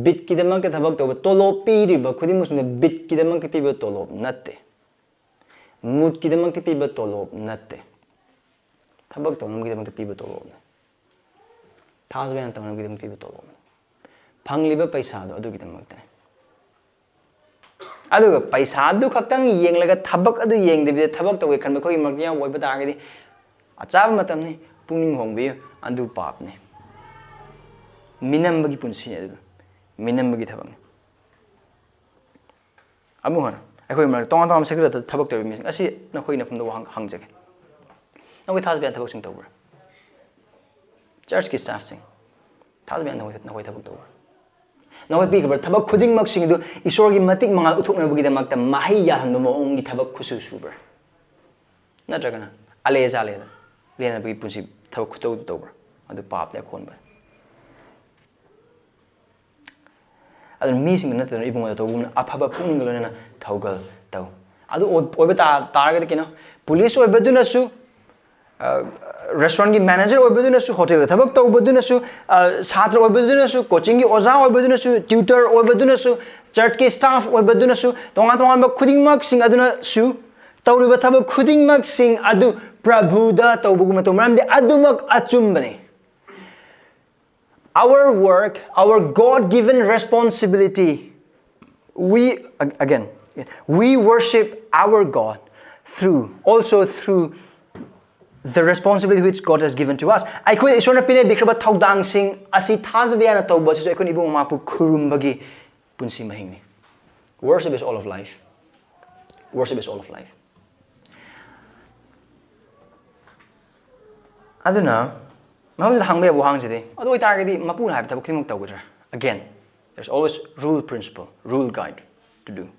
Bit ꯀꯤꯗꯃꯛꯇ ꯊꯕꯛ ꯇꯧꯕ, ꯇꯣꯂꯣꯞ ꯄꯤꯔꯤꯕ ꯈꯨꯗꯤꯡꯃꯛꯁꯤꯅ bit ꯀꯤꯗꯃꯛꯇ ꯄꯤꯕ ꯇꯣꯂꯣꯞ ꯅꯠꯇꯦ. ꯃꯨꯠꯀꯤꯗꯃꯛꯇ ꯄꯤꯕ ꯇꯣꯂꯣꯞ ꯅꯠꯇꯦ꯫ ꯊꯕꯛ ꯇꯧꯅꯕꯒꯤꯗꯃꯛꯇ ꯄꯤꯕ ꯇꯣꯂꯣꯞꯅꯤ꯫ ꯊꯥꯖꯕ ꯌꯥꯅ ꯇꯧꯅꯕꯒꯤꯗꯃꯛꯇ ꯄꯤꯕ ꯇꯣꯂꯣꯞꯅꯤ꯫ ꯐꯪꯂꯤꯕ ꯄꯩꯁꯥꯗꯣ ꯑꯗꯨꯒꯤꯗꯃꯛꯇꯅꯤ꯫ ꯑꯗꯨꯒ ꯄꯩꯁꯥꯗꯨ ꯈꯛꯇꯪ ꯌꯦꯡꯂꯒ ꯊꯕꯛ ꯑꯗꯨ ꯌꯦꯡꯗꯕꯤꯗ ꯊꯕꯛ ꯇꯧꯒꯦ ꯈꯟꯕ ꯑꯩꯈꯣꯏꯒꯤ ꯃꯔꯛꯇ ꯌꯥꯎꯕ ꯑꯣꯏꯕ ꯇꯥꯔꯒꯗꯤ, ꯑꯆꯥꯕ ꯃꯇꯝꯅꯤ, ꯄꯨꯛꯅꯤꯡ ꯍꯣꯡꯕꯤꯌꯨ, ꯑꯗꯨ ꯄꯥꯞꯅꯤ꯫ ꯃꯤꯅꯝꯕꯒꯤ ꯄꯨꯟꯁꯤꯅꯤ ꯑꯗꯨꯗꯣ꯫ ꯃꯤꯅꯝꯕꯒꯤ ꯊꯕꯛꯅꯤ꯫ ꯑꯃꯨꯛ ꯍꯟꯅ ꯑꯩꯈꯣꯏ ꯃꯔꯛ ꯇꯣꯉꯥꯟ ꯇꯣꯉꯥꯟꯕ ꯁꯦꯛꯇꯔꯗ ꯊꯕꯛ ꯇꯧꯔꯤꯕ ꯃꯤꯁꯤꯡ ꯑꯁꯤ ꯅꯈꯣꯏ ꯅꯐꯝꯗ ꯋꯥꯍꯪ ꯍꯪꯖꯒꯦ꯫ ꯅꯈꯣꯏ ꯊꯥꯖꯕ ꯌꯥꯕ ꯊꯕꯛꯁꯤꯡ ꯇꯧꯕ꯭ꯔꯥ? ꯆꯔꯆꯀꯤ ꯁ꯭ꯇꯥꯐꯁꯤꯡ, ꯊꯥꯖꯕ ꯌꯥꯕ ꯅꯈꯣꯏ, ꯅꯈꯣꯏ ꯊꯕꯛ ꯇꯧꯕ꯭ꯔꯥ? ꯅꯈꯣꯏ ꯄꯤꯈ꯭ꯔꯕ ꯊꯕꯛ ꯈꯨꯗꯤꯡꯃꯛꯁꯤꯡ ꯑꯗꯨ ꯏꯁꯣꯔꯒꯤ ꯃꯇꯤꯛ ꯃꯉꯥꯜ ꯎꯠꯊꯣꯛꯅꯕꯒꯤꯗꯃꯛꯇ ꯃꯍꯩ ꯌꯥꯜꯍꯟꯕ ꯃꯑꯣꯡꯒꯤ ꯊꯕꯛ ꯈꯨꯠꯁꯨ ꯁꯨꯕ꯭ꯔꯥ? ꯅꯠꯇ꯭ꯔꯒꯅ ꯑꯂꯦ ꯆꯥꯂꯦꯗ ꯂꯦꯟꯅꯕꯒꯤ ꯄꯨꯟꯁꯤ ꯊꯕꯛ ꯈꯨꯇꯧꯗꯨ ꯇꯧꯕ꯭ꯔꯥ? ꯑꯗꯨ ꯄꯥꯞꯇ ꯑꯀꯣꯟꯕ꯫ ꯑꯗꯨꯅ ꯃꯤꯁꯤꯡꯗ ꯅꯠꯇꯗꯨꯅ ꯏꯕꯨꯡꯉꯣꯗ ꯇꯧꯕꯒꯨꯝꯅ ꯑꯐꯕ ꯄꯨꯛꯅꯤꯡꯒ ꯂꯣꯏꯅꯅ ꯊꯧꯒꯜ ꯇꯧ꯫ ꯑꯗꯨ ꯑꯣꯏ-, ꯑꯣꯏꯕ ꯇꯥ-, ꯇꯥꯔꯒꯗꯤ ꯀꯩꯅꯣ, ꯄꯨꯂꯤꯁ ꯑꯣꯏꯕꯗꯨꯅꯁꯨ, ꯑ, ꯔꯦꯁꯇꯨꯔꯦꯟꯒꯤ ꯃꯦꯅꯦꯖꯔ ꯑꯣꯏꯕꯗꯨꯅꯁꯨ, ꯍꯣꯇꯦꯜꯗ ꯊꯕꯛ ꯇꯧꯕꯗꯨꯅꯁꯨ, ꯑ, ꯁꯥꯇ꯭ꯔ ꯑꯣꯏꯕꯗꯨꯅꯁꯨ, ꯀꯣꯆꯤꯡꯒꯤ ꯑꯣꯖꯥ ꯑꯣꯏꯕꯗꯨꯅꯁꯨ, ꯇ꯭ꯌꯨꯇꯔ ꯑꯣꯏꯕꯗꯨꯅꯁꯨ, ꯆꯔꯆꯀꯤ ꯁ꯭ꯇꯥꯐ ꯑꯣꯏꯕꯗꯨꯅꯁꯨ, ꯇꯣꯉꯥꯟ ꯇꯣꯉꯥꯟꯕ ꯈꯨꯗꯤꯡꯃꯛꯁꯤꯡ ꯑꯗꯨꯅꯁꯨ ꯇꯧꯔꯤꯕ ꯊꯕꯛ ꯈꯨꯗꯤꯡꯃꯛꯁꯤꯡ ꯑꯗꯨ ꯄ꯭ꯔꯚꯨꯗ ꯇꯧꯕꯒꯨꯝꯅ ꯇꯧ, ꯃꯔꯝꯗꯤ ꯑꯗꯨꯃꯛ ꯑꯆꯨꯝꯕꯅꯤ꯫ Our work, our God-given responsibility, we, ag-, again, we worship our God through, also through the responsibility which God has given to us. ꯑꯩꯈꯣꯏ ꯏꯁꯣꯔꯅ ꯄꯤꯅꯕꯤꯈ꯭ꯔꯕ ꯊꯧꯗꯥꯡꯁꯤꯡ ꯑꯁꯤ ꯊꯥꯖꯕ ꯌꯥꯅ ꯇꯧꯕ ꯑꯁꯤꯁꯨ ꯑꯩꯈꯣꯏꯅ ꯏꯕꯨꯡ ꯃꯃꯥꯕꯨ ꯈꯨꯔꯨꯝꯕꯒꯤ ꯄꯨꯟꯁꯤ ꯃꯍꯤꯡꯅꯤ꯫ Worship is all of life. Worship is all of life. ꯑꯗꯨꯅ ꯃꯐꯝꯁꯤꯗ ꯍꯪꯕ ꯌꯥꯕ ꯋꯥꯍꯪꯁꯤꯗꯤ, ꯑꯗꯨ ꯑꯣꯏꯇꯥꯔꯒꯗꯤ ꯃꯄꯨꯅ ꯍꯥꯏꯕ ꯊꯕꯛ ꯈꯨꯗꯤꯡꯃꯛ ꯇꯧꯒꯗ꯭ꯔꯥ? Again, there's always rule principle, rule guide to do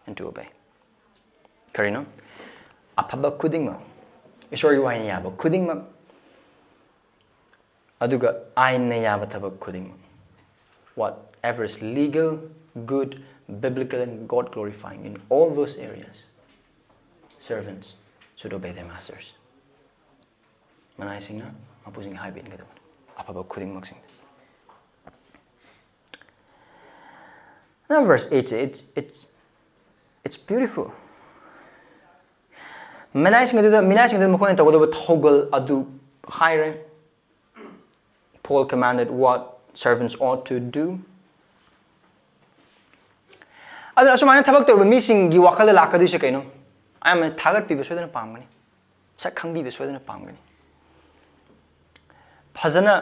and to obey. ꯀꯔꯤꯅꯣ? ꯑꯐꯕ ꯈꯨꯗꯤꯡꯃꯛ, ꯏꯁꯣꯔꯒꯤ ꯋꯥꯍꯩꯅ ꯌꯥꯕ ꯈꯨꯗꯤꯡꯃꯛ, ꯑꯗꯨꯒ ꯑꯥꯏꯟꯅ ꯌꯥꯕ ꯊꯕꯛ ꯈꯨꯗꯤꯡꯃꯛ, whatever is legal, good, biblical and God glorifying, in all those areas, servants should obey their masters. ꯃꯅꯥꯏꯁꯤꯡꯅ ꯃꯄꯨꯁꯤꯡꯒꯤ ꯍꯥꯏꯕ ꯏꯟꯒꯗꯕꯅꯤ, ꯑꯐꯕ ꯈꯨꯗꯤꯡꯃꯛꯁꯤꯡꯗ꯫ Now verse eight, it's, it's, it's beautiful. ꯃꯤꯅꯥꯏꯁꯤꯡ ꯑꯗꯨꯗ ꯃꯤꯅꯥꯏꯁꯤꯡ ꯑꯗꯨꯗ ꯃꯈꯣꯏꯅ ꯇꯧꯒꯗꯕ ꯊꯧꯒꯜ ꯑꯗꯨ ꯍꯥꯏꯔꯦ꯫ Paul commanded what servants ought to do. ꯑꯗꯨꯅ ꯑꯁꯨꯃꯥꯏꯅ ꯊꯕꯛ ꯇꯧꯔꯤꯕ ꯃꯤꯁꯤꯡꯒꯤ ꯋꯥꯈꯜꯗ ꯂꯥꯛꯀꯗꯣꯏꯁꯦ ꯀꯩꯅꯣ? ꯑꯌꯥꯝꯕꯅ ꯊꯥꯒꯠꯄꯤꯕ ꯁꯣꯏꯗꯅ ꯄꯥꯝꯒꯅꯤ, ꯁꯛ ꯈꯪꯕꯤꯕ ꯁꯣꯏꯗꯅ ꯄꯥꯝꯒꯅꯤ, ꯐꯖꯅ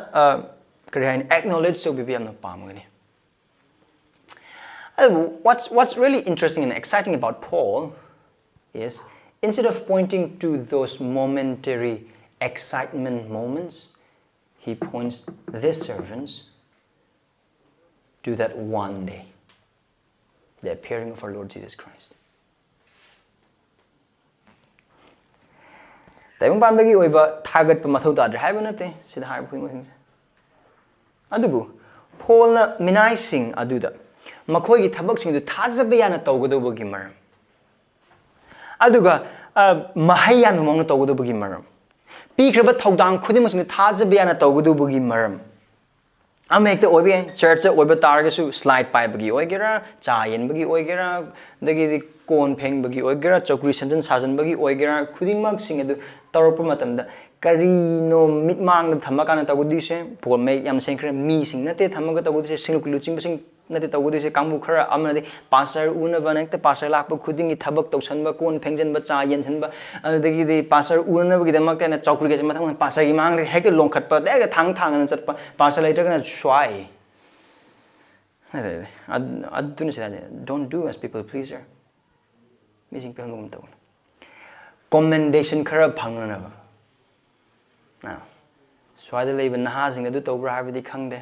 ꯀꯔꯤ ꯍꯥꯏꯅꯤ, acknowledge ꯇꯧꯕꯤꯕ ꯌꯥꯝꯅ ꯄꯥꯝꯒꯅꯤ꯫ ꯑꯗꯨꯕꯨ what's, what's really interesting and exciting about Paul is, instead of pointing to those momentary excitement moments, he points these servants to that one day, the appearing of our Lord Jesus Christ. ꯇꯥꯏꯕꯪ ꯄꯥꯟꯕꯒꯤ ꯑꯣꯏꯕ ꯊꯥꯒꯠꯄ ꯃꯊꯧ ꯇꯥꯗ꯭ꯔꯦ ꯍꯥꯏꯕ ꯅꯠꯇꯦ ꯁꯤꯗ ꯍꯥꯏꯔꯤꯕ ꯈꯨꯗꯤꯡꯃꯛꯁꯤꯡꯁꯦ꯫ ꯑꯗꯨꯕꯨ ꯄꯣꯜꯅ ꯃꯤꯅꯥꯏꯁꯤꯡ ꯑꯗꯨꯗ ꯃꯈꯣꯏꯒꯤ ꯊꯕꯛꯁꯤꯡꯗꯨ ꯊꯥꯖꯕ ꯌꯥꯅ ꯇꯧꯒꯗꯧꯕꯒꯤ ꯃꯔꯝ, ꯑꯗꯨꯒ ꯃꯍꯩ ꯌꯥꯟꯕ ꯃꯑꯣꯡꯗ ꯇꯧꯒꯗꯧꯕꯒꯤ ꯃꯔꯝ, ꯄꯤꯈ꯭ꯔꯕ ꯊꯧꯗꯥꯡ ꯈꯨꯗꯤꯡꯃꯛꯁꯤꯡꯗꯨ ꯊꯥꯖꯕ ꯌꯥꯅ ꯇꯧꯒꯗꯧꯕꯒꯤ ꯃꯔꯝ, ꯑꯃ ꯍꯦꯛꯇ ꯑꯣꯏꯕ ꯌꯥꯏ꯫ ꯆꯔꯆꯇ ꯑꯣꯏꯕ ꯇꯥꯔꯒꯁꯨ, ꯁ꯭ꯂꯥꯏꯠ ꯄꯥꯏꯕꯒꯤ ꯑꯣꯏꯒꯦꯔꯥ, ꯆꯥ ꯌꯦꯟꯕꯒꯤ ꯑꯣꯏꯒꯦꯔꯥ, ꯑꯗꯒꯤꯗꯤ ꯀꯣꯟ ꯐꯦꯡꯕꯒꯤ ꯑꯣꯏꯒꯦꯔꯥ, ꯆꯧꯀ꯭ꯔꯤ ꯁꯦꯝꯖꯤꯟ ꯁꯥꯖꯤꯟꯕꯒꯤ ꯑꯣꯏꯒꯦꯔꯥ, ꯈꯨꯗꯤꯡꯃꯛꯁꯤꯡ ꯑꯗꯨ ꯇꯧꯔꯛꯄ ꯃꯇꯝꯗ ꯀꯔꯤꯅꯣ ꯃꯤꯠꯃꯥꯡꯗ ꯊꯝꯃꯀꯥꯟꯗ ꯇꯧꯒꯗꯣꯏꯁꯦ? ꯄꯣꯜ ꯃꯌꯦꯛ ꯌꯥꯝ ꯁꯦꯡꯈ꯭ꯔꯦ, ꯃꯤꯁꯤꯡ ꯅꯠꯇꯦ ꯊꯝꯃꯒ ꯇꯧꯒꯗꯣꯏꯁꯦ, ꯁꯤꯡꯂꯨ ꯂꯨꯆꯤꯡꯕꯁꯤꯡ ꯅꯠꯇꯦ ꯇꯧꯒꯗꯣꯏꯁꯦ꯫ ꯀꯥꯡꯕꯨ ꯈꯔ ꯑꯃꯅꯗꯤ ꯄꯥꯁꯇꯔ ꯎꯅꯕꯅ ꯍꯦꯛꯇ ꯄꯥꯁꯇꯔ ꯂꯥꯛꯄ ꯈꯨꯗꯤꯡꯒꯤ ꯊꯕꯛ ꯇꯧꯁꯟꯕ, ꯀꯣꯟ ꯐꯦꯡꯖꯟꯕ, ꯆꯥ ꯌꯦꯟꯁꯟꯕ, ꯑꯗꯨꯗꯒꯤꯗꯤ ꯄꯥꯁꯇꯔ ꯎꯅꯅꯕꯒꯤꯗꯃꯛꯇ ꯑꯩꯅ ꯆꯧꯀ꯭ꯔꯤꯒꯁꯦ ꯃꯊꯪ ꯃꯊꯪ ꯄꯥꯁꯇꯔꯒꯤ ꯃꯥꯡꯗ ꯍꯦꯛꯇ ꯂꯣꯡꯈꯠꯄ, ꯍꯦꯛꯇ ꯊꯥꯡ ꯊꯥꯡꯗꯅ ꯆꯠꯄ, ꯄꯥꯁꯇꯔ ꯂꯩꯇ꯭ꯔꯒꯅ ꯁ꯭ꯋꯥꯏ꯫ ꯑꯗꯨ-, ꯑꯗꯨꯅ ꯁꯤꯗ, "Don't do as people pleaser." ꯃꯤꯁꯤꯡ ꯄꯦꯟꯍꯟꯕꯒꯨꯝ ꯇꯧꯒꯅꯨ꯫ ꯀꯣꯃꯦꯟꯗꯦꯁꯟ ꯈꯔ ꯐꯪꯅꯅꯕ꯫ ꯑꯥ, ꯁ꯭ꯋꯥꯏꯗ ꯂꯩꯕ ꯅꯍꯥꯁꯤꯡ ꯑꯗꯨ ꯇꯧꯕ꯭ꯔꯥ ꯍꯥꯏꯕꯗꯤ ꯈꯪꯗꯦ꯫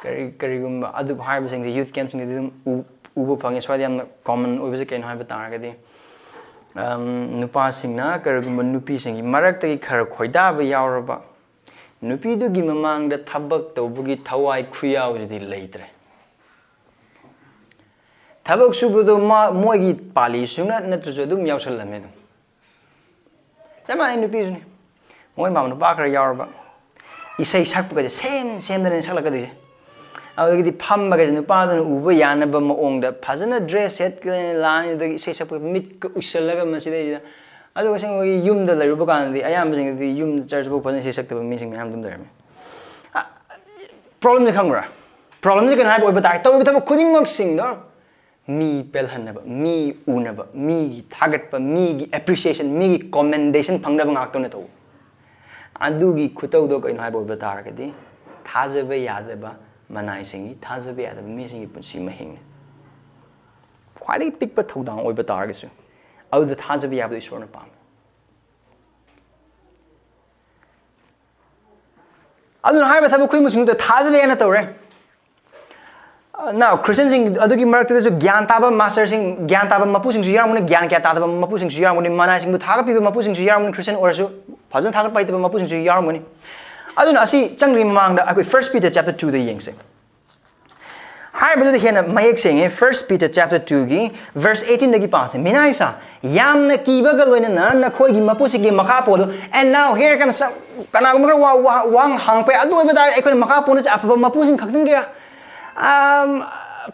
ꯀꯔꯤ-, ꯀꯔꯤꯒꯨꯝꯕ ꯑꯗꯨ ꯍꯥꯏꯔꯤꯕꯁꯤꯡꯁꯦ ꯌꯨꯠ ꯀꯦꯝꯞꯁꯤꯡꯗꯗꯤ ꯑꯗꯨꯝ ꯎ-, ꯎꯕ ꯐꯪꯉꯤ꯫ ꯁ꯭ꯋꯥꯏꯗ ꯌꯥꯝꯅ ꯀꯣꯃꯟ ꯑꯣꯏꯕꯁꯦ ꯀꯩꯅꯣ ꯍꯥꯏꯕ ꯇꯥꯔꯒꯗꯤ, ꯑꯝ, ꯅꯨꯄꯥꯁꯤꯡꯅ ꯀꯔꯤꯒꯨꯝꯕ ꯅꯨꯄꯤꯁꯤꯡꯒꯤ ꯃꯔꯛꯇꯒꯤ ꯈꯔ ꯈꯣꯏꯗꯥꯕ ꯌꯥꯎꯔꯕ, ꯅꯨꯄꯤꯗꯨꯒꯤ ꯃꯃꯥꯡꯗ ꯊꯕꯛ ꯇꯧꯕꯒꯤ ꯊꯋꯥꯏ ꯈꯨꯌꯥꯎꯁꯤꯗꯤ ꯂꯩꯇ꯭ꯔꯦ꯫ ꯊꯕꯛ ꯁꯨꯕꯗꯣ ꯃꯥ-, ꯃꯣꯏꯒꯤ ꯄꯥꯜꯂꯤ ꯁꯨꯡꯅꯠ ꯅꯠꯇ꯭ꯔꯁꯨ ꯑꯗꯨꯝ ꯌꯥꯎꯁꯜꯂꯝꯃꯦ ꯑꯗꯨꯝ꯫ ꯆꯞ ꯃꯥꯟꯅꯩ, ꯅꯨꯄꯤꯁꯨꯅꯤ꯫ ꯃꯣꯏ ꯃꯥ ꯅꯨꯄꯥ ꯈꯔ ꯌꯥꯎꯔꯕ, ꯏꯁꯩ ꯁꯛꯄꯒꯁꯦ ꯁꯦꯝ ꯁꯦꯝꯗꯅ ꯁꯛꯂꯛꯀꯗꯣꯏꯁꯦ꯫ ꯑꯗꯨꯗꯒꯤꯗꯤ ꯐꯝꯕꯒꯁꯦ ꯅꯨꯄꯥꯗꯨꯅ ꯎꯕ ꯌꯥꯅꯕ ꯃꯑꯣꯡꯗ ꯐꯖꯅ ꯗ꯭ꯔꯦꯁ ꯁꯦꯠꯂꯅꯤ, ꯑꯗꯒꯤ ꯏꯁꯩ ꯁꯛꯄ, ꯃꯤꯠꯀ ꯎꯏꯁꯜꯂꯒ ꯃꯁꯤꯗꯩꯁꯤꯗ꯫ ꯑꯗꯨꯒ ꯑꯁꯦꯡꯕꯒꯤ ꯌꯨꯝꯗ ꯂꯩꯔꯨꯕ ꯀꯥꯟꯗꯗꯤ ꯑꯌꯥꯝꯕꯁꯤꯡꯗꯗꯤ ꯌꯨꯝꯗ ꯆꯔꯆꯐꯥꯎ ꯐꯖꯅ ꯏꯁꯩ ꯁꯛꯇꯕ ꯃꯤꯁꯤꯡ ꯃꯌꯥꯝ ꯑꯗꯨꯝ ꯂꯩꯔꯝꯃꯤ꯫ ꯄ꯭ꯔꯣꯕ꯭ꯂꯦꯝꯁꯦ ꯈꯪꯕ꯭ꯔꯥ? ꯄ꯭ꯔꯣꯕ꯭ꯂꯦꯝꯁꯦ ꯀꯩꯅꯣ ꯍꯥꯏꯕ ꯑꯣꯏꯕ ꯇꯥꯔꯦ, ꯇꯧꯔꯤꯕ ꯊꯕꯛ ꯈꯨꯗꯤꯡꯃꯛꯁꯤꯡꯗꯣ ꯃꯤ ꯄꯦꯜꯍꯟꯅꯕ, ꯃꯤ ꯎꯅꯕ, ꯃꯤꯒꯤ ꯊꯥꯒꯠꯄ, ꯃꯤꯒꯤ ꯑꯦꯄ꯭ꯔꯤꯁꯤꯌꯦꯁꯟ, ꯃꯤꯒꯤ ꯀꯣꯃꯦꯟꯗꯦꯁꯟ ꯐꯪꯅꯕ ꯉꯥꯛꯇꯅ ꯇꯧꯕ꯫ ꯑꯗꯨꯒꯤ ꯈꯨꯇꯧꯗꯣ ꯀꯩꯅꯣ ꯍꯥꯏꯕ ꯑꯣꯏꯕ ꯇꯥꯔꯒꯗꯤ, ꯊꯥꯖꯕ ꯌꯥꯗꯕ ꯃꯅꯥꯏꯁꯤꯡꯒꯤ, ꯊꯥꯖꯕ ꯌꯥꯗꯕ ꯃꯤꯁꯤꯡꯒꯤ ꯄꯨꯟꯁꯤ ꯃꯍꯤꯡꯅꯤ꯫ ꯈ꯭ꯋꯥꯏꯗꯒꯤ ꯄꯤꯛꯄ ꯊꯧꯗꯥꯡ ꯑꯣꯏꯕ ꯇꯥꯔꯒꯁꯨ, ꯑꯗꯨꯗ ꯊꯥꯖꯕ ꯌꯥꯕꯗꯣ ꯏꯁꯣꯔꯅ ꯄꯥꯝꯃꯤ꯫ ꯑꯗꯨꯅ ꯍꯥꯏꯔꯤꯕ ꯊꯕꯛ ꯈꯨꯗꯤꯡꯃꯛꯁꯤꯡꯗꯨꯗ ꯊꯥꯖꯕ ꯌꯥꯅ ꯇꯧꯔꯦ꯫ ꯅꯥꯎ, ꯈ꯭ꯔꯤꯁꯇꯤꯌꯟꯁꯤꯡ ꯑꯗꯨꯒꯤ ꯃꯔꯛꯇꯨꯗꯁꯨ ꯒ꯭ꯌꯥꯟ ꯇꯥꯕ ꯃꯥꯁꯇꯔꯁꯤꯡ, ꯒ꯭ꯌꯥꯟ ꯇꯥꯕ ꯃꯄꯨꯁꯤꯡꯁꯨ ꯌꯥꯎꯔꯝꯒꯅꯤ, ꯒ꯭ꯌꯥꯟ ꯀꯌꯥ ꯇꯥꯗꯕ ꯃꯄꯨꯁꯤꯡꯁꯨ ꯌꯥꯎꯔꯝꯒꯅꯤ, ꯃꯅꯥꯏꯁꯤꯡꯕꯨ ꯊꯥꯒꯠꯄꯤꯕ ꯃꯄꯨꯁꯤꯡꯁꯨ ꯌꯥꯎꯔꯝꯒꯅꯤ, ꯈ꯭ꯔꯤꯁꯇꯤꯌꯟ ꯑꯣꯏꯔꯁꯨ ꯐꯖꯅ ꯊꯥꯒꯠꯄ ꯍꯩꯇꯕ ꯃꯄꯨꯁꯤꯡꯁꯨ ꯌꯥꯎꯔꯝꯒꯅꯤ꯫ ꯑꯗꯨꯅ ꯑꯁꯤ ꯆꯪꯗ꯭ꯔꯤꯉꯩ ꯃꯃꯥꯡꯗ ꯑꯩꯈꯣꯏ First Peter chapter two ꯗ ꯌꯦꯡꯁꯦ꯫ ꯍꯥꯏꯔꯤꯕꯗꯨꯗ ꯍꯦꯟꯅ ꯃꯌꯦꯛ ꯁꯦꯡꯉꯦ꯫ First Peter chapter two ꯒꯤ verse eighteen ꯗꯒꯤ ꯄꯥꯁꯦ꯫ ꯃꯤꯅꯥꯏꯁꯥ, ꯌꯥꯝꯅ ꯀꯤꯕꯒ ꯂꯣꯏꯅꯅ ꯅꯈꯣꯏꯒꯤ ꯃꯄꯨꯁꯤꯡꯒꯤ ꯃꯈꯥ ꯄꯣꯜꯂꯨ꯫ And now here comes some, ꯀꯅꯥꯒꯨꯝꯕ ꯈꯔ ꯋꯥ-, ꯋꯥ-, ꯋꯥꯍꯪ ꯍꯪꯉꯛꯄ ꯌꯥꯏ꯫ ꯑꯗꯨ ꯑꯣꯏꯕ ꯇꯥꯔꯗꯤ ꯑꯩꯈꯣꯏꯅ ꯃꯈꯥ ꯄꯣꯟꯗꯣꯏꯁꯦ ꯑꯐꯕ ꯃꯄꯨꯁꯤꯡ ꯈꯛꯇꯪꯒꯤꯔꯥ? ꯑꯝ,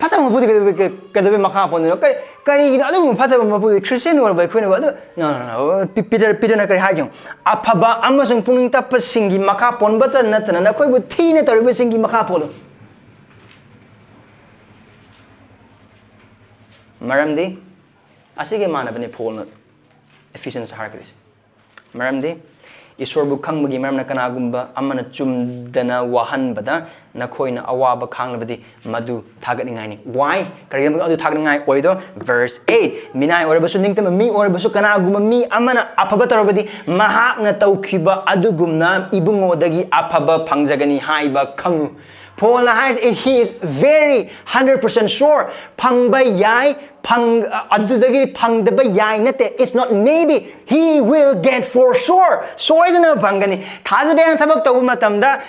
ꯐꯠꯇꯕ ꯃꯄꯨꯗꯤ ꯀꯩꯗꯧꯕꯩ, ꯀꯩ-, ꯀꯩꯗꯧꯕꯩ ꯃꯈꯥ ꯄꯣꯟꯗꯣꯏꯅꯣ? ꯀꯔꯤ, ꯀꯔꯤꯒꯤꯅꯣ ꯑꯗꯨꯒꯨꯝꯕ ꯐꯠꯇꯕ ꯃꯄꯨꯗꯤ ꯈ꯭ꯔꯤꯁꯇꯤꯌꯟ ꯑꯣꯏꯔꯕ ꯑꯩꯈꯣꯏꯅꯕꯨ? ꯑꯗꯨ, no, no, no. ꯄꯤ-, ꯄꯤꯇꯔ, ꯄꯤꯇꯔꯅ ꯀꯔꯤ ꯍꯥꯏꯒꯦ? ꯑꯐꯕ ꯑꯃꯁꯨꯡ ꯄꯨꯛꯅꯤꯡ ꯇꯞꯄꯁꯤꯡꯒꯤ ꯃꯈꯥ ꯄꯣꯟꯕꯇ ꯅꯠꯇꯅ ꯅꯈꯣꯏꯕꯨ ꯊꯤꯅ ꯇꯧꯔꯤꯕꯁꯤꯡꯒꯤ ꯃꯈꯥ ꯄꯣꯜꯂꯨ꯫ ꯃꯔꯝꯗꯤ ꯑꯁꯤꯒ ꯃꯥꯟꯅꯕꯅꯤ ꯄꯣꯜꯅ Ephesians ꯍꯥꯏꯔꯛꯀꯗꯣꯏꯁꯦ꯫ ꯃꯔꯝꯗꯤ ꯏꯁꯣꯔꯕꯨ ꯈꯪꯕꯒꯤ ꯃꯔꯝꯅ ꯀꯅꯥꯒꯨꯝꯕ ꯑꯃꯅ ꯆꯨꯝꯗꯅ ꯋꯥꯍꯟꯕꯗ ꯅꯈꯣꯏꯅ ꯑꯋꯥꯕ ꯈꯥꯡꯂꯕꯗꯤ ꯃꯗꯨ ꯊꯥꯒꯠꯅꯤꯡꯉꯥꯏꯅꯤ꯫ Why? ꯀꯔꯤꯒꯤꯅꯣ ꯑꯗꯨ ꯊꯥꯒꯠꯅꯤꯡꯉꯥꯏ ꯑꯣꯏꯗꯣ? Verse eight, ꯃꯤꯅꯥꯏ ꯑꯣꯏꯔꯕꯁꯨ, ꯅꯤꯡꯇꯝꯕ ꯃꯤ ꯑꯣꯏꯔꯕꯁꯨ, ꯀꯅꯥꯒꯨꯝꯕ ꯃꯤ ꯑꯃꯅ ꯑꯐꯕ ꯇꯧꯔꯕꯗꯤ ꯃꯍꯥꯛꯅ ꯇꯧꯈꯤꯕ ꯑꯗꯨꯒꯨꯝꯅ ꯏꯕꯨꯡꯉꯣꯗꯒꯤ ꯑꯐꯕ ꯐꯪꯖꯒꯅꯤ ꯍꯥꯏꯕ ꯈꯪꯉꯨ꯫ ꯄꯣꯜꯅ ꯍꯥꯏꯔꯤꯁꯦ, he is very hundred percent sure, ꯐꯪꯕ ꯌꯥꯏ, ꯐꯪ-, ꯑꯗꯨꯗꯒꯤ ꯐꯪꯗꯕ ꯌꯥꯏ ꯅꯠꯇꯦ, it's not maybe, he will get for sure, ꯁꯣꯏꯗꯅ ꯐꯪꯒꯅꯤ꯫ ꯊꯥꯖꯕ ꯌꯥꯅ ꯊꯕꯛ ꯇꯧꯕ ꯃꯇꯝꯗ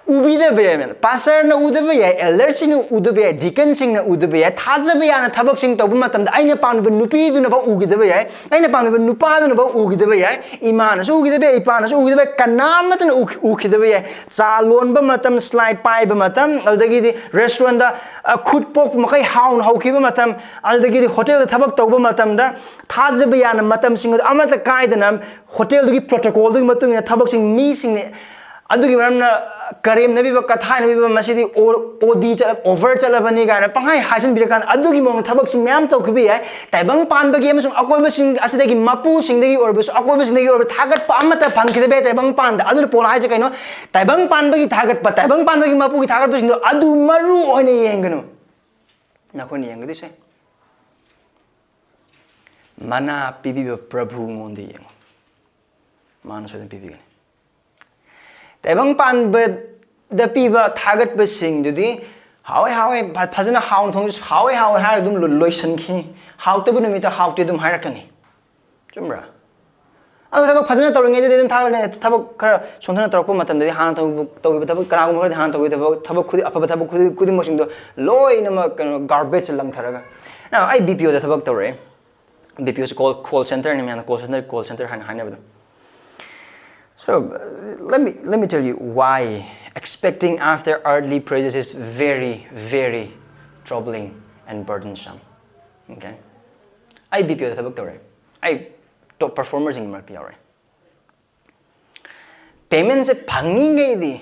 ꯎꯕꯤꯗꯕ ꯌꯥꯏ, ꯃꯦꯝ꯫ ꯄꯥꯁꯇꯔꯅ ꯎꯗꯕ ꯌꯥꯏ, ꯑꯦꯜꯗꯔꯁꯤꯡꯅ ꯎꯗꯕ ꯌꯥꯏ, ꯗꯤꯀꯟꯁꯤꯡꯅ ꯎꯗꯕ ꯌꯥꯏ, ꯊꯥꯖꯕ ꯌꯥꯅ ꯊꯕꯛꯁꯤꯡ ꯇꯧꯕ ꯃꯇꯝꯗ ꯑꯩꯅ ꯄꯥꯝꯂꯤꯕ ꯅꯨꯄꯤꯗꯨꯅꯐꯥꯎ ꯎꯈꯤꯗꯕ ꯌꯥꯏ, ꯑꯩꯅ ꯄꯥꯝꯂꯤꯕ ꯅꯨꯄꯥꯗꯨꯅꯐꯥꯎ ꯎꯈꯤꯗꯕ ꯌꯥꯏ, ꯏꯃꯥꯅꯁꯨ ꯎꯈꯤꯗꯕ ꯌꯥꯏ, ꯏꯄꯥꯅꯁꯨ ꯎꯈꯤꯗꯕ ꯌꯥꯏ, ꯀꯅꯥꯃꯠꯇꯅ ꯎꯈꯤ-, ꯎꯈꯤꯗꯕ ꯌꯥꯏ꯫ ꯆꯥ ꯂꯣꯟꯕ ꯃꯇꯝ, ꯁ꯭ꯂꯥꯏꯠ ꯄꯥꯏꯕ ꯃꯇꯝ, ꯑꯗꯨꯗꯒꯤꯗꯤ ꯔꯦꯁꯇꯨꯔꯦꯟꯗ, ꯑ, ꯈꯨꯠ ꯄꯣꯛꯄ ꯃꯈꯩ ꯍꯥꯎꯅ ꯍꯧꯈꯤꯕ ꯃꯇꯝ, ꯑꯗꯨꯗꯒꯤꯗꯤ ꯍꯣꯇꯦꯜꯗ ꯊꯕꯛ ꯇꯧꯕ ꯃꯇꯝꯗ ꯊꯥꯖꯕ ꯌꯥꯅ ꯃꯇꯝꯁꯤꯡ ꯑꯗꯨ ꯑꯃꯠꯇ ꯀꯥꯏꯗꯅ ꯍꯣꯇꯦꯜꯗꯨꯒꯤ ꯄ꯭ꯔꯣꯇꯣꯀꯣꯜꯗꯨꯒꯤ ꯃꯇꯨꯡ ꯏꯟꯅ ꯊꯕꯛꯁꯤꯡ ꯃꯤꯁꯤꯡꯅ ꯑꯗꯨꯒꯤ ꯃꯔꯝꯅ ꯀꯔꯦꯝꯅꯕꯤꯕ, ꯀꯊꯥꯏꯅꯕꯤꯕ, ꯃꯁꯤꯗꯤ ꯑꯣ-, ꯑꯣꯗꯤ ꯆꯠꯂ-, ꯑꯣꯚꯔ ꯆꯠꯂꯕꯅꯤ ꯀꯥꯏꯅ ꯄꯪꯍꯥꯏ ꯍꯥꯏꯖꯤꯟꯕꯤꯔꯀꯥꯟꯗ ꯑꯗꯨꯒꯤ ꯃꯑꯣꯡꯗ ꯊꯕꯛꯁꯤꯡ ꯃꯌꯥꯝ ꯇꯧꯈꯤꯕ ꯌꯥꯏ꯫ ꯇꯥꯏꯕꯪ ꯄꯥꯟꯕꯒꯤ ꯑꯃꯁꯨꯡ ꯑꯀꯣꯏꯕꯁꯤꯡ ꯑꯁꯤꯗꯒꯤ ꯃꯄꯨꯁꯤꯡꯗꯒꯤ ꯑꯣꯏꯔꯕꯁꯨ, ꯑꯀꯣꯏꯕꯁꯤꯡꯗꯒꯤ ꯑꯣꯏꯔꯕ ꯊꯥꯒꯠꯄ ꯑꯃꯠꯇ ꯐꯪꯈꯤꯗꯕ ꯌꯥꯏ ꯇꯥꯏꯕꯪ ꯄꯥꯟꯗ꯫ ꯑꯗꯨꯅ ꯄꯣꯜ ꯍꯥꯏꯁꯦ ꯀꯩꯅꯣ? ꯇꯥꯏꯕꯪ ꯄꯥꯟꯕꯒꯤ ꯊꯥꯒꯠꯄ, ꯇꯥꯏꯕꯪ ꯄꯥꯟꯕꯒꯤ ꯃꯄꯨꯒꯤ ꯊꯥꯒꯠꯄꯁꯤꯡꯗꯣ ꯑꯗꯨ ꯃꯔꯨ ꯑꯣꯏꯅ ꯌꯦꯡꯒꯅꯨ꯫ ꯅꯈꯣꯏꯅ ꯌꯦꯡꯒꯗꯣꯏꯁꯦ ꯃꯅꯥ ꯄꯤꯕꯤꯕ ꯄ꯭ꯔꯚꯨꯉꯣꯟꯗ ꯌꯦꯡꯉꯨ꯫ ꯃꯥꯅ ꯁꯣꯏꯗꯅ ꯄꯤꯕꯤꯒꯅꯤ꯫ ꯇꯥꯏꯕꯪ ꯄꯥꯟꯕꯗ ꯄꯤꯕ ꯊꯥꯒꯠꯄꯁꯤꯡꯗꯨꯗꯤ ꯍꯥꯎꯋꯦ, ꯍꯥꯎꯋꯦ, ꯐ-, ꯐꯖꯅ ꯍꯥꯎꯅ ꯊꯣꯡꯉꯁꯨ ꯍꯥꯎꯋꯦ, ꯍꯥꯎꯋꯦ ꯍꯥꯏꯔꯒ ꯑꯗꯨꯝ ꯂꯣ-, ꯂꯣꯏꯁꯤꯟꯈꯤꯅꯤ꯫ ꯍꯥꯎꯇꯕ ꯅꯨꯃꯤꯠꯇ ꯍꯥꯎꯇꯦ ꯑꯗꯨꯝ ꯍꯥꯏꯔꯛꯀꯅꯤ꯫ ꯆꯨꯝꯕ꯭ꯔꯥ? ꯑꯗꯣ ꯊꯕꯛ ꯐꯖꯅ ꯇꯧꯔꯤꯉꯩꯗꯗꯤ ꯑꯗꯨꯝ ꯊꯥꯒꯠꯂꯦ꯫ ꯊꯕꯛ ꯈꯔ ꯁꯣꯟꯊꯅ ꯇꯧꯔꯛꯄ ꯃꯇꯝꯗꯗꯤ ꯍꯥꯟꯅ ꯇꯧ-, ꯇꯧꯈꯤꯕ ꯊꯕꯛ, ꯀꯅꯥꯒꯨꯝꯕ ꯈꯔꯗꯤ ꯍꯥꯟꯅ ꯇꯧꯈꯤꯕ ꯊꯕꯛ, ꯊꯕꯛ ꯈꯨꯗꯤꯡ, ꯑꯐꯕ ꯊꯕꯛ ꯈꯨꯗꯤꯡ, ꯈꯨꯗꯤꯡꯃꯛꯁꯤꯡꯗꯣ ꯂꯣꯏꯅꯃꯛ ꯀꯩꯅꯣ garbage ꯂꯪꯊꯔꯒ꯫ Now, ꯑꯩ B P O ꯗ ꯊꯕꯛ ꯇꯧꯔꯛꯑꯦ꯫ B P O ꯁꯦ call, call centerꯅꯤ, ꯃꯌꯥꯝꯅ call center, call center ꯍꯥꯏꯅ ꯍꯥꯏꯅꯕꯗꯣ꯫ So, uh, let me, let me tell you why expecting after earthly praises is very, very troubling and burdensome. Okay? ꯑꯩ B P O ꯗ ꯊꯕꯛ ꯇꯧꯔꯦ꯫ ꯑꯩ top performerꯁꯤꯡꯒꯤ ꯃꯔꯛꯇ ꯌꯥꯎꯔꯦ꯫ Paymentꯁꯦ ꯐꯪꯉꯤꯉꯩꯗꯤ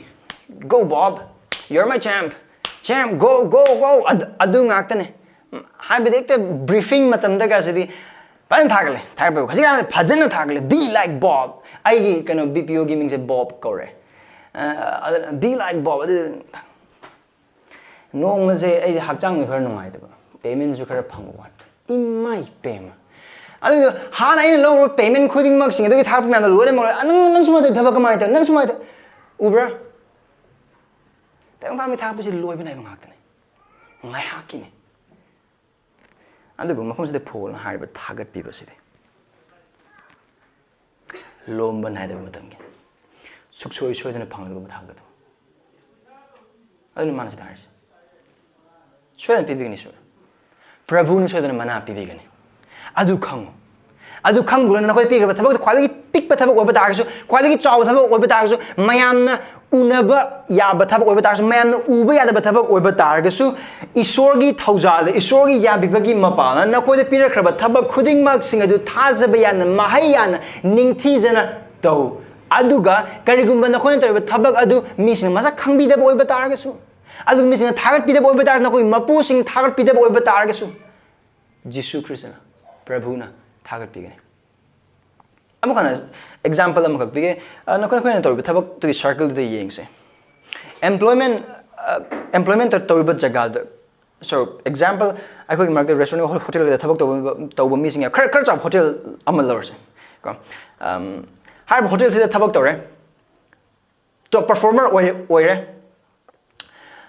"Go Bob, you're my champ, champ, go, go, go" ꯑꯗꯨ, ꯑꯗꯨ ꯉꯥꯛꯇꯅꯦ꯫ ꯍꯥꯏꯕꯗꯤ ꯍꯦꯛꯇ briefing ꯃꯇꯝꯗꯒꯁꯤꯗꯤ ꯐꯖꯅ ꯊꯥꯒꯠꯂꯦ, ꯊꯥꯒꯠꯄ ꯍꯧꯖꯤꯛꯀꯥꯟꯗꯤ ꯐꯖꯅ ꯊꯥꯒꯠꯂꯦ, "Be like Bob"꯫ ꯑꯩꯒꯤ ꯀꯩꯅꯣ B P O ꯒꯤ ꯃꯤꯡꯁꯦ ꯕꯣꯕ ꯀꯧꯔꯦ꯫ ꯑ, ꯑꯗꯨꯅ "Be like Bob" ꯑꯗꯨ ꯅꯣꯡꯃꯁꯦ ꯑꯩꯁꯦ ꯍꯛꯆꯥꯡꯁꯨ ꯈꯔ ꯅꯨꯡꯉꯥꯏꯇꯕ, paymentꯁꯨ ꯈꯔ ꯐꯪꯕ ꯋꯥꯠꯄ꯫ ꯏꯃꯥꯏ ꯄꯦꯝꯃ! ꯑꯗꯨꯗꯣ ꯍꯥꯟꯅ ꯑꯩꯅ ꯂꯧꯔꯨꯕ payment ꯈꯨꯗꯤꯡꯃꯛꯁꯤꯡ ꯑꯗꯨꯒꯤ ꯊꯥꯔꯛꯄ ꯃꯌꯥꯝꯗꯣ ꯂꯣꯏꯅꯃꯛ ꯂꯣꯏꯔꯦ꯫ "ꯅꯪ, ꯅꯪ ꯁꯨꯃꯥꯏꯅ ꯇꯧꯔꯤ ꯊꯕꯛ ꯀꯃꯥꯏꯅ ꯇꯧꯔꯤ? ꯅꯪ ꯁꯨꯃꯥꯏꯅ ꯇꯧꯔꯤ?" ꯎꯕ꯭ꯔꯥ? ꯇꯥꯏꯕꯪ ꯄꯥꯟꯕꯒꯤ ꯊꯥꯔꯛꯄꯁꯤ ꯂꯣꯏꯕ ꯅꯥꯏꯕ ꯉꯥꯛꯇꯅꯤ꯫ ꯉꯥꯏꯍꯥꯛꯀꯤꯅꯤ꯫ ꯑꯗꯨꯕꯨ ꯃꯐꯝꯁꯤꯗ ꯄꯣꯜꯅ ꯍꯥꯏꯔꯤꯕ ꯊꯥꯒꯠꯄꯤꯕꯁꯤꯗꯤ ꯂꯣꯝꯕ ꯅꯥꯏꯗꯕ ꯃꯇꯝꯒꯤ ꯁꯨꯛꯁꯣꯏ ꯁꯣꯏꯗꯅ ꯐꯪꯂꯒꯗꯕ ꯊꯥꯒꯠꯄꯗꯣ꯫ ꯑꯗꯨꯅꯤ ꯃꯥꯅ ꯁꯤꯗ ꯍꯥꯏꯔꯤꯁꯦ. ꯁꯣꯏꯗꯅ ꯄꯤꯕꯤꯒꯅꯤ, ꯁꯣꯏꯗꯅ. ꯄ꯭ꯔꯚꯨꯅ ꯁꯣꯏꯗꯅ ꯃꯅꯥ ꯄꯤꯕꯤꯒꯅꯤ. ꯑꯗꯨ ꯈꯪꯉꯨ. ꯑꯗꯨ ꯈꯪꯕꯅ ꯅꯈꯣꯏ ꯄꯤꯈ꯭ꯔꯕ ꯊꯕꯛꯇꯨ ꯈ꯭ꯋꯥꯏꯗꯒꯤ ꯄꯤꯛꯄ ꯊꯕꯛ ꯑꯣꯏꯕ ꯇꯥꯔꯒꯁꯨ, ꯈ꯭ꯋꯥꯏꯗꯒꯤ ꯆꯥꯎꯕ ꯊꯕꯛ ꯑꯣꯏꯕ ꯇꯥꯔꯒꯁꯨ, ꯃꯌꯥꯝꯅ ꯎꯅꯕ ꯌꯥꯕ ꯊꯕꯛ ꯑꯣꯏꯕ ꯇꯥꯔꯒꯁꯨ, ꯃꯌꯥꯝꯅ ꯎꯕ ꯌꯥꯗꯕ ꯊꯕꯛ ꯑꯣꯏꯕ ꯇꯥꯔꯒꯁꯨ, ꯏꯁꯣꯔꯒꯤ ꯊꯧꯖꯥꯜꯗ, ꯏꯁꯣꯔꯒꯤ ꯌꯥꯕꯤꯕꯒꯤ ꯃꯄꯥꯜꯅ ꯅꯈꯣꯏꯗ ꯄꯤꯔꯛꯈ꯭ꯔꯕ ꯊꯕꯛ ꯈꯨꯗꯤꯡꯃꯛꯁꯤꯡ ꯑꯗꯨ ꯊꯥꯖꯕ ꯌꯥꯅ, ꯃꯍꯩ ꯌꯥꯅ, ꯅꯤꯡꯊꯤꯖꯅ ꯇꯧ. ꯑꯗꯨꯒ ꯀꯔꯤꯒꯨꯝꯕ ꯅꯈꯣꯏꯅ ꯇꯧꯔꯤꯕ ꯊꯕꯛ ꯑꯗꯨ ꯃꯤꯁꯤꯡꯅ ꯃꯁꯛ ꯈꯪꯕꯤꯗꯕ ꯑꯣꯏꯕ ꯇꯥꯔꯒꯁꯨ, ꯑꯗꯨꯒ ꯃꯤꯁꯤꯡꯅ ꯊꯥꯒꯠꯄꯤꯗꯕ ꯑꯣꯏꯕ ꯇꯥꯔꯒꯁꯨ, ꯅꯈꯣꯏꯒꯤ ꯃꯄꯨꯁꯤꯡ ꯊꯥꯒꯠꯄꯤꯗꯕ ꯑꯣꯏꯕ ꯇꯥꯔꯒꯁꯨ, ꯖꯤꯁꯨ ꯈ꯭ꯔꯤꯁꯇꯅ, ꯄ꯭ꯔꯚꯨꯅ ꯊꯥꯒꯠꯄꯤꯒꯅꯤ. ꯑꯃꯨꯛ ꯍꯟꯅ ꯑꯦꯛꯖꯥꯝꯄꯜ ꯑꯃꯈꯛ ꯄꯤꯒꯦ. ꯑ, ꯅꯈꯣꯏ, ꯅꯈꯣꯏꯅ ꯇꯧꯔꯤꯕ ꯊꯕꯛꯇꯨꯒꯤ ꯁꯥꯔꯀꯜꯗꯨꯗ ꯌꯦꯡꯁꯦ. ꯑꯦꯝꯄ꯭ꯂꯣꯏꯃꯦꯟ, ꯑꯦꯝꯄ꯭ꯂꯣꯏꯃꯦꯟ ꯇꯧꯔꯤꯕ ꯖꯒꯥꯗ, ꯁꯣ, ꯑꯦꯛꯖꯥꯝꯄꯜ, ꯑꯩꯈꯣꯏꯒꯤ ꯃꯔꯛꯇ ꯔꯦꯁꯇꯨꯔꯦꯟ, ꯍꯣꯇꯦꯜꯗ ꯊꯕꯛ ꯇꯧꯕ, ꯇꯧꯕ ꯃꯤꯁꯤꯡ ꯌꯥꯎ-, ꯈꯔ, ꯈꯔ ꯆꯥꯎꯕ ꯍꯣꯇꯦꯜ ꯑꯃ ꯂꯧꯔꯁꯦ ꯀꯣ. ꯑꯝ, ꯍꯥꯏꯔꯤꯕ ꯍꯣꯇꯦꯜꯁꯤꯗ ꯊꯕꯛ ꯇꯧꯔꯦ, ꯇꯣꯞ ꯄꯔꯐꯣꯔꯃꯔ ꯑꯣꯏꯔꯦ, ꯑꯣꯏꯔꯦ.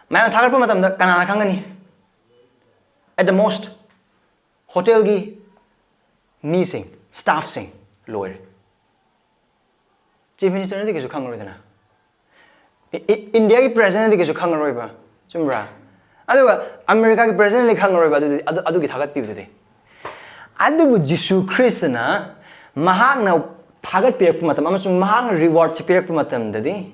ꯃꯌꯥꯝ ꯊꯥꯒꯠꯄ ꯃꯇꯝꯗ ꯀꯅꯥꯅ ꯈꯪꯒꯅꯤ? At the most, ꯍꯣꯇꯦꯜꯒꯤ ꯃꯤꯁꯤꯡ, ꯁ꯭ꯇꯥꯐꯁꯤꯡ, ꯂꯣꯏꯔꯦ. ꯆꯤꯐ ꯃꯤꯅꯤꯁꯇꯔꯅꯗꯤ ꯀꯩꯁꯨ ꯈꯪꯉꯔꯣꯏꯗꯅ. ꯏ-, ꯏ-, ꯏꯟꯗꯤꯌꯥꯒꯤ ꯄ꯭ꯔꯦꯁꯤꯗꯦꯟꯗꯤ ꯀꯩꯁꯨ ꯈꯪꯉꯔꯣꯏꯕ, ꯆꯨꯝꯕ꯭ꯔꯥ? ꯑꯗꯨꯒ ꯑꯃꯦꯔꯤꯀꯥꯒꯤ ꯄ꯭ꯔꯦꯁꯤꯗꯦꯟꯗꯤ ꯈꯪꯉꯔꯣꯏꯕ ꯑꯗꯨꯗꯤ, ꯑꯗꯨ, ꯑꯗꯨꯒꯤ ꯊꯥꯒꯠꯄꯤꯕꯗꯨꯗꯤ. ꯑꯗꯨꯕꯨ ꯖꯤꯁꯨ ꯈ꯭ꯔꯤꯁꯇꯅ ꯃꯍꯥꯛꯅ ꯊꯥꯒꯠꯄꯤꯔꯛꯄ ꯃꯇꯝ ꯑꯃꯁꯨꯡ ꯃꯍꯥꯛꯅ ꯔꯤꯋꯥꯔꯗꯁꯦ ꯄꯤꯔꯛꯄ ꯃꯇꯝꯗꯗꯤ,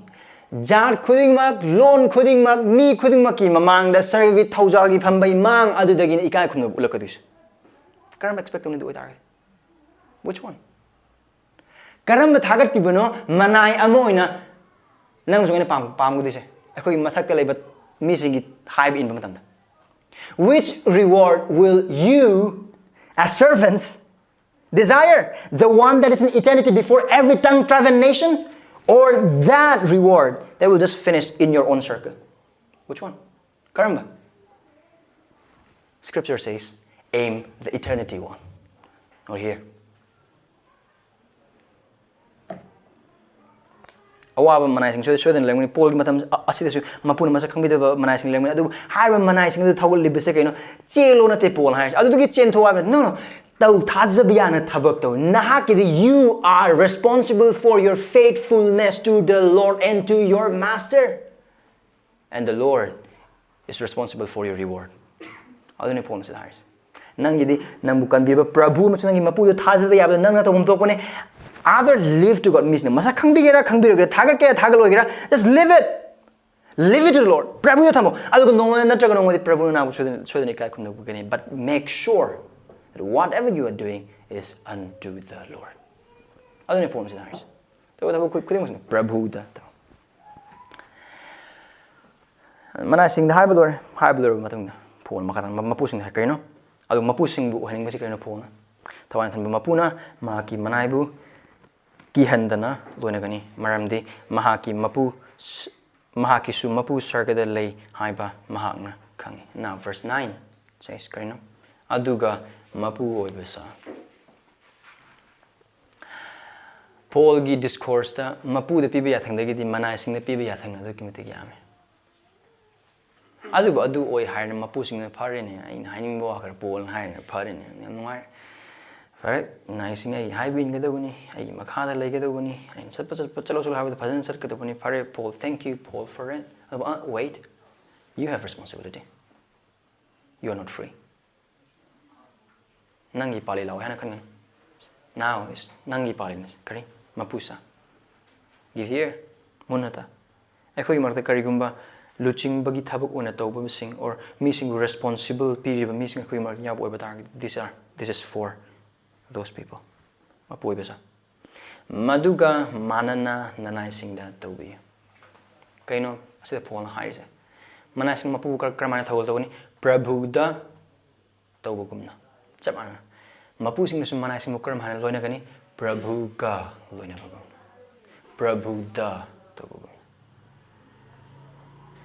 ꯖꯥꯠ ꯈꯨꯗꯤꯡꯃꯛ, ꯂꯣꯟ ꯈꯨꯗꯤꯡꯃꯛ, ꯃꯤ ꯈꯨꯗꯤꯡꯃꯛꯀꯤ ꯃꯃꯥꯡꯗ ꯁꯔꯒꯒꯤ ꯊꯧꯖꯥꯜꯒꯤ ꯐꯝꯕꯩ ꯃꯥꯡ ꯑꯗꯨꯗꯒꯤꯅ ꯏꯀꯥꯏ ꯈꯨꯝꯅꯕ ꯎꯠꯂꯛꯀꯗꯣꯏꯁꯦ. ꯀꯔꯝꯕ ꯑꯦꯛꯁꯄꯦꯛ ꯇꯧꯅꯤꯗꯨ ꯑꯣꯏꯇꯥꯔꯒꯗꯤ? Which one? ꯀꯔꯝꯕ ꯊꯥꯒꯠꯄꯤꯕꯅꯣ ꯃꯅꯥꯏ ꯑꯃ ꯑꯣꯏꯅ ꯅꯪꯁꯨ ꯑꯩꯅ ꯄꯥꯝ-, ꯄꯥꯝꯒꯗꯣꯏꯁꯦ? ꯑꯩꯈꯣꯏꯒꯤ ꯃꯊꯛꯇ ꯂꯩꯕ ꯃꯤꯁꯤꯡꯒꯤ ꯍꯥꯏꯕ ꯏꯟꯕ ꯃꯇꯝꯗ. Which reward will you, as servants, desire? The one that is in eternity before every tongue, tribe, and nation? Or that reward that will just finish in your own circle? Which one? ꯀꯔꯝꯕ? Scripture says, aim the eternity one. Not here. ꯑꯋꯥꯕ ꯃꯅꯥꯏꯁꯤꯡ ꯁꯣꯏ-, ꯁꯣꯏꯗꯅ ꯂꯩꯔꯝꯒꯅꯤ꯫ ꯄꯣꯜꯒꯤ ꯃꯇꯝ ꯑ-, ꯑꯁꯤꯗꯁꯨ ꯃꯄꯨꯅ ꯃꯁꯛ ꯈꯪꯕꯤꯗꯕ ꯃꯅꯥꯏꯁꯤꯡ ꯂꯩꯔꯝꯒꯅꯤ꯫ ꯑꯗꯨꯕꯨ ꯍꯥꯏꯔꯤꯕ ꯃꯅꯥꯏꯁꯤꯡ ꯑꯗꯨ ꯊꯧꯒꯠꯂꯤꯕꯁꯦ ꯀꯩꯅꯣ? ꯆꯦꯜꯂꯣ ꯅꯠꯇꯦ ꯄꯣꯜ ꯍꯥꯏꯔꯤꯁꯦ꯫ ꯑꯗꯨꯗꯒꯤ ꯆꯦꯟꯊꯣꯛꯑꯣ ꯍꯥꯏꯕ ꯅꯠꯇꯦ꯫ No, no. ꯇꯧ, ꯊꯥꯖꯕ ꯌꯥꯅ ꯊꯕꯛ ꯇꯧ꯫ ꯅꯍꯥꯛꯀꯤꯗꯤ, you are responsible for your faithfulness to the Lord and to your master. And the Lord is responsible for your reward. ꯑꯗꯨꯅꯤ ꯄꯣꯜꯅ ꯁꯤꯗ ꯍꯥꯏꯔꯤꯁꯦ. ꯅꯪꯒꯤꯗꯤ ꯅꯪꯕꯨ ꯀꯟꯕꯤꯕ ꯄ꯭ꯔꯚꯨ ꯑꯃꯁꯨꯡ ꯅꯪꯒꯤ ꯃꯄꯨꯗꯨ ꯊꯥꯖꯕ ꯌꯥꯕꯗ ꯅꯪꯅ ꯇꯧꯐꯝ ꯊꯣꯛꯄꯅꯦ. Either live to God, ꯃꯤꯁꯤꯅ ꯃꯁꯛ ꯈꯪꯕꯤꯒꯦꯔꯥ ꯈꯪꯕꯤꯔꯣꯏꯒꯦꯔꯥ, ꯊꯥꯒꯠꯀꯦꯔꯥ ꯊꯥꯒꯠꯂꯣꯏꯒꯦꯔꯥ, just leave it. Leave it to the Lord. ꯄ꯭ꯔꯚꯨꯗ ꯊꯝꯃꯣ. ꯑꯗꯨꯒ ꯅꯣꯡꯃ ꯅꯠꯇ꯭ꯔꯒ ꯅꯣꯡꯃꯗꯤ ꯄ꯭ꯔꯚꯨꯅ ꯅꯪꯕꯨ ꯁꯣꯏꯗꯅ, ꯁꯣꯏꯗꯅ ꯏꯀꯥꯏ ꯈꯨꯝꯅꯕ ꯄꯤꯒꯅꯤ. But make sure that whatever you are doing is unto the Lord. ꯑꯗꯨꯅꯤ ꯄꯣꯜꯅ ꯁꯤꯗ ꯍꯥꯏꯔꯤꯁꯦ. ꯇꯧꯕ ꯊꯕꯛ ꯈꯨ-, ꯈꯨꯗꯤꯡꯃꯛꯁꯤꯅ ꯄ꯭ꯔꯚꯨꯗ ꯇꯧ. ꯃꯅꯥꯏꯁꯤꯡꯗ ꯍꯥꯏꯕ ꯂꯣꯏꯔꯦ. ꯍꯥꯏꯕ ꯂꯣꯏꯔꯕ ꯃꯇꯨꯡꯗ ꯄꯣꯜ ꯃꯈꯥ ꯇꯥꯅ ꯃꯄꯨꯁꯤꯡꯗ ꯍꯥꯏ ꯀꯩꯅꯣ? ꯑꯗꯨ ꯃꯄꯨꯁꯤꯡꯕꯨ ꯑꯣꯏꯍꯟꯅꯤꯡꯕꯁꯤ ꯀꯩꯅꯣ ꯄꯣꯜꯅ? ꯊꯋꯥꯏꯅ ꯊꯟꯕ ꯃꯄꯨꯅ ꯃꯍꯥꯛꯀꯤ ꯃꯅꯥꯏꯕꯨ ꯀꯤꯍꯟꯗꯅ ꯂꯣꯏꯅꯒꯅꯤ, ꯃꯔꯝꯗꯤ ꯃꯍꯥꯛꯀꯤ ꯃꯄꯨ, ꯃꯍꯥꯛꯀꯤꯁꯨ ꯃꯄꯨ ꯁꯔꯒꯗ ꯂꯩ ꯍꯥꯏꯕ ꯃꯍꯥꯛꯅ ꯈꯪꯏ. Now verse nine says ꯀꯔꯤꯅꯣ? ꯑꯗꯨꯒ ꯃꯄꯨ ꯑꯣꯏꯕ ꯁꯥ. ꯄꯣꯜꯒꯤ ꯗꯤꯁꯀꯣꯔꯁꯇ ꯃꯄꯨꯗ ꯄꯤꯕ ꯌꯥꯊꯪꯗꯒꯤꯗꯤ ꯃꯅꯥꯏꯁꯤꯡꯗ ꯄꯤꯕ ꯌꯥꯊꯪꯅ ꯑꯗꯨꯛꯀꯤ ꯃꯇꯤꯛ ꯌꯥꯝꯃꯤ. ꯑꯗꯨꯕꯨ ꯑꯗꯨ ꯑꯣꯏ ꯍꯥꯏꯔꯅ ꯃꯄꯨꯁꯤꯡꯅ "ꯐꯔꯦꯅꯦ, ꯑꯩꯅ ꯍꯥꯏꯅꯤꯡꯕ ꯋꯥ ꯈꯔ ꯄꯣꯜꯅ ꯍꯥꯏꯔꯦꯅ ꯐꯔꯦꯅꯦ, ꯌꯥꯝ ꯅꯨꯡꯉꯥꯏꯔꯦ꯫ ꯐꯔꯦ, ꯃꯅꯥꯏꯁꯤꯡ ꯑꯩ ꯍꯥꯏꯕ ꯏꯟꯒꯗꯧꯕꯅꯤ, ꯑꯩꯒꯤ ꯃꯈꯥꯗ ꯂꯩꯒꯗꯧꯕꯅꯤ, ꯑꯩꯅ ꯆꯠꯄ ꯆꯠꯄ ꯆꯠꯂꯣ ꯆꯠꯂꯣ ꯍꯥꯏꯕꯗ ꯐꯖꯅ ꯆꯠꯀꯗꯧꯕꯅꯤ꯫ ꯐꯔꯦ, Paul, thank you, Paul, for it." ꯑꯗꯨꯕꯨ, ꯑ, wait, you have responsibility. You are not free. ꯅꯪꯒꯤ ꯄꯥꯜꯂꯤ ꯂꯥꯛꯑꯣ ꯍꯥꯏꯅ ꯈꯟꯒꯅꯨ꯫ Now is ꯅꯪꯒꯤ ꯄꯥꯜꯂꯤꯅꯤ꯫ ꯀꯔꯤ? ꯃꯄꯨꯁꯥ꯫ Give ear, ꯃꯨꯟꯅ ꯇꯥ꯫ ꯑꯩꯈꯣꯏꯒꯤ ꯃꯔꯛꯇ ꯀꯔꯤꯒꯨꯝꯕ ꯂꯨꯆꯤꯡꯕꯒꯤ ꯊꯕꯛ ꯑꯣꯏꯅ ꯇꯧꯕꯁꯤꯡ, or ꯃꯤꯁꯤꯡꯕꯨ responsible ꯄꯤꯔꯤꯕ ꯃꯤꯁꯤꯡ ꯑꯩꯈꯣꯏꯒꯤ ꯃꯔꯛꯇ ꯌꯥꯎꯕ ꯑꯣꯏꯕ ꯇꯥꯔꯒꯗꯤ, these are, this is for those people. ꯃꯄꯨ ꯑꯣꯏꯕꯁꯥ꯫ ꯃꯗꯨꯒ ꯃꯥꯟꯅꯅ ꯅꯅꯥꯏꯁꯤꯡꯗ ꯇꯧꯕꯤꯌꯨ꯫ ꯀꯩꯅꯣ ꯑꯁꯤꯗ ꯄꯣꯜꯅ ꯍꯥꯏꯔꯤꯁꯦ? ꯃꯅꯥꯏꯁꯤꯡ ꯃꯄꯨꯕꯨ ꯀꯔ-, ꯀꯔꯝꯍꯥꯏꯅ ꯊꯧꯒꯜ ꯇꯧꯒꯅꯤ? ꯄ꯭ꯔꯚꯨꯗ ꯇꯧꯕꯒꯨꯝꯅ꯫ ꯆꯞ ꯃꯥꯟꯅꯅ ꯃꯄꯨꯁꯤꯡꯅꯁꯨ ꯃꯅꯥꯏꯁꯤꯡꯕꯨ ꯀꯔꯝꯍꯥꯏꯅ ꯂꯣꯏꯅꯒꯅꯤ? ꯄ꯭ꯔꯚꯨꯒ ꯂꯣꯏꯅꯕꯒꯨꯝꯅ꯫ ꯄ꯭ꯔꯚꯨꯗ ꯇꯧꯕꯒꯨꯝꯅ꯫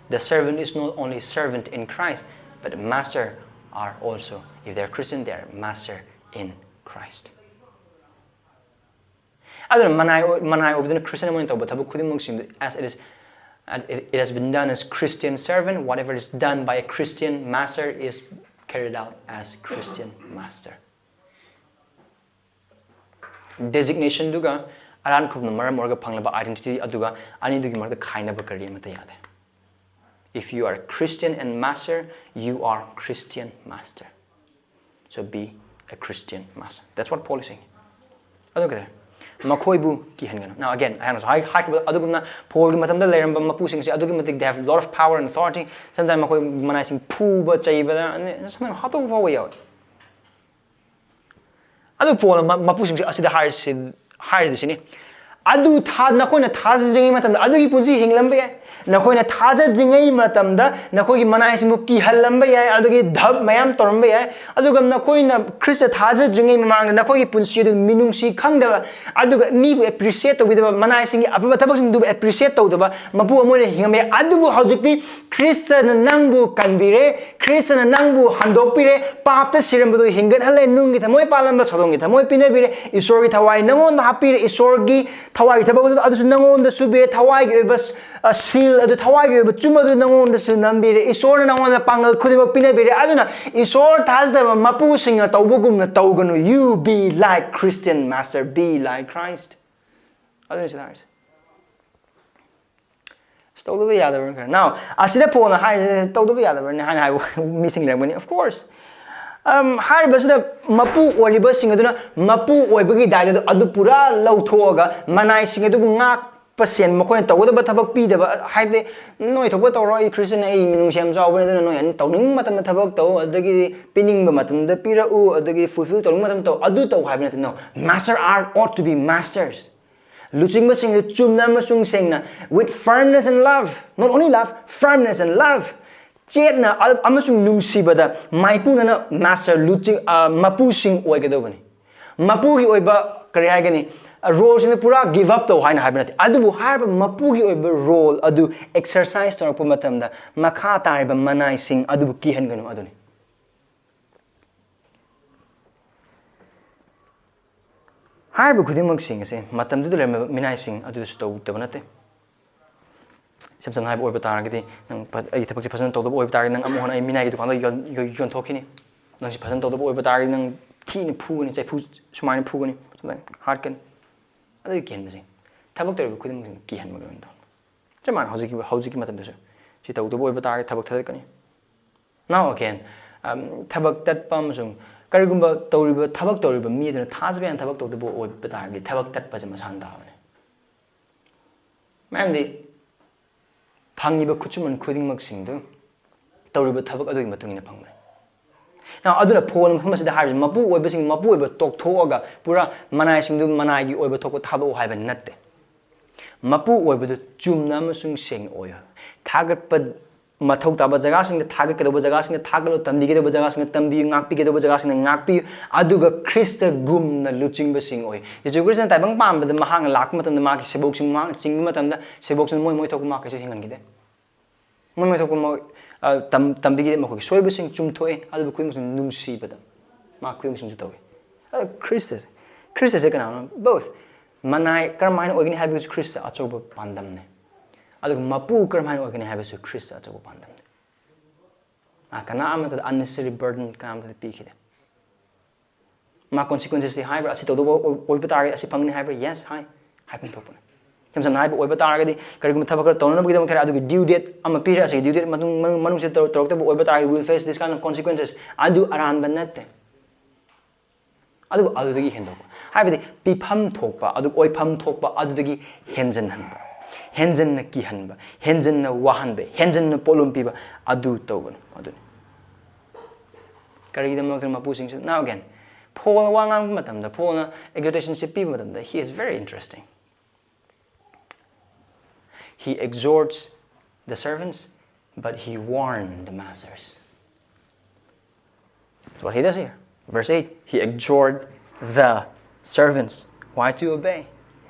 The servant is not only servant in Christ, but master are also. If they are Christian, they are master in Christ. ꯑꯗꯨꯅ ꯃꯅꯥꯏ ꯑꯣꯏ-, ꯃꯅꯥꯏ ꯑꯣꯏꯕꯗꯨꯅ ꯈ꯭ꯔꯤꯁꯇꯤꯌꯥꯟ ꯑꯃ ꯑꯣꯏꯅ ꯇꯧꯕ ꯊꯕꯛ ꯈꯨꯗꯤꯡꯃꯛꯁꯤꯡꯗꯨ, as it is, it, it has been done as Christian servant, whatever is done by a Christian master is carried out as Christian master. Designation-ꯗꯨꯒ ꯑꯔꯥꯟ ꯈꯨꯝꯅ ꯃꯔꯝ ꯑꯣꯏꯔꯒ ꯐꯪꯂꯕ identity ꯑꯗꯨꯒ ꯑꯅꯤꯗꯨꯒꯤ ꯃꯔꯛꯇ ꯈꯥꯏꯅꯕ ꯀꯔꯤ ꯑꯃꯠꯇ ꯌꯥꯗꯦ꯫ If you are a Christian and master, you are Christian master. So be a Christian master. That's what Paul is saying. ꯑꯗꯨ ꯀꯩꯗꯧꯔꯦ? ꯃꯈꯣꯏꯕꯨ ꯀꯤꯍꯟꯒꯅꯨ꯫ Now again, ꯑꯩꯅꯁꯨ ꯍꯥꯏ-, ꯍꯥꯏꯈꯤꯕ ꯑꯗꯨꯒꯨꯝꯅ ꯄꯣꯜꯒꯤ ꯃꯇꯝꯗ ꯂꯩꯔꯝꯕ ꯃꯄꯨꯁꯤꯡꯁꯦ ꯑꯗꯨꯛꯀꯤ ꯃꯇꯤꯛ they have lot of power and authority. Sometimes ꯃꯈꯣꯏ ꯃꯅꯥꯏꯁꯤꯡ ꯐꯨꯕ ꯆꯩꯕꯗ ꯁꯨꯃꯥꯏꯅ ꯍꯥꯠꯇꯣꯛꯄ ꯐꯥꯎꯕ ꯌꯥꯎꯋꯤ꯫ ꯑꯗꯨ ꯄꯣꯜꯅ ꯃ-, ꯃꯄꯨꯁꯤꯡꯁꯦ ꯑꯁꯤꯗ ꯍꯥꯏꯔꯤꯁꯤ, ꯍꯥꯏꯔꯤꯗꯤ ꯁꯤꯅꯤ, ꯑꯗꯨ ꯊꯥ-, ꯅꯈꯣꯏꯅ ꯊꯥꯖꯗ꯭ꯔꯤꯉꯩ ꯃꯇꯝꯗ ꯑꯗꯨꯒꯤ ꯄꯨꯟꯁꯤ ꯍꯤꯡꯂꯝꯕ ꯌꯥꯏ꯫ ꯅꯈꯣꯏꯅ ꯊꯥꯖꯗ꯭ꯔꯤꯉꯩ ꯃꯇꯝꯗ ꯅꯈꯣꯏꯒꯤ ꯃꯅꯥꯏꯁꯤꯡꯕꯨ ꯀꯤꯍꯜꯂꯝꯕ ꯌꯥꯏ, ꯑꯗꯨꯒꯤ ꯙꯞ ꯃꯌꯥꯝ ꯇꯧꯔꯝꯕ ꯌꯥꯏ꯫ ꯑꯗꯨꯒ ꯅꯈꯣꯏꯅ ꯈ꯭ꯔꯤꯁꯇ ꯊꯥꯖꯗ꯭ꯔꯤꯉꯩ ꯃꯃꯥꯡꯗ ꯅꯈꯣꯏꯒꯤ ꯄꯨꯟꯁꯤ ꯑꯗꯨ ꯃꯤꯅꯨꯡꯁꯤ ꯈꯪꯗꯕ, ꯑꯗꯨꯒ ꯃꯤꯕꯨ appreciate ꯇꯧꯕꯤꯗꯕ, ꯃꯅꯥꯏꯁꯤꯡꯒꯤ ꯑꯐꯕ ꯊꯕꯛꯁꯤꯡꯗꯨꯕꯨ appreciate ꯇꯧꯗꯕ ꯃꯄꯨ ꯑꯃ ꯑꯣꯏꯅ ꯍꯤꯡꯉꯝꯕ ꯌꯥꯏ꯫ ꯑꯗꯨꯕꯨ ꯍꯧꯖꯤꯛꯇꯤ ꯈ꯭ꯔꯤꯁꯇꯅ ꯅꯪꯕꯨ ꯀꯟꯕꯤꯔꯦ, ꯈ꯭ꯔꯤꯁꯇꯅ ꯅꯪꯕꯨ ꯍꯟꯗꯣꯛꯄꯤꯔꯦ, ꯄꯥꯞꯇ ꯁꯤꯔꯝꯕꯗꯨ ꯍꯤꯡꯒꯠꯍꯜꯂꯦ, ꯅꯨꯡꯒꯤ ꯊꯃꯣꯏ ꯄꯥꯜꯂꯝꯕ ꯁꯥꯗꯣꯡꯒꯤ ꯊꯃꯣꯏ ꯄꯤꯅꯕꯤꯔꯦ, ꯏꯁꯣꯔꯒꯤ ꯊꯋꯥꯏ ꯅꯪꯉꯣꯟꯗ ꯍꯥꯞꯄꯤꯔꯦ, ꯏꯁꯣꯔꯒꯤ ꯊꯋꯥꯏꯒꯤ ꯊꯕꯛ ꯑꯗꯨ, ꯑꯗꯨꯁꯨ ꯅꯪꯉꯣꯟꯗꯁꯨ ꯄꯤꯔꯦ, ꯊꯋꯥꯏꯒꯤ ꯑꯣꯏꯕ, ꯑ, seal ꯑꯗꯨ, ꯊꯋꯥꯏꯒꯤ ꯑꯣꯏꯕ ꯆꯨꯝ ꯑꯗꯨ ꯅꯪꯉꯣꯟꯗꯁꯨ ꯅꯝꯕꯤꯔꯦ, ꯏꯁꯣꯔꯅ ꯅꯪꯉꯣꯟꯗ ꯄꯥꯡꯒꯜ ꯈꯨꯗꯤꯡꯃꯛ ꯄꯤꯅꯕꯤꯔꯦ꯫ ꯑꯗꯨꯅ ꯏꯁꯣꯔ ꯊꯥꯖꯗꯕ ꯃꯄꯨꯁꯤꯡꯅ ꯇꯧꯕꯒꯨꯝꯅ ꯇꯧꯒꯅꯨ꯫ You be like Christian master, be like Christ. ꯑꯗꯨꯅꯤ ꯁꯤꯗ ꯍꯥꯏꯔꯤꯁꯦ꯫ ꯑꯁ, ꯇꯧꯗꯕ ꯌꯥꯗꯕ꯭ꯔꯥ ꯈꯔ? Now, ꯑꯁꯤꯗ ꯄꯣꯜꯅ ꯍꯥꯏꯔꯤꯁꯦ ꯇꯧꯗꯕ ꯌꯥꯗꯕ꯭ꯔꯅꯦ ꯍꯥꯏꯅ ꯍꯥꯏꯕ ꯃꯤꯁꯤꯡ ꯂꯩꯔꯝꯒꯅꯤ꯫ Of course, ꯑꯝ, ꯍꯥꯏꯔꯤꯕꯁꯤꯗ ꯃꯄꯨ ꯑꯣꯏꯔꯤꯕꯁꯤꯡ ꯑꯗꯨꯅ ꯃꯄꯨ ꯑꯣꯏꯕꯒꯤ ꯗꯥꯏꯇ ꯑꯗꯨ, ꯑꯗꯨ ꯄꯨꯔꯥ ꯂꯧꯊꯣꯛꯑꯒ ꯃꯅꯥꯏꯁꯤꯡ ꯑꯗꯨꯕꯨ ꯉꯥꯛꯄ ꯁꯦꯟ, ꯃꯈꯣꯏꯅ ꯇꯧꯒꯗꯕ ꯊꯕꯛ ꯄꯤꯗꯕ, ꯍꯥꯏꯗꯤ, "ꯅꯣꯏ ꯊꯣꯛꯄ ꯇꯧꯔꯣ, ꯑꯩ ꯈ꯭ꯔꯤꯁꯇꯅ, ꯑꯩ ꯃꯤꯅꯨꯡꯁꯤ ꯌꯥꯝ ꯆꯥꯎꯕꯅꯤ, ꯑꯗꯨꯅ ꯅꯣꯏ ꯑꯗꯨꯝ ꯇꯧꯅꯤꯡꯕ ꯃꯇꯝꯗ ꯊꯕꯛ ꯇꯧ, ꯑꯗꯒꯤꯗꯤ ꯄꯤꯅꯤꯡꯕ ꯃꯇꯝꯗ ꯄꯤꯔꯛꯎ, ꯑꯗꯒꯤ fulfill ꯇꯧꯅꯤꯡꯕ ꯃꯇꯝꯗ ꯇꯧ", ꯑꯗꯨ ꯇꯧ ꯍꯥꯏꯕ ꯅꯠꯇꯦ꯫ No, master are ought to be masters. ꯂꯨꯆꯤꯡꯕꯁꯤꯡꯗꯨ ꯆꯨꯝꯅ ꯑꯃꯁꯨꯡ ꯁꯦꯡꯅ, with firmness and love, not only love, firmness and love, ꯆꯦꯠꯅ ꯑ-, ꯑꯃꯁꯨꯡ ꯅꯨꯡꯁꯤꯕꯗ ꯃꯥꯏꯄꯨꯅꯅ master, ꯂꯨꯆꯤꯡ-, ꯑ, ꯃꯄꯨꯁꯤꯡ ꯑꯣꯏꯒꯗꯧꯕꯅꯤ꯫ ꯃꯄꯨꯒꯤ ꯑꯣꯏꯕ, ꯀꯔꯤ ꯍꯥꯏꯒꯅꯤ, roleꯁꯤꯡꯗ ꯄꯨꯔꯥ give up ꯇꯧ ꯍꯥꯏꯅ ꯍꯥꯏꯕ ꯅꯠꯇꯦ, ꯑꯗꯨꯕꯨ ꯍꯥꯏꯔꯤꯕ ꯃꯄꯨꯒꯤ ꯑꯣꯏꯕ role ꯑꯗꯨ exercise ꯇꯧꯔꯛꯄ ꯃꯇꯝꯗ ꯃꯈꯥ ꯇꯥꯔꯤꯕ ꯃꯅꯥꯏꯁꯤꯡ ꯑꯗꯨꯕꯨ ꯀꯤꯍꯟꯒꯅꯨ ꯑꯗꯨꯅꯤ꯫ ꯍꯥꯏꯔꯤꯕ ꯈꯨꯗꯤꯡꯃꯛꯁꯤꯡ ꯑꯁꯦ ꯃꯇꯝꯗꯨꯗ ꯂꯩꯔꯝꯃꯤꯕ ꯃꯤꯅꯥꯏꯁꯤꯡ ꯑꯗꯨꯗꯁꯨ ꯇꯧꯗꯕ ꯅꯠꯇꯦ꯫ ꯏꯁꯝ ꯁꯝꯅ ꯍꯥꯏꯕ ꯑꯣꯏꯕ ꯇꯥꯔꯒꯗꯤ, ꯅꯪ ꯐ-, ꯑꯩꯒꯤ ꯊꯕꯛꯁꯦ ꯐꯖꯅ ꯇꯧꯗꯕ ꯑꯣꯏꯕ ꯇꯥꯔꯒꯗꯤ, ꯅꯪ ꯑꯃꯨꯛ ꯍꯟꯅ ꯑꯩ ꯃꯤꯅꯥꯏꯒꯤ ꯗꯨꯀꯥꯟꯗ ꯌꯣꯟ-, ꯌꯣ-, ꯌꯣꯟꯊꯣꯛꯈꯤꯅꯤ꯫ ꯅꯪꯁꯤ ꯐꯖꯅ ꯇꯧꯗꯕ ꯑꯣꯏꯕ ꯇꯥꯔꯒꯗꯤ, ꯅꯪ ꯊꯤꯅ ꯐꯨꯒꯅꯤ, ꯆꯩꯐꯨ ꯁꯨꯃꯥꯏꯅ ꯐꯨꯒꯅꯤ, ꯁꯨꯃꯥꯏꯅ ꯍꯥꯠꯀꯅꯤ꯫ ꯑꯗꯨꯒꯤ ꯀꯤꯍꯟꯕꯁꯤꯡ, ꯊꯕꯛ ꯇꯧꯔꯤꯕ ꯈꯨꯗꯤꯡꯃꯛꯁꯤꯡ ꯀꯤꯍꯟꯕꯒꯤ ꯑꯣꯏꯅ ꯇꯧ꯫ ꯆꯞ ꯃꯥꯟꯅꯩ ꯍꯧꯖꯤꯛꯀꯤ, ꯍꯧꯖꯤꯛꯀꯤ ꯃꯇꯝꯗꯁꯨ꯫ ꯁꯤ ꯇꯧꯗꯕ ꯑꯣꯏꯕ ꯇꯥꯔꯒꯗꯤ ꯊꯕꯛ ꯊꯥꯗꯠꯀꯅꯤ꯫ Now again, um, ꯊꯕꯛ ꯇꯠꯄ ꯑꯃꯁꯨꯡ ꯀꯔꯤꯒꯨꯝꯕ ꯇꯧꯔꯤꯕ, ꯊꯕꯛ ꯇꯧꯔꯤꯕ ꯃꯤ ꯑꯗꯨꯅ ꯊꯥꯖꯕ ꯌꯥꯅ ꯊꯕꯛ ꯇꯧꯗꯕ ꯑꯣꯏꯕ ꯇꯥꯔꯒꯗꯤ ꯊꯕꯛ ꯇꯠꯄꯁꯦ ꯃꯁꯥꯅ ꯇꯥꯕꯅꯤ꯫ ꯃꯔꯝꯗꯤ ꯐꯪꯉꯤꯕ ꯈꯨꯠꯁꯨꯃꯟ ꯈꯨꯗꯤꯡꯃꯛꯁꯤꯡꯗꯨ ꯇꯧꯔꯤꯕ ꯊꯕꯛ ꯑꯗꯨꯒꯤ ꯃꯇꯨꯡ ꯏꯟꯅ ꯐꯪꯕꯅꯤ꯫ Now, ꯑꯗꯨꯅ ꯐꯣꯟ ꯃꯐꯝ ꯑꯁꯤꯗ ꯍꯥꯏꯔꯤꯕꯁꯤ ꯃꯄꯨ ꯑꯣꯏꯕꯁꯤꯡ ꯃꯄꯨ ꯑꯣꯏꯕ ꯇꯣꯛꯊꯣꯛꯑꯒ ꯄꯨꯔꯥ ꯃꯅꯥꯏꯁꯤꯡꯗꯨ ꯃꯅꯥꯏꯒꯤ ꯑꯣꯏꯕ ꯊꯣꯛꯄ ꯊꯥꯗꯣꯛꯑꯣ ꯍꯥꯏꯕ ꯅꯠꯇꯦ꯫ ꯃꯄꯨ ꯑꯣꯏꯕꯗꯨ ꯆꯨꯝꯅ ꯑꯃꯁꯨꯡ ꯁꯦꯡꯅ ꯑꯣꯏꯌꯨ꯫ ꯊꯥꯒꯠꯄ ꯃꯊꯧ ꯇꯥꯕ ꯖꯒꯥꯁꯤꯡꯗ ꯊꯥꯒꯠꯀꯗꯧꯕ ꯖꯒꯥꯁꯤꯡꯗ ꯊꯥꯒꯠꯂꯨ, ꯇꯝꯕꯤꯒꯗꯧꯕ ꯖꯒꯥꯁꯤꯡꯗ ꯇꯝꯕꯤꯌꯨ, ꯉꯥꯛꯄꯤꯒꯗꯧꯕ ꯖꯒꯥꯁꯤꯡꯗ ꯉꯥꯛꯄꯤꯌꯨ, ꯑꯗꯨꯒ ꯈ꯭ꯔꯤꯁꯇꯒꯨꯝꯅ ꯂꯨꯆꯤꯡꯕꯁꯤꯡ ꯑꯣꯏ꯫ ꯖꯤꯁꯨ ꯈ꯭ꯔꯤꯁꯇꯅ ꯇꯥꯏꯕꯪ ꯄꯥꯟꯕꯗ ꯃꯍꯥꯛꯅ ꯂꯥꯛꯄ ꯃꯇꯝꯗ ꯃꯍꯥꯛꯀꯤ ꯁꯦꯕꯣꯛꯁꯤꯡ ꯃꯍꯥꯛꯅ ꯆꯤꯡꯕ ꯃꯇꯝꯗ ꯁꯦꯕꯣꯛꯁꯤꯡ ꯃꯣꯏ ꯃꯣꯏ ꯊꯣꯛꯄ ꯃꯥ ꯀꯩꯁꯨ ꯍꯤꯡꯍꯟꯈꯤꯗꯦ꯫ ꯃꯣꯏ ꯃꯣꯏ ꯊꯣꯛꯄ ꯃꯣꯏ, ꯑ, ꯇꯝ-, ꯇꯝꯕꯤꯈꯤꯗꯦ꯫ ꯃꯈꯣꯏꯒꯤ ꯁꯣꯏꯕꯁꯤꯡ ꯆꯨꯝꯊꯣꯛꯑꯦ, ꯑꯗꯨꯕꯨ ꯈꯨꯗꯤꯡꯃꯛꯁꯨ ꯅꯨꯡꯁꯤꯕꯗ ꯃꯥ ꯈꯨꯗꯤꯡꯃꯛꯁꯨ ꯇꯧꯏ꯫ ꯑꯗꯣ ꯈ꯭ꯔꯤꯁꯇꯁꯦ, ꯈ꯭ꯔꯤꯁꯇꯁꯦ ꯀꯅꯥꯅꯣ? Both꯫ ꯃꯅꯥꯏ ꯀꯔꯝꯍꯥꯏꯅ ꯑꯣꯏꯒꯅꯤ ꯍꯥꯏꯕꯒꯤꯁꯨ ꯈ꯭ꯔꯤꯁꯇ ꯑꯆꯧꯕ ꯄꯥꯟꯗꯝꯅꯦ, ꯑꯗꯨꯒ ꯃꯄꯨ ꯀꯔꯝꯍꯥꯏꯅ ꯑꯣꯏꯒꯅꯤ ꯍꯥꯏꯕꯁꯨ ꯈ꯭ꯔꯤꯁꯇ ꯑꯆꯧꯕ ꯄꯥꯟꯗꯝꯅꯦ꯫ ꯃꯥ ꯀꯅꯥ ꯑꯃꯠꯇꯗ unnecessary burden ꯀꯅꯥ ꯑꯃꯠꯇꯗ ꯄꯤꯈꯤꯗꯦ꯫ ꯃꯥ consequencesꯇꯤ ꯍꯥꯏꯕ꯭ꯔꯥ? ꯑꯁꯤ ꯇꯧꯗꯧꯕ ꯑꯣꯏ-, ꯑꯣꯏꯕ ꯇꯥꯔꯒꯗꯤ ꯑꯁꯤ ꯐꯪꯒꯅꯤ ꯍꯥꯏꯕ꯭ꯔꯥ? Yes, ꯍꯥꯏ꯫ ꯍꯥꯏꯐꯝ ꯊꯣꯛꯄꯅꯦ꯫ ꯏꯁꯝ ꯁꯝꯅ ꯍꯥꯏꯕ ꯑꯣꯏꯕ ꯇꯥꯔꯒꯗꯤ, ꯀꯔꯤꯒꯨꯝꯕ ꯊꯕꯛ ꯈꯔ ꯇꯧꯅꯅꯕꯒꯤꯗꯃꯛ ꯍꯥꯏꯔꯦ, ꯑꯗꯨꯒꯤ due date ꯑꯃ ꯄꯤꯔꯦ, ꯑꯁꯤꯒꯤ due date ꯃꯇꯨꯡ, ꯃꯅꯨꯡ, ꯃꯅꯨꯡꯁꯤꯗ ꯇꯧꯔ-, ꯇꯧꯔꯛꯇꯕ ꯑꯣꯏꯕ ꯇꯥꯔꯒꯗꯤ, we will face this kind of consequences꯫ ꯑꯗꯨ ꯑꯔꯥꯟꯕ ꯅꯠꯇꯦ꯫ ꯑꯗꯨꯕꯨ ꯑꯗꯨꯗꯒꯤ ꯍꯦꯟꯗꯣꯛꯄ, ꯍꯥꯏꯕꯗꯤ ꯄꯤꯐꯝ ꯊꯣꯛꯄ, ꯑꯗꯨ ꯑꯣꯏꯐꯝ ꯊꯣꯛꯄ ꯑꯗꯨꯗꯒꯤ ꯍꯦꯟꯖꯟꯍꯟꯕ, ꯍꯦꯟꯖꯟꯅ ꯀꯤꯍꯟꯕ, ꯍꯦꯟꯖꯟꯅ ꯋꯥꯍꯟꯕ, ꯍꯦꯟꯖꯟꯅ ꯄꯣꯠꯂꯨꯝ ꯄꯤꯕ, ꯑꯗꯨ ꯇꯧꯒꯅꯨ꯫ ꯑꯗꯨꯅꯤ꯫ ꯀꯔꯤꯒꯤꯗꯃꯛꯇ ꯃꯄꯨꯁꯤꯡꯁꯨ, now again, ꯄꯣꯜꯅ ꯋꯥ ꯉꯥꯡꯕ ꯃꯇꯝꯗ, ꯄꯣꯜꯅ exhortationꯁꯤ ꯄꯤꯕ ꯃꯇꯝꯗ, he is very interesting. He exhorts the servants, but he warned the masters. That's what he does here. Verse eight, he exhorted the servants why to obey.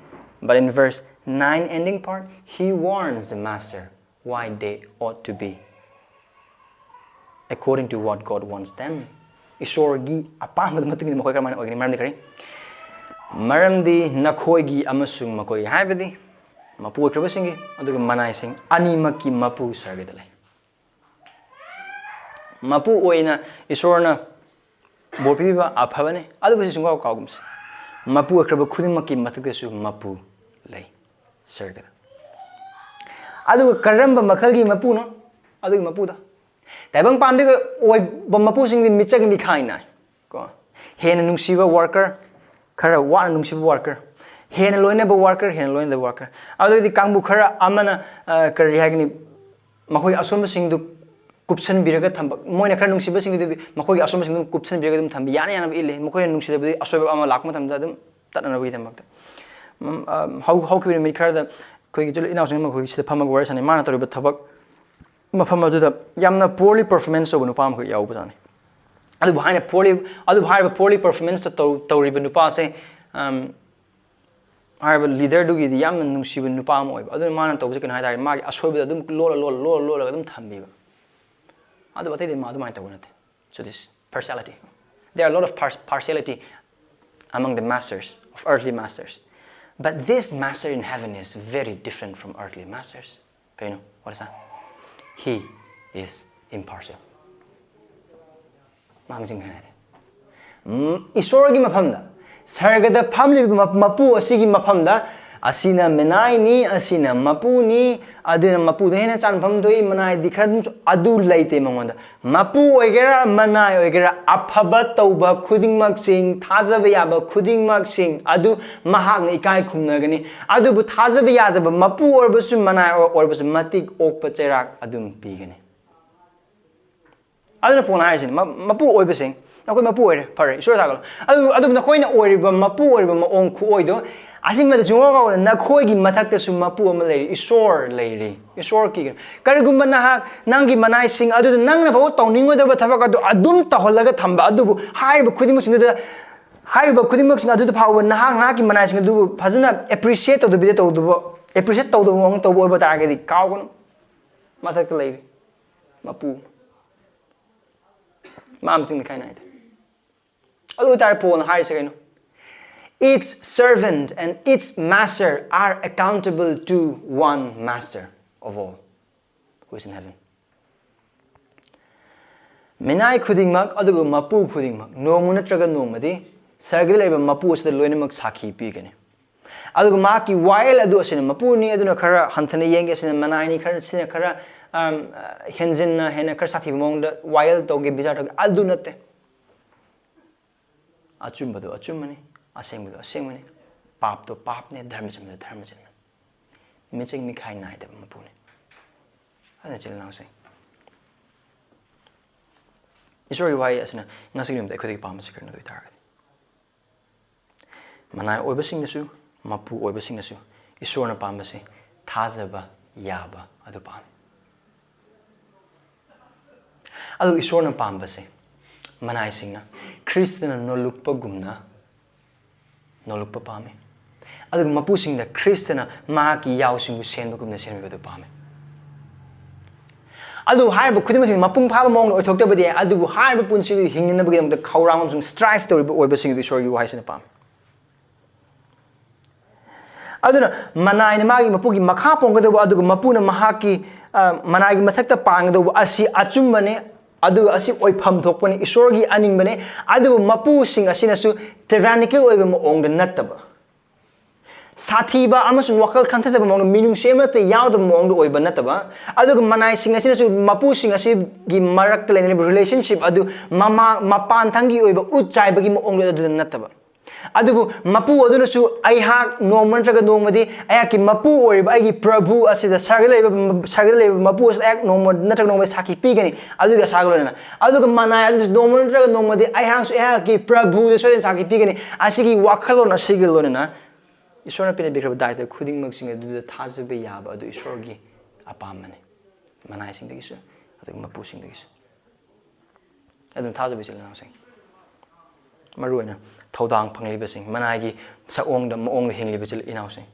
But in verse nine ending part, he warns the master why they ought to be according to what God wants them. ꯏꯁꯣꯔꯒꯤ ꯑꯄꯥꯝꯕꯗ ꯃꯇꯨꯡ ꯏꯟꯅ ꯃꯈꯣꯏ ꯀꯔꯝꯍꯥꯏꯅ ꯑꯣꯏꯒꯅꯤ? ꯃꯔꯝꯗꯤ ꯀꯔꯤ? ꯃꯔꯝꯗꯤ ꯅꯈꯣꯏꯒꯤ ꯑꯃꯁꯨꯡ ꯃꯈꯣꯏꯒꯤ, ꯍꯥꯏꯕꯗꯤ ꯃꯄꯨ ꯑꯣꯏꯈ꯭ꯔꯕꯁꯤꯡꯒꯤ ꯑꯗꯨꯒ ꯃꯅꯥꯏꯁꯤꯡ ꯑꯅꯤꯃꯛꯀꯤ ꯃꯄꯨ ꯁꯔꯒꯗ ꯂꯩ꯫ ꯃꯄꯨ ꯑꯣꯏꯅ ꯏꯁꯣꯔꯅ ꯕꯣꯔ ꯄꯤꯕꯤꯕ ꯑꯐꯕꯅꯤ, ꯑꯗꯨꯕꯨ ꯁꯤ ꯁꯨꯡꯀꯥꯎ ꯀꯥꯎꯒꯨꯝꯁꯤ, ꯃꯄꯨ ꯑꯣꯏꯈ꯭ꯔꯕ ꯈꯨꯗꯤꯡꯃꯛꯀꯤ ꯃꯊꯛꯇꯁꯨ ꯃꯄꯨ ꯂꯩ꯫ ꯁꯔꯒꯗ꯫ ꯑꯗꯨꯒ ꯀꯔꯝꯕ ꯃꯈꯜꯒꯤ ꯃꯄꯨꯅꯣ? ꯑꯗꯨꯒꯤ ꯃꯄꯨꯗꯣ ꯇꯥꯏꯕꯪ ꯄꯥꯟꯕꯒꯤ ꯑꯣꯏꯕ ꯃꯄꯨꯁꯤꯡꯗꯤ ꯃꯤꯆꯪꯗꯤ ꯈꯥꯏꯅ ꯀꯣ, ꯍꯦꯟꯅ ꯅꯨꯡꯁꯤꯕ worker, ꯈꯔ ꯋꯥꯅ ꯅꯨꯡꯁꯤꯕ worker, ꯍꯦꯟꯅ ꯂꯣꯏꯅꯕ worker, ꯍꯦꯟꯅ ꯂꯣꯏꯅꯗꯕ worker꯫ ꯑꯗꯨꯗꯤ ꯀꯥꯡꯕꯨ ꯈꯔ ꯑꯃꯅ ꯑ, ꯀꯔꯤ ꯍꯥꯏꯒꯅꯤ, ꯃꯈꯣꯏꯒꯤ ꯑꯁꯣꯟꯕꯁꯤꯡꯗꯨ ꯀꯨꯞꯁꯟꯕꯤꯔꯒ ꯊꯝꯕ, ꯃꯣꯏꯅ ꯈꯔ ꯅꯨꯡꯁꯤꯕꯁꯤꯡꯗꯨꯗꯤ ꯃꯈꯣꯏꯒꯤ ꯑꯁꯣꯟꯕꯁꯤꯡꯗꯨ ꯀꯨꯞꯁꯟꯕꯤꯔꯒ ꯑꯗꯨꯝ ꯊꯝꯕꯤ, ꯌꯥꯅ ꯌꯥꯅꯕ ꯏꯜꯂꯤ꯫ ꯃꯈꯣꯏꯅ ꯅꯨꯡꯁꯤꯗꯕꯗꯤ ꯑꯁꯣꯏꯕ ꯑꯃ ꯂꯥꯛꯄ ꯃꯇꯝꯗ ꯑꯗꯨꯝ ꯇꯠꯅꯅꯕꯒꯤꯗꯃꯛꯇ꯫ ꯎꯝ, ꯑ, ꯍꯧ-, ꯍꯧꯈꯤꯕ ꯅꯨꯃꯤꯠ ꯈꯔꯗ ꯑꯩꯈꯣꯏꯒꯤ ꯏꯆꯤꯜ ꯏꯅꯥꯎꯁꯤꯡ ꯑꯃ ꯑꯩꯈꯣꯏ ꯁꯤꯗ ꯐꯝꯃꯒ ꯋꯥꯔꯤ ꯁꯥꯟꯅꯩ꯫ ꯃꯥꯅ ꯇꯧꯔꯤꯕ ꯊꯕꯛ ꯃꯐꯝ ꯑꯗꯨꯗ ꯌꯥꯝꯅ poorly performance ꯇꯧꯕ ꯅꯨꯄꯥ ꯑꯃꯈꯛ ꯌꯥꯎꯕꯖꯥꯠꯅꯤ꯫ ꯑꯗꯨꯕꯨ ꯍꯥꯏꯅ poorly, ꯑꯗꯨꯕꯨ ꯍꯥꯏꯔꯤꯕ poorly performance ꯇꯧ-, ꯇꯧꯔꯤꯕ ꯅꯨꯄꯥꯁꯦ, ꯎꯝ, ꯍꯥꯏꯔꯤꯕ leader ꯗꯨꯒꯤꯗꯤ ꯌꯥꯝꯅ ꯅꯨꯡꯁꯤꯕ ꯅꯨꯄꯥ ꯑꯃ ꯑꯣꯏꯕ꯫ ꯑꯗꯨꯅ ꯃꯥꯅ ꯇꯧꯕꯁꯦ ꯀꯩꯅꯣ ꯍꯥꯏ ꯇꯥꯔꯗꯤ, ꯃꯥꯒꯤ ꯑꯁꯣꯏꯕꯗ ꯑꯗꯨꯝ ꯂꯣꯜꯂ, ꯂꯣꯜꯂ, ꯂꯣꯜꯂ, ꯂꯣꯜꯂꯒ ꯑꯗꯨꯝ ꯊꯝꯕꯤꯕ꯫ ꯑꯗꯨꯕꯨ ꯑꯇꯩꯗꯤ ꯃꯥ ꯑꯗꯨꯃꯥꯏꯅ ꯇꯧꯕ ꯅꯠꯇꯦ꯫ So this partiality. There are a lot of par-, partiality among the masters, of earthly masters. But this master in heaven is very different from earthly masters. ꯀꯩꯅꯣ? What is that? He is impartial. ꯃꯥ ꯃꯁꯤꯡ ꯈꯥꯏ ꯅꯥꯏꯗꯦ꯫ ꯎꯝ, ꯏꯁꯣꯔꯒꯤ ꯃꯐꯝꯗ, ꯁꯔꯒꯗ ꯐꯝꯂꯤꯕ ꯃ-, ꯃꯄꯨ ꯑꯁꯤꯒꯤ ꯃꯐꯝꯗ, ꯑꯁꯤꯅ ꯃꯅꯥꯏꯅꯤ, ꯑꯁꯤꯅ ꯃꯄꯨꯅꯤ, ꯑꯗꯨꯅ ꯃꯄꯨꯗ ꯍꯦꯟꯅ ꯆꯥꯟꯐꯝ ꯊꯣꯛꯏ, ꯃꯅꯥꯏꯗꯤ ꯈꯔ ꯑꯗꯨꯝ, ꯑꯗꯨ ꯂꯩꯇꯦ ꯃꯉꯣꯟꯗ꯫ ꯃꯄꯨ ꯑꯣꯏꯒꯦꯔꯥ, ꯃꯅꯥꯏ ꯑꯣꯏꯒꯦꯔꯥ, ꯑꯐꯕ ꯇꯧꯕ ꯈꯨꯗꯤꯡꯃꯛꯁꯤꯡ, ꯊꯥꯖꯕ ꯌꯥꯕ ꯈꯨꯗꯤꯡꯃꯛꯁꯤꯡ ꯑꯗꯨ ꯃꯍꯥꯛꯅ ꯏꯀꯥꯏ ꯈꯨꯝꯅꯒꯅꯤ꯫ ꯑꯗꯨꯕꯨ ꯊꯥꯖꯕ ꯌꯥꯗꯕ ꯃꯄꯨ ꯑꯣꯏꯔꯕꯁꯨ, ꯃꯅꯥꯏ ꯑꯣꯏꯔꯕꯁꯨ, ꯃꯇꯤꯛ ꯑꯣꯛꯄ ꯆꯩꯔꯥꯛ ꯑꯗꯨꯝ ꯄꯤꯒꯅꯤ꯫ ꯑꯗꯨꯅ ꯄꯣꯟ ꯍꯥꯏꯔꯤꯁꯤꯅꯤ, ꯃ-, ꯃꯄꯨ ꯑꯣꯏꯕꯁꯤꯡ, ꯅꯈꯣꯏ ꯃꯄꯨ ꯑꯣꯏꯔꯦ, ꯐꯔꯦ, ꯏꯁꯣꯔ ꯊꯥꯒꯠꯂꯣ꯫ ꯑꯗꯨ, ꯑꯗꯨꯕꯨ ꯅꯈꯣꯏꯅ ꯑꯣꯏꯔꯤꯕ ꯃꯄꯨ ꯑꯣꯏꯔꯤꯕ ꯃꯑꯣꯡ ꯈꯨꯑꯣꯏꯗꯣ, ꯑꯁꯤꯃꯗ ꯁꯨꯡꯀꯥꯎ ꯀꯥꯎꯔꯣꯏ, ꯅꯈꯣꯏꯒꯤ ꯃꯊꯛꯇꯁꯨ ꯃꯄꯨ ꯑꯃ ꯂꯩꯔꯤ, ꯏꯁꯣꯔ ꯂꯩꯔꯤ꯫ ꯏꯁꯣꯔ ꯀꯤꯒꯅꯨ꯫ ꯀꯔꯤꯒꯨꯝꯕ ꯅꯍꯥꯛ ꯅꯪꯒꯤ ꯃꯅꯥꯏꯁꯤꯡ ꯑꯗꯨꯗ ꯅꯪꯅ ꯐꯥꯎꯕ ꯇꯧꯅꯤꯡꯉꯣꯏꯗꯕ ꯊꯕꯛ ꯑꯗꯨ ꯑꯗꯨꯝ ꯇꯧꯍꯜꯂꯒ ꯊꯝꯕ, ꯑꯗꯨꯕꯨ ꯍꯥꯏꯔꯤꯕ ꯈꯨꯗꯤꯡꯃꯛꯁꯤꯡꯗꯨꯗ, ꯍꯥꯏꯔꯤꯕ ꯈꯨꯗꯤꯡꯃꯛꯁꯤꯡ ꯑꯗꯨꯗ ꯐꯥꯎꯕ ꯅꯍꯥꯛ ꯅꯍꯥꯛꯀꯤ ꯃꯅꯥꯏꯁꯤꯡ ꯑꯗꯨꯕꯨ ꯐꯖꯅ appreciate ꯇꯧꯗꯕꯤꯗ ꯇꯧꯗꯕ, appreciate ꯇꯧꯗꯕ ꯃꯑꯣꯡ ꯇꯧꯕ ꯑꯣꯏꯕ ꯇꯥꯔꯒꯗꯤ ꯀꯥꯎꯒꯅꯨ, ꯃꯊꯛꯇ ꯂꯩꯔꯤ ꯃꯄꯨ꯫ ꯃꯥ ꯃꯁꯤꯡ ꯃꯈꯥꯏ ꯅꯥꯏꯗꯦ꯫ ꯑꯗꯨ ꯑꯣꯏꯇꯥꯔꯗꯤ ꯄꯣꯜꯅ ꯍꯥꯏꯔꯤꯁꯦ ꯀꯩꯅꯣ? Each servant and each master are accountable to one master of all, who is in heaven. ꯃꯤꯅꯥꯏ ꯈꯨꯗꯤꯡꯃꯛ ꯑꯗꯨꯒ ꯃꯄꯨ ꯈꯨꯗꯤꯡꯃꯛ ꯅꯣꯡꯃ ꯅꯠꯇ꯭ꯔꯒ ꯅꯣꯡꯃꯗꯤ ꯁꯔꯒꯗ ꯂꯩꯕ ꯃꯄꯨ ꯑꯁꯤꯗ ꯂꯣꯏꯅꯃꯛ ꯁꯥꯈꯤ ꯄꯤꯒꯅꯤ꯫ ꯑꯗꯨꯒ ꯃꯍꯥꯛꯀꯤ ꯋꯥꯌꯦꯜ ꯑꯗꯨ ꯑꯁꯤꯅ ꯃꯄꯨꯅꯤ, ꯑꯗꯨꯅ ꯈꯔ ꯍꯟꯊꯅ ꯌꯦꯡꯒꯦ, ꯑꯁꯤꯅ ꯃꯅꯥꯏꯅꯤ, ꯈꯔ, ꯁꯤꯅ ꯈꯔ, ꯑꯝ, ꯍꯦꯟꯖꯤꯟꯅ, ꯍꯦꯟꯅ ꯈꯔ ꯁꯥꯊꯤꯕ ꯃꯑꯣꯡꯗ ꯋꯥꯌꯦꯜ ꯇꯧꯒꯦ, ꯕꯤꯆꯥꯔ ꯇꯧꯒꯦ, ꯑꯗꯨ ꯅꯠꯇꯦ꯫ ꯑꯆꯨꯝꯕꯗꯣ ꯑꯆꯨꯝꯕꯅꯤ, ꯑꯁꯦꯡꯕꯗꯣ ꯑꯁꯦꯡꯕꯅꯤ, ꯄꯥꯞꯇꯣ ꯄꯥꯞꯅꯦ, ꯙꯔꯃ ꯆꯨꯝꯕꯗꯣ ꯙꯔꯃ ꯆꯨꯝꯕꯅꯤ꯫ ꯃꯤꯆꯪ ꯃꯤꯈꯥꯏ ꯅꯥꯏꯗꯕ ꯃꯄꯨꯅꯤ꯫ ꯑꯗꯨꯅ ꯏꯆꯤꯜ ꯏꯅꯥꯎꯁꯤꯡ, ꯏꯁꯣꯔꯒꯤ ꯋꯥꯍꯩ ꯑꯁꯤꯅ ꯉꯁꯤꯒꯤ ꯅꯨꯃꯤꯠꯇ ꯑꯩꯈꯣꯏꯗꯒꯤ ꯄꯥꯝꯕꯁꯤ ꯀꯔꯤꯅꯣ ꯑꯗꯨ ꯑꯣꯏꯇꯥꯔꯒꯗꯤ, ꯃꯅꯥꯏ ꯑꯣꯏꯕꯁꯤꯡꯅꯁꯨ, ꯃꯄꯨ ꯑꯣꯏꯕꯁꯤꯡꯅꯁꯨ ꯏꯁꯣꯔꯅ ꯄꯥꯝꯕꯁꯤ ꯊꯥꯖꯕ ꯌꯥꯕ ꯑꯗꯨ ꯄꯥꯝꯃꯤ꯫ ꯑꯗꯨ ꯏꯁꯣꯔꯅ ꯄꯥꯝꯕꯁꯦ ꯃꯅꯥꯏꯁꯤꯡꯅ ꯈ꯭ꯔꯤꯁꯇꯅ ꯅꯣꯜꯂꯨꯛꯄꯒꯨꯝꯅ ꯅꯣꯜꯂꯨꯛꯄ ꯄꯥꯝꯃꯤ, ꯑꯗꯨꯒ ꯃꯄꯨꯁꯤꯡꯗ ꯈ꯭ꯔꯤꯁꯇꯅ ꯃꯍꯥꯛꯀꯤ ꯌꯥꯎꯁꯤꯡꯕꯨ ꯁꯦꯟꯕꯒꯨꯝꯅ ꯁꯦꯟꯕꯤꯕꯗꯨ ꯄꯥꯝꯃꯤ꯫ ꯑꯗꯨ ꯍꯥꯏꯔꯤꯕ ꯈꯨꯗꯤꯡꯃꯛꯁꯤ ꯃꯄꯨꯡ ꯐꯥꯕ ꯃꯑꯣꯡꯗ ꯑꯣꯏꯊꯣꯛꯇꯕꯗꯤ ꯌꯥꯏ, ꯑꯗꯨꯕꯨ ꯍꯥꯏꯔꯤꯕ ꯄꯨꯟꯁꯤꯗꯨ ꯍꯤꯡꯅꯅꯕꯒꯤꯗꯃꯛꯇ ꯈꯧꯔꯥꯡꯕ ꯑꯃꯁꯨꯡ ꯁ꯭ꯇ꯭ꯔꯥꯏꯚ ꯇꯧꯔꯤꯕ ꯑꯣꯏꯕꯁꯤꯡ ꯑꯗꯨ ꯏꯁꯣꯔꯒꯤ ꯋꯥꯍꯩꯁꯤꯅ ꯄꯥꯝꯃꯤ꯫ ꯑꯗꯨꯅ ꯃꯅꯥꯏꯅ ꯃꯥꯒꯤ ꯃꯄꯨꯒꯤ ꯃꯈꯥ ꯄꯣꯟꯒꯗꯧꯕ, ꯑꯗꯨꯒ ꯃꯄꯨꯅ ꯃꯍꯥꯛꯀꯤ, ꯑ, ꯃꯅꯥꯏꯒꯤ ꯃꯊꯛꯇ ꯄꯥꯟꯒꯗꯧꯕ ꯑꯁꯤ ꯑꯆꯨꯝꯕꯅꯤ, ꯑꯗꯨꯒ ꯑꯁꯤ ꯑꯣꯏꯐꯝ ꯊꯣꯛꯄꯅꯤ, ꯏꯁꯣꯔꯒꯤ ꯑꯅꯤꯡꯕꯅꯤ꯫ ꯑꯗꯨꯕꯨ ꯃꯄꯨꯁꯤꯡ ꯑꯁꯤꯅꯁꯨ ꯇꯦꯔꯥꯅꯤꯀꯦꯜ ꯑꯣꯏꯕ ꯃꯑꯣꯡꯗ ꯅꯠꯇꯕ, ꯁꯥꯊꯤꯕ ꯑꯃꯁꯨꯡ ꯋꯥꯈꯜ ꯈꯟꯊꯗꯕ ꯃꯑꯣꯡꯗ, ꯃꯤꯅꯨꯡꯁꯤ ꯑꯃꯠꯇ ꯌꯥꯎꯗꯕ ꯃꯑꯣꯡꯗ ꯑꯣꯏꯕ ꯅꯠꯇꯕ, ꯑꯗꯨꯒ ꯃꯅꯥꯏꯁꯤꯡ ꯑꯁꯤꯅꯁꯨ ꯃꯄꯨꯁꯤꯡ ꯑꯁꯤꯒꯤ ꯃꯔꯛꯇ ꯂꯩꯅꯔꯤꯕ ꯔꯤꯂꯦꯁꯟꯁꯤꯞ ꯑꯗꯨ ꯃꯃꯥ-, ꯃꯄꯥꯟꯊꯪꯒꯤ ꯑꯣꯏꯕ ꯎꯠ ꯆꯥꯏꯕꯒꯤ ꯃꯑꯣꯡꯗ ꯑꯗꯨꯗ ꯅꯠꯇꯕ, ꯑꯗꯨꯕꯨ ꯃꯄꯨ ꯑꯗꯨꯅꯁꯨ ꯑꯩꯍꯥꯛ ꯅꯣꯡꯃ ꯅꯠꯇ꯭ꯔꯒ ꯅꯣꯡꯃꯗꯤ ꯑꯩꯍꯥꯛꯀꯤ ꯃꯄꯨ ꯑꯣꯏꯔꯤꯕ ꯑꯩꯒꯤ ꯄ꯭ꯔꯚꯨ ꯑꯁꯤꯗ ꯁꯔꯒꯗ ꯂꯩꯕ, ꯁꯔꯒꯗ ꯂꯩꯕ ꯃꯄꯨ ꯑꯁꯤꯗ ꯑꯩꯍꯥꯛ ꯅꯣꯡꯃ ꯅꯠꯇ꯭ꯔꯒ ꯅꯣꯡꯃꯗꯤ ꯁꯥꯈꯤ ꯄꯤꯒꯅꯤ꯫ ꯑꯗꯨꯒꯤ ꯑꯁꯥꯒ ꯂꯣꯏꯅꯅ, ꯑꯗꯨꯒ ꯃꯅꯥꯏ ꯑꯗꯨꯅꯁꯨ ꯅꯣꯡꯃ ꯅꯠꯇ꯭ꯔꯒ ꯅꯣꯡꯃꯗꯤ ꯑꯩꯍꯥꯛꯁꯨ ꯑꯩꯍꯥꯛꯀꯤ ꯄ꯭ꯔꯚꯨꯗ ꯁꯣꯏꯗꯅ ꯁꯥꯈꯤ ꯄꯤꯒꯅꯤ꯫ ꯑꯁꯤꯒꯤ ꯋꯥꯈꯜꯂꯣꯟ ꯑꯁꯤꯒ ꯂꯣꯏꯅꯅ ꯏꯁꯣꯔꯅ ꯄꯤꯅꯕꯤꯈ꯭ꯔꯕ ꯗꯥꯏꯇ ꯈꯨꯗꯤꯡꯃꯛꯁꯤꯡ ꯑꯗꯨꯗ ꯊꯥꯖꯕ ꯌꯥꯕ ꯑꯗꯨ ꯏꯁꯣꯔꯒꯤ ꯑꯄꯥꯝꯕꯅꯤ꯫ ꯃꯅꯥꯏꯁꯤꯡꯗꯒꯤꯁꯨ, ꯑꯗꯨꯒ ꯃꯄꯨꯁꯤꯡꯗꯒꯤꯁꯨ꯫ ꯑꯗꯨꯅ ꯊꯥꯖꯕ ꯏꯆꯤꯜ ꯏꯅꯥꯎꯁꯤꯡ, ꯃꯔꯨꯑꯣꯏꯅ ꯊꯧꯗꯥꯡ ꯐꯪꯂꯤꯕꯁꯤꯡ, ꯃꯅꯥꯏꯒꯤ ꯁꯛꯑꯣꯡꯗ, ꯃꯑꯣꯡꯗ ꯍꯤꯡꯂꯤꯕ ꯏꯆꯤꯜ ꯏꯅꯥꯎꯁꯤꯡ,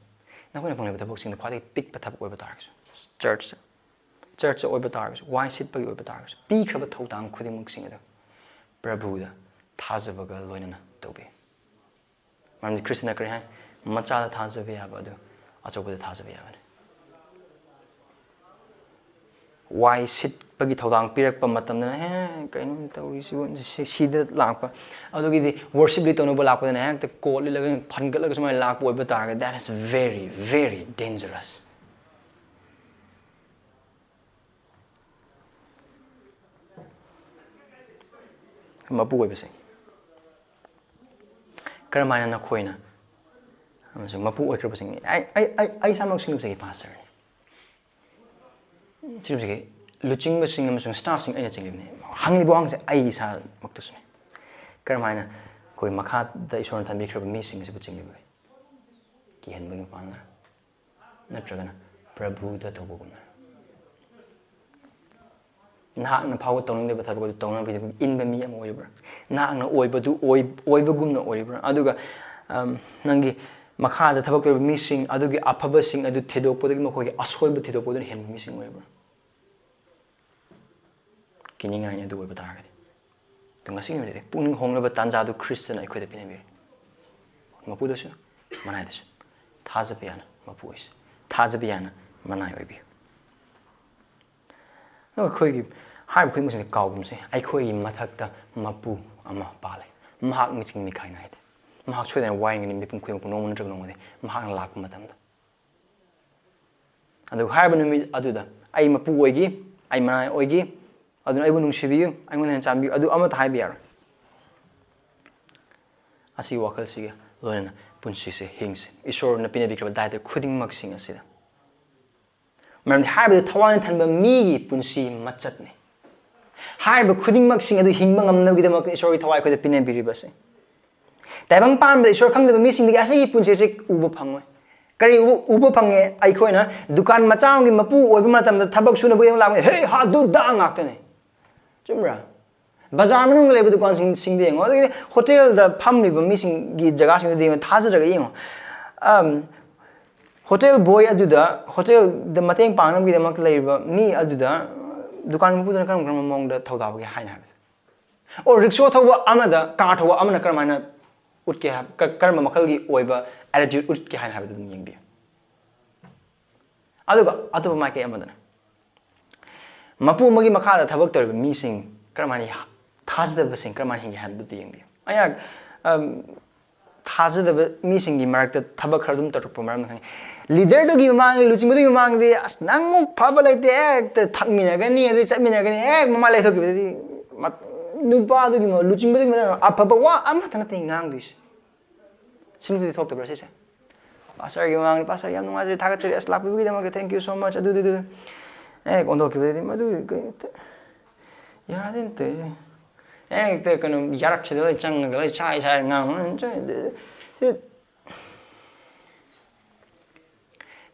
ꯅꯈꯣꯏꯅ ꯐꯪꯂꯤꯕ ꯊꯕꯛꯁꯤꯡꯗ ꯈ꯭ꯋꯥꯏꯗꯒꯤ ꯄꯤꯛꯄ ꯊꯕꯛ ꯑꯣꯏꯕ ꯇꯥꯔꯒꯁꯨ, ꯆꯔꯆ, ꯆꯔꯆ ꯑꯣꯏꯕ ꯇꯥꯔꯒꯁꯨ, ꯋꯥꯏ ꯁꯤꯠꯄꯒꯤ ꯑꯣꯏꯕ ꯇꯥꯔꯒꯁꯨ, ꯄꯤꯈ꯭ꯔꯕ ꯊꯧꯗꯥꯡ ꯈꯨꯗꯤꯡꯃꯛꯁꯤꯡ ꯑꯗꯨ ꯄ꯭ꯔꯚꯨꯗ ꯊꯥꯖꯕꯒ ꯂꯣꯏꯅꯅ ꯇꯧꯕꯤꯌꯨ꯫ ꯃꯔꯝꯗꯤ ꯈ꯭ꯔꯤꯁꯇꯅ ꯀꯔꯤ ꯍꯥꯏ? "ꯃꯆꯥꯗ ꯊꯥꯖꯕ ꯌꯥꯕ ꯑꯗꯨ ꯑꯆꯧꯕꯗ ꯊꯥꯖꯕ ꯌꯥꯕꯅꯤ"꯫ ꯋꯥꯏ ꯁꯤꯠꯄꯒꯤ ꯊꯧꯗꯥꯡ ꯄꯤꯔꯛꯄ ꯃꯇꯝꯗꯅ, "ꯍꯦ, ꯀꯩꯅꯣ ꯇꯧꯔꯤꯁꯤꯕꯨ?" ꯁꯤ-, ꯁꯤꯗ ꯂꯥꯛꯄ꯫ ꯑꯗꯨꯒꯤꯗꯤ worship lead ꯇꯧꯅꯕ ꯂꯥꯛꯄꯗꯅ ꯍꯦꯛꯇ coat ꯂꯤꯠꯂꯒ ꯐꯟꯒꯠꯂꯒ ꯁꯨꯃꯥꯏꯅ ꯂꯥꯛꯄ ꯑꯣꯏꯕ ꯇꯥꯔꯒꯗꯤ, that is very, very dangerous. ꯃꯄꯨ ꯑꯣꯏꯕꯁꯤꯡ, ꯀꯔꯝꯍꯥꯏꯅ ꯅꯈꯣꯏꯅ ꯑꯃꯁꯨꯡ ꯃꯄꯨ ꯑꯣꯏꯈ꯭ꯔꯕꯁꯤꯡ, ꯑꯩ, ꯑꯩ, ꯑꯩ, ꯑꯩ ꯏꯁꯥꯃꯛ ꯁꯤꯡꯅꯕꯁꯤꯒꯤ ꯄꯥꯁꯇꯔꯅꯤ꯫ ꯁꯤꯒꯤ ꯂꯨꯆꯤꯡꯕꯁꯤꯡ ꯑꯃꯁꯨꯡ staffꯁꯤꯡ ꯑꯩꯅ ꯆꯤꯡꯂꯤꯕꯅꯤ꯫ ꯍꯪꯂꯤꯕ ꯋꯥꯍꯪꯁꯦ ꯑꯩ ꯏꯁꯥꯃꯛꯇꯁꯨꯅꯤ꯫ ꯀꯔꯝꯍꯥꯏꯅ ꯑꯩꯈꯣꯏ ꯃꯈꯥꯗ ꯏꯁꯣꯔꯅ ꯊꯝꯕꯤꯈ꯭ꯔꯕ ꯃꯤꯁꯤꯡ ꯑꯁꯤꯕꯨ ꯆꯤꯡꯂꯤꯕꯒꯦ? ꯀꯤꯍꯟꯕꯒꯤ ꯃꯄꯥꯟꯅ, ꯅꯠꯇ꯭ꯔꯒꯅ ꯄ꯭ꯔꯚꯨꯗ ꯇꯧꯕꯒꯨꯝꯅ? ꯅꯍꯥꯛꯅ ꯐꯥꯎꯕ ꯇꯧꯅꯤꯡꯗꯕ ꯊꯕꯛ ꯑꯗꯨ ꯇꯧꯅꯕꯒꯤꯗꯃꯛ ꯏꯟꯕ ꯃꯤ ꯑꯃ ꯑꯣꯏꯔꯤꯕ꯭ꯔꯥ? ꯅꯍꯥꯛꯅ ꯑꯣꯏꯕꯗꯨ ꯑꯣꯏ-, ꯑꯣꯏꯕꯒꯨꯝꯅ ꯑꯣꯏꯔꯤꯕ꯭ꯔꯥ? ꯑꯗꯨꯒ, ꯑꯝ, ꯅꯪꯒꯤ ꯃꯈꯥꯗ ꯊꯕꯛ ꯇꯧꯔꯤꯕ ꯃꯤꯁꯤꯡ ꯑꯗꯨꯒꯤ ꯑꯐꯕꯁꯤꯡ ꯑꯗꯨ ꯊꯤꯗꯣꯛꯄꯗꯒꯤ ꯃꯈꯣꯏꯒꯤ ꯑꯁꯣꯏꯕ ꯊꯤꯗꯣꯛꯄꯗꯨꯅ ꯍꯦꯟꯕ ꯃꯤꯁꯤꯡ ꯑꯣꯏꯔꯤꯕ꯭ꯔꯥ? ꯀꯤꯅꯤꯡꯉꯥꯏꯅꯤ ꯑꯗꯨ ꯑꯣꯏꯕ ꯇꯥꯔꯒꯗꯤ꯫ ꯑꯗꯣ ꯉꯁꯤꯒꯤ ꯅꯨꯃꯤꯠꯇꯗꯤ ꯄꯨꯛꯅꯤꯡ ꯍꯣꯡꯅꯕ ꯇꯥꯟꯖꯥꯗꯨ ꯈ꯭ꯔꯤꯁꯇꯅ ꯑꯩꯈꯣꯏꯗ ꯄꯤꯅꯕꯤꯔꯤ꯫ ꯃꯄꯨꯗꯁꯨ, ꯃꯅꯥꯏꯗꯁꯨ꯫ ꯊꯥꯖꯕ ꯌꯥꯅ ꯃꯄꯨ ꯑꯣꯏꯁꯤ꯫ ꯊꯥꯖꯕ ꯌꯥꯅ ꯃꯅꯥꯏ ꯑꯣꯏꯕꯤꯌꯨ꯫ ꯑꯗꯨꯒ ꯑꯩꯈꯣꯏꯒꯤ ꯍꯥꯏꯔꯤꯕ ꯈꯨꯗꯤꯡꯃꯛꯁꯤꯡꯁꯦ ꯀꯥꯎꯒꯨꯝꯁꯦ, ꯑꯩꯈꯣꯏꯒꯤ ꯃꯊꯛꯇ ꯃꯄꯨ ꯑꯃ ꯄꯥꯜꯂꯦ꯫ ꯃꯍꯥꯛ ꯃꯤꯆꯤꯡ ꯃꯤꯈꯥꯏ ꯅꯥꯏꯗꯦ꯫ ꯃꯍꯥꯛ ꯁꯣꯏꯗꯅ ꯋꯥꯌꯦꯟꯒꯅꯤ ꯃꯤꯄꯨꯝ ꯈꯨꯗꯤꯡꯃꯛꯄꯨ ꯅꯣꯡꯃ ꯅꯠꯇ꯭ꯔꯒ ꯅꯣꯡꯃꯗꯤ ꯃꯍꯥꯛꯅ ꯂꯥꯛꯄ ꯃꯇꯝꯗ꯫ ꯑꯗꯨꯒ ꯍꯥꯏꯔꯤꯕ ꯅꯨꯃꯤꯠ ꯑꯗꯨꯗ ꯑꯩ ꯃꯄꯨ ꯑꯣꯏꯒꯤ, ꯑꯩ ꯃꯅꯥꯏ ꯑꯣꯏꯒꯤ, ꯑꯗꯨꯅ ꯑꯩꯕꯨ ꯅꯨꯡꯁꯤꯕꯤꯌꯨ, ꯑꯩꯉꯣꯟꯗ ꯍꯦꯟꯅ ꯆꯥꯟꯕꯤꯌꯨ, ꯑꯗꯨ ꯑꯃꯠꯇ ꯍꯥꯏꯕ ꯌꯥꯔꯣꯏ꯫ ꯑꯁꯤꯒꯤ ꯋꯥꯈꯜꯁꯤꯒ ꯂꯣꯏꯅꯅ ꯄꯨꯟꯁꯤꯁꯦ ꯍꯤꯡꯁꯤ꯫ ꯏꯁꯣꯔꯅ ꯄꯤꯅꯕꯤꯈ꯭ꯔꯕ ꯗꯥꯏꯇ ꯈꯨꯗꯤꯡꯃꯛꯁꯤꯡ ꯑꯁꯤꯗ꯫ ꯃꯔꯝꯗꯤ ꯍꯥꯏꯔꯤꯕꯗꯨ ꯊꯋꯥꯏꯅ ꯊꯟꯕ ꯃꯤꯒꯤ ꯄꯨꯟꯁꯤ ꯃꯆꯠꯅꯤ꯫ ꯍꯥꯏꯔꯤꯕ ꯈꯨꯗꯤꯡꯃꯛꯁꯤꯡ ꯑꯗꯨ ꯍꯤꯡꯕ ꯉꯝꯅꯕꯒꯤꯗꯃꯛꯇ ꯏꯁꯣꯔꯒꯤ ꯊꯋꯥꯏ ꯑꯩꯈꯣꯏꯗ ꯄꯤꯅꯕꯤꯔꯤꯕꯁꯦ꯫ ꯇꯥꯏꯕꯪ ꯄꯥꯟꯕꯗ ꯏꯁꯣꯔ ꯈꯪꯗꯕ ꯃꯤꯁꯤꯡꯗꯒꯤ ꯑꯁꯤꯒꯤ ꯄꯨꯟꯁꯤ ꯑꯁꯤ ꯎꯕ ꯐꯪꯉꯣꯏ꯫ ꯀꯔꯤ ꯎꯕ, ꯎꯕ ꯐꯪꯉꯦ? ꯑꯩꯈꯣꯏꯅ ꯗꯨꯀꯥꯟ ꯃꯆꯥ ꯑꯃꯒꯤ ꯃꯄꯨ ꯑꯣꯏꯕ ꯃꯇꯝꯗ ꯊꯕꯛ ꯁꯨꯅꯕꯒꯤꯗꯃꯛ ꯂꯥꯛꯄ, "ꯍꯦ ꯍꯥ ꯗꯨ ꯗꯥ" ꯉꯥꯛꯇꯅꯦ꯫ ꯆꯨꯝꯕ꯭ꯔꯥ? ꯕꯖꯥꯔ ꯃꯅꯨꯡꯗ ꯂꯩꯕ ꯗꯨꯀꯥꯟꯁꯤꯡ, ꯁꯤꯡꯗ ꯌꯦꯡꯉꯣ, ꯑꯗꯒꯤ ꯍꯣꯇꯦꯜꯗ ꯐꯝꯂꯤꯕ ꯃꯤꯁꯤꯡꯒꯤ ꯖꯒꯥꯁꯤꯡꯗꯨꯗ ꯌꯦꯡꯉꯣ, ꯊꯥꯖꯗ꯭ꯔꯒ ꯌꯦꯡꯉꯣ꯫ ꯑꯝ, ꯍꯣꯇꯦꯜ ꯕꯣꯏ ꯑꯗꯨꯗ, ꯍꯣꯇꯦꯜꯗ ꯃꯇꯦꯡ ꯄꯥꯡꯅꯕꯒꯤꯗꯃꯛ ꯂꯩꯔꯤꯕ ꯃꯤ ꯑꯗꯨꯗ ꯗꯨꯀꯥꯟ ꯃꯄꯨꯗꯨꯅ ꯀꯔꯝ ꯀꯔꯝꯕ ꯃꯑꯣꯡꯗ ꯊꯧꯗꯥꯕꯒꯦ ꯍꯥꯏꯅ ꯍꯥꯏꯕꯗ, ꯑꯣ, ꯔꯤꯛꯁꯣ ꯊꯧꯕ ꯑꯃꯗ ꯀꯥꯔ ꯊꯧꯕ ꯑꯃꯅ ꯀꯔꯝꯍꯥꯏꯅ ꯎꯠꯀꯦ ꯍꯥꯏꯕ, ꯀ-, ꯀꯔꯝꯕ ꯃꯈꯜꯒꯤ ꯑꯣꯏꯕ attitude ꯎꯠꯀꯦ ꯍꯥꯏꯅ ꯍꯥꯏꯕꯗꯨ ꯑꯗꯨꯝ ꯌꯦꯡꯕꯤꯌꯨ꯫ ꯑꯗꯨꯒ ꯑꯇꯣꯞꯄ ꯃꯥꯏꯀꯩ ꯑꯃꯗꯅ, ꯃꯄꯨ ꯑꯃꯒꯤ ꯃꯈꯥꯗ ꯊꯕꯛ ꯇꯧꯔꯤꯕ ꯃꯤꯁꯤꯡ ꯀꯔꯝꯍꯥꯏꯅ, ꯊꯥꯖꯗꯕꯁꯤꯡ ꯀꯔꯝꯍꯥꯏꯅ ꯍꯤꯡꯒꯦ ꯍꯥꯏꯕꯗꯨ ꯌꯦꯡꯕꯤꯌꯨ꯫ ꯑꯩꯍꯥꯛ, ꯑꯝ, ꯊꯥꯖꯗꯕ ꯃꯤꯁꯤꯡꯒꯤ ꯃꯔꯛꯇ ꯊꯕꯛ ꯈꯔ ꯑꯗꯨꯝ ꯇꯧꯔꯛꯄ ꯃꯔꯝꯅ ꯈꯪꯉꯤ꯫ ꯂꯤꯗꯔꯗꯨꯒꯤ ꯃꯃꯥꯡꯗ, ꯂꯨꯆꯤꯡꯕꯗꯨꯒꯤ ꯃꯃꯥꯡꯗꯗꯤ ꯑꯁ ꯅꯪꯃꯨꯛ ꯐꯕ ꯂꯩꯇꯦ, ꯍꯦꯛꯇ ꯊꯛꯃꯤꯟꯅꯒꯅꯤ, ꯑꯗꯩ ꯆꯠꯃꯤꯟꯅꯒꯅꯤ, ꯍꯦꯛ ꯃꯃꯥꯏ ꯂꯩꯊꯣꯛꯈꯤꯕꯗꯗꯤ ꯃ-, ꯅꯨꯄꯥꯗꯨꯒꯤ ꯃ-, ꯂꯨꯆꯤꯡꯕꯗꯨꯒꯤ ꯃꯃꯥꯡꯗ ꯑꯐꯕ ꯋꯥ ꯑꯃꯠꯇ ꯅꯠꯇꯦ ꯉꯥꯡꯗꯣꯏꯁꯦ꯫ ꯁꯤꯃꯗꯤ ꯊꯣꯛꯇꯕ꯭ꯔꯥ ꯁꯤꯁꯦ? ꯄꯥꯁꯇꯔꯒꯤ ꯃꯃꯥꯡꯗ, "ꯄꯥꯁꯇꯔ, ꯌꯥꯝ ꯅꯨꯡꯉꯥꯏꯖꯔꯦ, ꯊꯥꯒꯠꯆꯔꯤ, ꯑꯁ, ꯂꯥꯛꯄꯤꯕꯒꯤꯗꯃꯛꯇ thank you so much", ꯑꯗꯨꯗꯨꯗꯨ꯫ ꯑꯦ, ꯑꯣꯟꯊꯣꯛꯈꯤꯕꯗꯗꯤ ꯃꯗꯨ ꯀꯩ-, ꯌꯥꯗꯦꯅꯦ ꯇꯧꯔꯤꯁꯦ꯫ ꯍꯦꯛꯇ ꯀꯩꯅꯣ, ꯌꯥꯔꯛꯁꯤꯗ ꯂꯣꯏ ꯆꯪꯉꯒ ꯂꯣꯏ ꯁꯥꯏ ꯁꯥꯏ ꯉꯥꯡ-,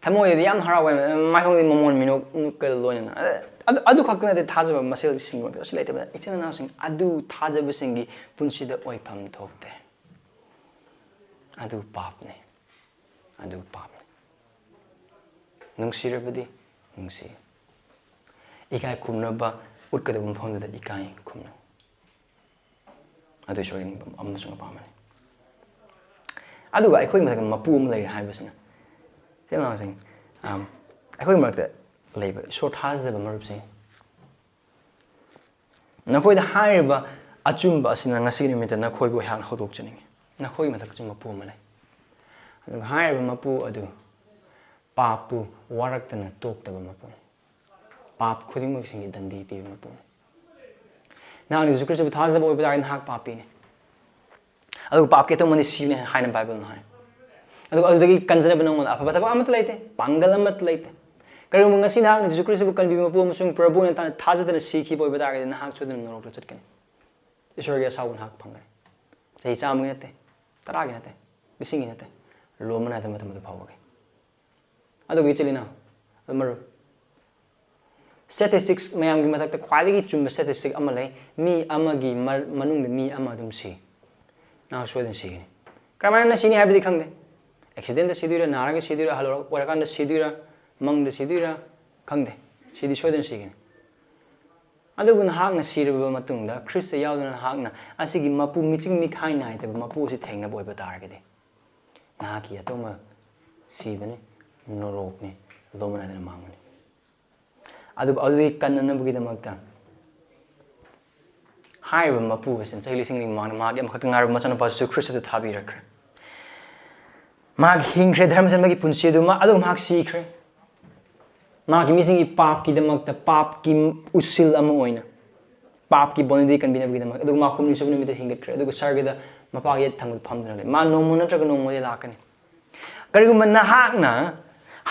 ꯊꯃꯣꯏꯗꯗꯤ ꯌꯥꯝ ꯍꯔꯥꯎꯋꯦ, ꯃꯥꯏꯊꯣꯡꯗꯗꯤ ꯃꯃꯣꯟ ꯃꯤꯅꯣꯛ ꯅꯨꯛꯀ ꯂꯣꯏꯅꯅ꯫ ꯑꯗ-, ꯑꯗꯨ, ꯑꯗꯨ ꯈꯛꯇ ꯅꯠꯇꯦ, ꯊꯥꯖꯕ ꯃꯁꯦꯜꯁꯤꯡ ꯑꯣꯏꯔꯒꯁꯨ ꯂꯩꯇꯕ ꯏꯆꯤꯟ ꯏꯅꯥꯎꯁꯤꯡ ꯑꯗꯨ ꯊꯥꯖꯕꯁꯤꯡꯒꯤ ꯄꯨꯟꯁꯤꯗ ꯑꯣꯏꯐꯝ ꯊꯣꯛꯇꯦ꯫ ꯑꯗꯨ ꯄꯥꯞꯅꯤ꯫ ꯑꯗꯨ ꯄꯥꯞꯅꯤ꯫ ꯅꯨꯡꯁꯤꯔꯕꯗꯤ ꯅꯨꯡꯁꯤ꯫ ꯏꯀꯥꯏ ꯈꯨꯝꯅꯕ ꯎꯠꯀꯗꯕ ꯃꯐꯝꯗꯨꯗ ꯏꯀꯥꯏ ꯈꯨꯝꯅꯧ꯫ ꯑꯗꯨ ꯏꯁꯣꯔꯒꯤ ꯅꯤꯡꯕ ꯑꯃꯁꯨꯡ ꯑꯄꯥꯝꯕꯅꯤ꯫ ꯑꯗꯨꯒ ꯑꯩꯈꯣꯏ ꯃꯊꯛꯇ ꯃꯄꯨ ꯑꯃ ꯂꯩꯔꯦ ꯍꯥꯏꯕꯁꯤꯅ, ꯏꯆꯤꯟ ꯏꯅꯥꯎꯁꯤꯡ, ꯑꯝ, ꯑꯩꯈꯣꯏ ꯃꯔꯛꯇ ꯂꯩꯕ ꯏꯁꯣꯔ ꯊꯥꯖꯗꯕ ꯃꯔꯨꯞꯁꯤꯡ, ꯅꯈꯣꯏꯗ ꯍꯥꯏꯔꯤꯕ ꯑꯆꯨꯝꯕ ꯑꯁꯤꯅ ꯉꯁꯤꯒꯤ ꯅꯨꯃꯤꯠꯇ ꯅꯈꯣꯏꯕꯨ ꯑꯩꯍꯥꯛꯅ ꯍꯧꯗꯣꯛꯆꯅꯤꯡꯉꯤ꯫ ꯅꯈꯣꯏꯒꯤ ꯃꯊꯛꯇꯁꯨ ꯃꯄꯨ ꯑꯃ ꯂꯩ꯫ ꯑꯗꯨꯒ ꯍꯥꯏꯔꯤꯕ ꯃꯄꯨ ꯑꯗꯨ ꯄꯥꯞꯄꯨ ꯋꯥꯔꯛꯇꯅ ꯇꯣꯛꯇꯕ ꯃꯄꯨꯅꯤ꯫ ꯄꯥꯞ ꯈꯨꯗꯤꯡꯃꯛꯁꯤꯡꯒꯤ ꯗꯟꯗꯤ ꯄꯤꯕ ꯃꯄꯨꯅꯤ꯫ ꯅꯍꯥꯛꯅ ꯖꯤꯁꯨ ꯈ꯭ꯔꯤꯁꯇꯕꯨ ꯊꯥꯖꯗꯕ ꯑꯣꯏꯕ ꯇꯥꯔꯒꯗꯤ ꯅꯍꯥꯛ ꯄꯥꯄꯤꯅꯤ꯫ ꯑꯗꯨꯒ ꯄꯥꯞꯀꯤ ꯑꯇꯣꯡꯕꯗꯤ ꯁꯤꯕꯅꯤ ꯍꯥꯏꯅ ꯕꯥꯏꯕꯜꯅ ꯍꯥꯏ꯫ ꯑꯗꯨꯒ ꯑꯗꯨꯗꯒꯤ ꯀꯟꯖꯅꯕ ꯅꯉꯣꯟꯗ ꯑꯐꯕ ꯊꯕꯛ ꯑꯃꯠꯇ ꯂꯩꯇꯦ, ꯄꯥꯡꯒꯜ ꯑꯃꯠꯇ ꯂꯩꯇꯦ꯫ ꯀꯔꯤꯒꯨꯝꯕ ꯉꯁꯤ ꯅꯍꯥꯛꯅ ꯖꯤꯁꯨ ꯈ꯭ꯔꯤꯁꯇꯕꯨ ꯀꯟꯕꯤꯕ ꯃꯄꯨ ꯑꯃꯁꯨꯡ ꯄ꯭ꯔꯚꯨ ꯑꯣꯏꯅ ꯊꯥ-, ꯊꯥꯖꯗꯅ ꯁꯤꯈꯤꯕ ꯑꯣꯏꯕ ꯇꯥꯔꯒꯗꯤ ꯅꯍꯥꯛ ꯁꯣꯏꯗꯅ ꯅꯔꯣꯛꯇ ꯆꯠꯀꯅꯤ꯫ ꯏꯁꯣꯔꯒꯤ ꯑꯁꯥꯎꯕ ꯅꯍꯥꯛ ꯐꯪꯒꯅꯤ꯫ ꯆꯍꯤ ꯆꯥꯝꯃꯒꯤ ꯅꯠꯇꯦ, ꯇꯔꯥꯒꯤ ꯅꯠꯇꯦ, ꯂꯤꯁꯤꯡꯒꯤ ꯅꯠꯇꯦ, ꯂꯣꯝꯕ ꯅꯥꯏꯗꯕ ꯃꯇꯝ ꯑꯗꯨ ꯐꯥꯎꯕꯒꯤ꯫ ꯑꯗꯨꯒ ꯏꯆꯤꯜ ꯏꯅꯥꯎ, ꯑꯗꯨ ꯃꯔꯨꯞ, statistics ꯃꯌꯥꯝꯒꯤ ꯃꯊꯛꯇ ꯈ꯭ꯋꯥꯏꯗꯒꯤ ꯆꯨꯝꯕ statistic ꯑꯃ ꯂꯩ, ꯃꯤ ꯑꯃꯒꯤ ꯃꯔ-, ꯃꯅꯨꯡꯗ ꯃꯤ ꯑꯃ ꯑꯗꯨꯝ ꯁꯤ꯫ ꯅꯍꯥꯛ ꯁꯣꯏꯗꯅ ꯁꯤꯒꯅꯤ꯫ ꯀꯔꯝꯍꯥꯏꯅ ꯁꯤꯅꯤ ꯍꯥꯏꯕꯗꯤ ꯈꯪꯗꯦ꯫ Accidentꯇ ꯁꯤꯗꯣꯏꯔꯥ, ꯅꯥꯔꯒ ꯁꯤꯗꯣꯏꯔꯥ, ꯑꯍꯜ ꯑꯣꯏꯔꯀꯥꯟꯗ ꯁꯤꯗꯣꯏꯔꯥ, ꯃꯪꯗ ꯁꯤꯗꯣꯏꯔꯥ, ꯈꯪꯗꯦ꯫ ꯁꯤꯗꯤ ꯁꯣꯏꯗꯅ ꯁꯤꯒꯅꯤ꯫ ꯑꯗꯨꯕꯨ ꯅꯍꯥꯛꯅ ꯁꯤꯔꯕ ꯃꯇꯨꯡꯗ, ꯈ꯭ꯔꯤꯁꯇ ꯌꯥꯎꯗꯨꯅ ꯅꯍꯥꯛꯅ ꯑꯁꯤꯒꯤ ꯃꯄꯨ, ꯃꯤꯆꯤꯡ ꯃꯤꯈꯥꯏ ꯅꯥꯏꯗꯕ ꯃꯄꯨ ꯑꯁꯤ ꯊꯦꯡꯅꯕ ꯑꯣꯏꯕ ꯇꯥꯔꯒꯗꯤ, ꯅꯍꯥꯛꯀꯤ ꯑꯇꯣꯡꯕ ꯁꯤꯕꯅꯤ, ꯅꯣꯔꯣꯛꯅꯤ, ꯂꯣꯝꯕ ꯅꯥꯏꯗꯅ ꯃꯥꯡꯕꯅꯤ꯫ ꯑꯗꯨꯕꯨ ꯑꯗꯨꯗꯒꯤ ꯀꯟꯅꯅꯕꯒꯤꯗꯃꯛꯇ ꯍꯥꯏꯔꯤꯕ ꯃꯄꯨ ꯑꯁꯤꯅ ꯆꯍꯤ ꯂꯤꯁꯤꯡꯒꯤ ꯃꯃꯥꯡꯗ ꯃꯍꯥꯛꯀꯤ ꯑꯃꯈꯛꯇ ꯉꯥꯏꯔꯕ ꯃꯆꯥꯅꯨꯄꯥ ꯖꯤꯁꯨ ꯈ꯭ꯔꯤꯁꯇꯗꯨ ꯊꯥꯕꯤꯔꯛꯈ꯭ꯔꯦ꯫ ꯃꯍꯥꯛ ꯍꯤꯡꯈ꯭ꯔꯦ, ꯙꯔꯃ ꯆꯦꯟꯕꯒꯤ ꯄꯨꯟꯁꯤ ꯑꯗꯨꯃ, ꯑꯗꯨꯒ ꯃꯍꯥꯛ ꯁꯤꯈ꯭ꯔꯦ꯫ ꯃꯍꯥꯛꯀꯤ ꯃꯤꯁꯤꯡꯒꯤ ꯄꯥꯞꯀꯤꯗꯃꯛꯇ, ꯄꯥꯞꯀꯤ ꯎꯁꯤꯜ ꯑꯃ ꯑꯣꯏꯅ, ꯄꯥꯞꯀꯤ ꯕꯣꯟꯗꯒꯤ ꯀꯟꯕꯤꯅꯕꯒꯤꯗꯃꯛ, ꯑꯗꯨꯒ ꯃꯍꯥꯛ ꯍꯨꯝꯅꯤ ꯁꯨꯕ ꯅꯨꯃꯤꯠꯇ ꯍꯤꯡꯒꯠꯈ꯭ꯔꯦ, ꯑꯗꯨꯒ ꯁꯔꯒꯗ ꯃꯄꯥꯒꯤ ꯌꯦꯠ ꯊꯪꯕꯗ ꯐꯝꯗꯨꯅ ꯂꯩ꯫ ꯃꯥ ꯅꯣꯡꯃ ꯅꯠꯇ꯭ꯔꯒ ꯅꯣꯡꯃꯗꯤ ꯂꯥꯛꯀꯅꯤ꯫ ꯀꯔꯤꯒꯨꯝꯕ ꯅꯍꯥꯛꯅ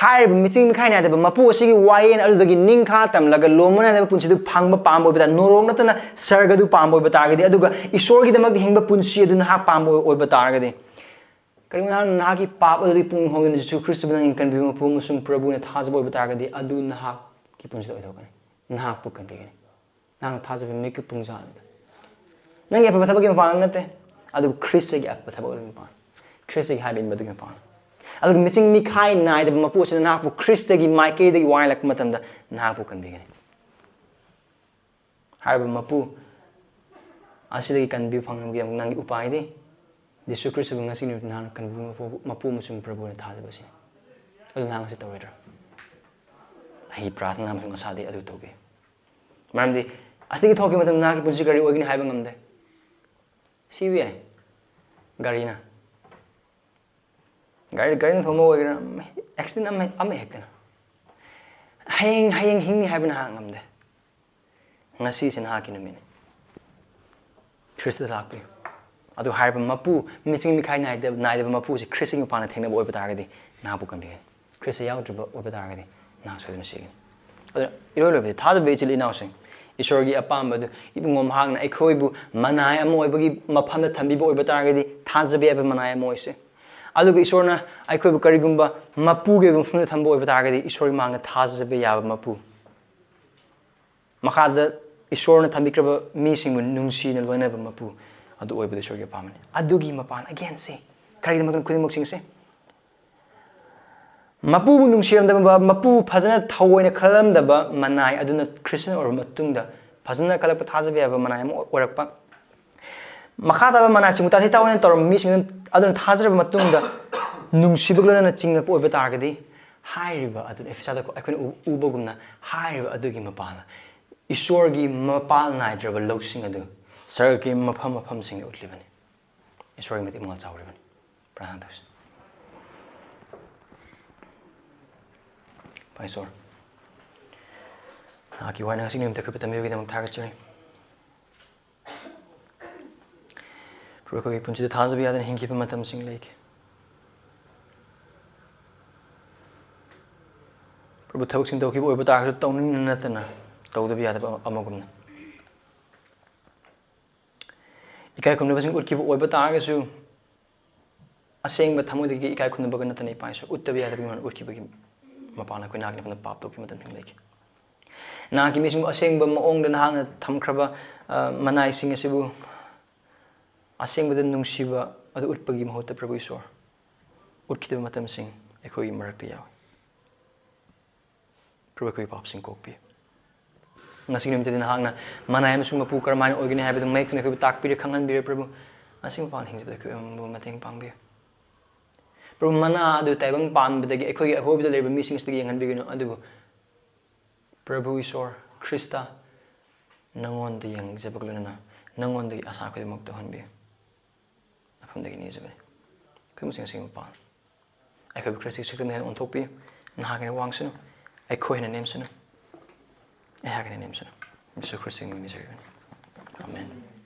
ꯍꯥꯏꯔꯤꯕ ꯃꯤꯆꯤꯡ ꯃꯤꯈꯥꯏ ꯅꯥꯏꯗꯕ ꯃꯄꯨ ꯑꯁꯤꯒꯤ ꯋꯥꯌꯦꯜ ꯑꯗꯨꯗꯒꯤ ꯅꯤꯡꯈꯥ ꯇꯝꯂꯒ ꯂꯣꯝꯕ ꯅꯥꯏꯗꯕ ꯄꯨꯟꯁꯤꯗꯨ ꯐꯪꯕ ꯄꯥꯝꯕ ꯑꯣꯏꯕ ꯇꯥꯔꯒꯗꯤ, ꯅꯣꯔꯣꯛ ꯅꯠꯇꯅ ꯁꯔꯒꯗꯨ ꯄꯥꯝꯕ ꯑꯣꯏꯕ ꯇꯥꯔꯒꯗꯤ, ꯑꯗꯨꯒ ꯏꯁꯣꯔꯒꯤꯗꯃꯛꯇ ꯍꯤꯡꯕ ꯄꯨꯟꯁꯤ ꯑꯗꯨ ꯅꯍꯥꯛ ꯄꯥꯝꯕ ꯑꯣꯏꯕ ꯇꯥꯔꯒꯗꯤ, ꯀꯔꯤꯒꯨꯝꯕ ꯅꯍꯥꯛꯅ ꯅꯍꯥꯛꯀꯤ ꯄꯥꯞ ꯑꯗꯨꯗꯒꯤ ꯄꯨꯛꯅꯤꯡ ꯍꯣꯡꯗꯨꯅ ꯖꯤꯁꯨ ꯈ꯭ꯔꯤꯁꯇꯕꯨ ꯅꯪꯒꯤ ꯀꯟꯕꯤꯕ ꯃꯄꯨ ꯑꯃꯁꯨꯡ ꯄ꯭ꯔꯚꯨꯅ ꯊꯥꯖꯕ ꯑꯣꯏꯕ ꯇꯥꯔꯒꯗꯤ, ꯑꯗꯨ ꯅꯍꯥꯛꯀꯤ ꯄꯨꯟꯁꯤꯗ ꯑꯣꯏꯊꯣꯛꯀꯅꯤ, ꯅꯍꯥꯛꯄꯨ ꯀꯟꯕꯤꯒꯅꯤ꯫ ꯅꯍꯥꯛꯅ ꯊꯥꯖꯕ ꯃꯤꯀꯨꯞ ꯄꯨꯡꯖꯥꯜ ꯑꯗꯨꯗ ꯅꯪꯒꯤ ꯑꯐꯕ ꯊꯕꯛꯀꯤ ꯃꯄꯥꯟ ꯅꯠꯇꯦ, ꯑꯗꯨꯕꯨ ꯈ꯭ꯔꯤꯁꯇꯒꯤ ꯑꯐꯕ ꯊꯕꯛ ꯑꯗꯨꯒꯤ ꯃꯄꯥꯟ, ꯈ꯭ꯔꯤꯁꯇꯒꯤ ꯍꯥꯏꯕ ꯏꯟꯕ ꯑꯗꯨꯒꯤ ꯃꯄꯥꯟ꯫ ꯑꯗꯨꯒ ꯃꯤꯆꯤꯡ ꯃꯤꯈꯥꯏ ꯅꯥꯏꯗꯕ ꯃꯄꯨ ꯑꯁꯤꯅ ꯅꯍꯥꯛꯄꯨ ꯈ꯭ꯔꯤꯁꯇꯒꯤ ꯃꯥꯏꯀꯩꯗꯒꯤ ꯋꯥꯏꯂꯛꯄ ꯃꯇꯝꯗ ꯅꯍꯥꯛꯄꯨ ꯀꯟꯕꯤꯒꯅꯤ꯫ ꯍꯥꯏꯔꯤꯕ ꯃꯄꯨ ꯑꯁꯤꯗꯒꯤ ꯀꯟꯕꯤꯕ ꯐꯪꯅꯕꯒꯤꯗꯃꯛ ꯅꯪꯒꯤ ꯎꯄꯥꯏꯗꯤ ꯖꯤꯁꯨ ꯈ꯭ꯔꯤꯁꯇꯕꯨ ꯉꯁꯤ ꯅꯨꯃꯤꯠ ꯅꯍꯥꯛꯅ ꯀꯟꯕꯤꯕ ꯃꯄꯨ, ꯃꯄꯨ ꯑꯃꯁꯨꯡ ꯄ꯭ꯔꯚꯨꯅ ꯊꯥꯖꯕ ꯑꯁꯤꯅꯤ꯫ ꯑꯗꯨ ꯅꯍꯥꯛ ꯉꯁꯤ ꯇꯧꯔꯣꯏꯗ꯭ꯔꯥ? ꯑꯩꯒꯤ ꯄ꯭ꯔꯥꯊꯅꯥ ꯑꯃꯁꯨꯡ ꯑꯁꯥꯗꯤ ꯑꯗꯨ ꯇꯧꯕꯤꯌꯨ꯫ ꯃꯔꯝꯗꯤ ꯑꯁꯤꯗꯒꯤ ꯊꯣꯛꯈꯤꯕ ꯃꯇꯝꯗ ꯅꯍꯥꯛꯀꯤ ꯄꯨꯟꯁꯤ ꯀꯔꯤ ꯑꯣꯏꯒꯅꯤ ꯍꯥꯏꯕ ꯉꯝꯗꯦ꯫ ꯁꯤꯕ ꯌꯥꯏ꯫ ꯒꯥꯔꯤꯅ, ꯒꯥꯔꯤ, ꯒꯥꯔꯤꯅ ꯊꯣꯝꯕ ꯑꯣꯏꯒꯦꯔꯥ, ꯑꯦꯛꯁꯤꯗꯦꯟ ꯑꯃ, ꯑꯃ ꯍꯦꯛꯇꯅ꯫ ꯍꯌꯦꯡ, ꯍꯌꯦꯡ ꯍꯤꯡꯅꯤ ꯍꯥꯏꯕ ꯅꯍꯥꯛ ꯉꯝꯗꯦ꯫ ꯉꯁꯤꯁꯦ ꯅꯍꯥꯛꯀꯤ ꯅꯨꯃꯤꯠꯅꯤ꯫ ꯈ꯭ꯔꯤꯁꯇꯗ ꯂꯥꯛꯄꯤꯌꯨ꯫ ꯑꯗꯨ ꯍꯥꯏꯔꯤꯕ ꯃꯄꯨ, ꯃꯤꯆꯤꯡ ꯃꯤꯈꯥꯏ ꯅꯥꯏꯗꯕ, ꯅꯥꯏꯗꯕ ꯃꯄꯨꯁꯤ ꯈ꯭ꯔꯤꯁꯇꯒꯤ ꯃꯄꯥꯟꯗ ꯊꯦꯡꯅꯕ ꯑꯣꯏꯕ ꯇꯥꯔꯒꯗꯤ ꯅꯍꯥꯛꯄꯨ ꯀꯟꯕꯤꯒꯅꯤ꯫ ꯈ꯭ꯔꯤꯁꯇ ꯌꯥꯎꯗ꯭ꯔꯕ ꯑꯣꯏꯕ ꯇꯥꯔꯒꯗꯤ ꯅꯍꯥꯛ ꯁꯣꯏꯗꯅ ꯁꯤꯒꯅꯤ꯫ ꯑꯗꯨꯅ ꯏꯔꯣꯏ ꯂꯣꯏꯕꯗꯤ ꯊꯥꯖꯕ ꯏꯆꯤꯜ ꯏꯅꯥꯎꯁꯤꯡ, ꯏꯁꯣꯔꯒꯤ ꯑꯄꯥꯝꯕ ꯑꯗꯨ ꯏꯕꯨꯡꯉꯣ ꯃꯍꯥꯛꯅ ꯑꯩꯈꯣꯏꯕꯨ ꯃꯅꯥꯏ ꯑꯃ ꯑꯣꯏꯕꯒꯤ ꯃꯐꯝꯗ ꯊꯝꯕꯤꯕ ꯑꯣꯏꯕ ꯇꯥꯔꯒꯗꯤ ꯊꯥꯖꯕ ꯌꯥꯕ ꯃꯅꯥꯏ ꯑꯃ ꯑꯣꯏꯁꯤ꯫ ꯑꯗꯨꯒ ꯏꯁꯣꯔꯅ ꯑꯩꯈꯣꯏꯕꯨ ꯀꯔꯤꯒꯨꯝꯕ ꯃꯄꯨꯒꯤ ꯑꯣꯏꯕ ꯃꯐꯝꯗ ꯊꯝꯕ ꯑꯣꯏꯕ ꯇꯥꯔꯒꯗꯤ ꯏꯁꯣꯔꯒꯤ ꯃꯥꯡꯗ ꯊꯥꯖꯕ ꯌꯥꯕ ꯃꯄꯨ꯫ ꯃꯈꯥꯗ ꯏꯁꯣꯔꯅ ꯊꯝꯕꯤꯈ꯭ꯔꯕ ꯃꯤꯁꯤꯡꯕꯨ ꯅꯨꯡꯁꯤꯅ ꯂꯣꯏꯅꯕ ꯃꯄꯨ ꯑꯗꯨ ꯑꯣꯏꯕꯗꯨ ꯏꯁꯣꯔꯒꯤ ꯑꯄꯥꯝꯕꯅꯤ꯫ ꯑꯗꯨꯒꯤ ꯃꯄꯥꯟ, again, ꯁꯤ ꯀꯔꯤꯒꯤꯗꯃꯛꯇ ꯈꯨꯗꯤꯡꯃꯛꯁꯤꯡꯁꯦ? ꯃꯄꯨꯕꯨ ꯅꯨꯡꯁꯤꯔꯝꯗꯕ, ꯃꯄꯨꯕꯨ ꯐꯖꯅ ꯊꯑꯣꯏꯅ ꯈꯜꯂꯝꯗꯕ ꯃꯅꯥꯏ ꯑꯗꯨꯅ ꯈ꯭ꯔꯤꯁꯇꯤꯌꯟ ꯑꯣꯏꯔꯕ ꯃꯇꯨꯡꯗ ꯐꯖꯅ ꯈꯜꯂꯛꯄ, ꯊꯥꯖꯕ ꯌꯥꯕ ꯃꯅꯥꯏ ꯑꯃ ꯑꯣꯏꯔꯛꯄ꯫ ꯃꯈꯥ ꯇꯥꯕ ꯃꯅꯥꯏꯁꯤꯡꯕꯨ ꯇꯥꯊꯤ ꯇꯥꯑꯣꯏꯅ ꯇꯧꯔꯝꯕ ꯃꯤꯁꯤꯡ ꯑꯗꯨꯅ ꯊꯥꯖꯔꯕ ꯃꯇꯨꯡꯗ ꯅꯨꯡꯁꯤꯕꯒ ꯂꯣꯏꯅꯅ ꯆꯤꯡꯂꯛꯄ ꯑꯣꯏꯕ ꯇꯥꯔꯒꯗꯤ, ꯍꯥꯏꯔꯤꯕ ꯑꯗꯨꯅ, ꯑꯦꯐꯦꯁꯥꯗ ꯑꯩꯈꯣꯏꯅ ꯎ-, ꯎꯕꯒꯨꯝꯅ, ꯍꯥꯏꯔꯤꯕ ꯑꯗꯨꯒꯤ ꯃꯄꯥꯜꯅ ꯏꯁꯣꯔꯒꯤ ꯃꯄꯥꯜ ꯅꯥꯏꯗ꯭ꯔꯕ ꯂꯧꯁꯤꯡ ꯑꯗꯨ ꯁꯔꯛꯀꯤ ꯃꯐꯝ ꯃꯐꯝꯁꯤꯡꯗ ꯎꯠꯂꯤꯕꯅꯤ꯫ ꯏꯁꯣꯔꯒꯤ ꯃꯇꯤꯛ ꯃꯉꯥꯜ ꯆꯥꯎꯔꯤꯕꯅꯤ꯫ ꯄ꯭ꯔꯥꯔꯊꯅꯥ ꯇꯧꯁꯤ꯫ ꯏꯄꯥ ꯏꯁꯣꯔ, ꯅꯍꯥꯛꯀꯤ ꯋꯥꯍꯩꯅ ꯉꯁꯤ ꯅꯨꯃꯤꯠꯇ ꯑꯩꯈꯣꯏꯕꯨ ꯇꯝꯕꯤꯕꯒꯤꯗꯃꯛ ꯊꯥꯒꯠꯆꯔꯤ꯫ ꯄ꯭ꯔꯚꯨ, ꯑꯩꯈꯣꯏꯒꯤ ꯄꯨꯟꯁꯤꯗ ꯊꯥꯖꯕ ꯌꯥꯗꯅ ꯍꯤꯡꯈꯤꯕ ꯃꯇꯝꯁꯤꯡ ꯂꯩꯈꯤ꯫ ꯄ꯭ꯔꯚꯨ, ꯊꯕꯛꯁꯤꯡ ꯇꯧꯈꯤꯕ ꯑꯣꯏꯕ ꯇꯥꯔꯒꯁꯨ ꯇꯧꯅꯤꯡꯅ ꯅꯠꯇꯅ ꯇꯧꯗꯕ ꯌꯥꯗꯕ ꯑꯃꯒꯨꯝꯅ꯫ ꯏꯀꯥꯏ ꯈꯨꯝꯅꯕꯁꯤꯡ ꯎꯠꯈꯤꯕ ꯑꯣꯏꯕ ꯇꯥꯔꯒꯁꯨ ꯑꯁꯦꯡꯕ ꯊꯃꯣꯏꯗꯒꯤ ꯏꯀꯥꯏ ꯈꯨꯝꯅꯕꯒ ꯅꯠꯇꯅ ꯏꯄꯥ ꯏꯁꯣꯔ ꯎꯠꯇꯕ ꯌꯥꯗꯕꯒꯤ ꯃꯔꯝ ꯎꯠꯈꯤꯕꯒꯤ ꯃꯄꯥꯟꯅ ꯑꯩꯈꯣꯏ ꯅꯍꯥꯛꯀꯤ ꯃꯐꯝꯗ ꯄꯥꯞ ꯇꯧꯈꯤꯕ ꯃꯇꯝꯁꯤꯡ ꯂꯩꯈꯤ꯫ ꯅꯍꯥꯛꯀꯤ ꯃꯤꯁꯤꯡꯕꯨ ꯑꯁꯦꯡꯕ ꯃꯑꯣꯡꯗ ꯅꯍꯥꯛꯅ ꯊꯝꯈ꯭ꯔꯕ, ꯑ, ꯃꯅꯥꯏꯁꯤꯡ ꯑꯁꯤꯕꯨ ꯑꯁꯦꯡꯕꯗ ꯅꯨꯡꯁꯤꯕ ꯑꯗꯨ ꯎꯠꯄꯒꯤ ꯃꯍꯨꯠꯇ ꯄ꯭ꯔꯚꯨ ꯏꯁꯣꯔ ꯎꯠꯈꯤꯗꯕ ꯃꯇꯝꯁꯤꯡ ꯑꯩꯈꯣꯏꯒꯤ ꯃꯔꯛꯇ ꯌꯥꯎꯏ꯫ ꯄ꯭ꯔꯚꯨ, ꯑꯩꯈꯣꯏꯒꯤ ꯄꯥꯞꯁꯤꯡ ꯀꯣꯛꯄꯤꯌꯨ꯫ ꯉꯁꯤꯒꯤ ꯅꯨꯃꯤꯠꯇꯗꯤ ꯅꯍꯥꯛꯅ ꯃꯅꯥꯏ ꯑꯃꯁꯨꯡ ꯃꯄꯨ ꯀꯔꯝꯍꯥꯏꯅ ꯑꯣꯏꯒꯅꯤ ꯍꯥꯏꯕꯗꯨ ꯃꯌꯦꯛ ꯁꯦꯡꯅ ꯑꯩꯈꯣꯏꯕꯨ ꯇꯥꯛꯄꯤꯔꯦ, ꯈꯪꯍꯟꯕꯤꯔꯦ ꯄ꯭ꯔꯚꯨ꯫ ꯑꯁꯤ ꯃꯄꯥꯟ ꯍꯤꯡꯖꯕꯗ ꯑꯩꯈꯣꯏꯕꯨ ꯃꯇꯦꯡ ꯄꯥꯡꯕꯤꯌꯨ꯫ ꯄ꯭ꯔꯚꯨ, ꯃꯅꯥ ꯑꯗꯨ ꯇꯥꯏꯕꯪ ꯄꯥꯟꯕꯗꯒꯤ ꯑꯩꯈꯣꯏꯒꯤ ꯑꯀꯣꯏꯕꯗ ꯂꯩꯔꯤꯕ ꯃꯤꯁꯤꯡ ꯑꯁꯤꯗꯒꯤ ꯌꯦꯡꯍꯟꯕꯤꯒꯅꯨ, ꯑꯗꯨꯕꯨ ꯄ꯭ꯔꯚꯨ ꯏꯁꯣꯔ ꯈ꯭ꯔꯤꯁꯇ ꯅꯉꯣꯟꯗ ꯌꯦꯡꯖꯕꯒ ꯂꯣꯏꯅꯅ ꯅꯉꯣꯟꯗꯒꯤ ꯑꯁꯥ ꯈꯨꯗꯤꯡꯃꯛ ꯇꯧꯍꯟꯕꯤꯌꯨ꯫ ꯃꯐꯝꯗꯒꯤ ꯅꯤꯖꯕꯅꯤ꯫ ꯑꯩꯈꯣꯏ ꯃꯁꯤꯡ ꯑꯁꯤꯒꯤ ꯃꯄꯥꯟ ꯑꯩꯈꯣꯏꯕꯨ ꯈ꯭ꯔꯤꯁꯇꯒꯤ ꯁꯛꯇꯝꯅ ꯍꯦꯟꯅ ꯑꯣꯟꯊꯣꯛꯄꯤꯌꯨ꯫ ꯅꯍꯥꯛ ꯍꯦꯟꯅ ꯋꯥꯡꯁꯅꯨ, ꯑꯩꯈꯣꯏ ꯍꯦꯟꯅ ꯅꯦꯝꯁꯅꯨ, ꯑꯩꯍꯥꯛ ꯍꯦꯟꯅ ꯅꯦꯝꯁꯅꯨ꯫ ꯌꯤꯁꯨ ꯈ꯭ꯔꯤꯁꯇꯒꯤ ꯃꯤꯡ ꯅꯤꯖꯔꯤꯕꯅꯤ꯫ ꯑꯥꯃꯦꯟ꯫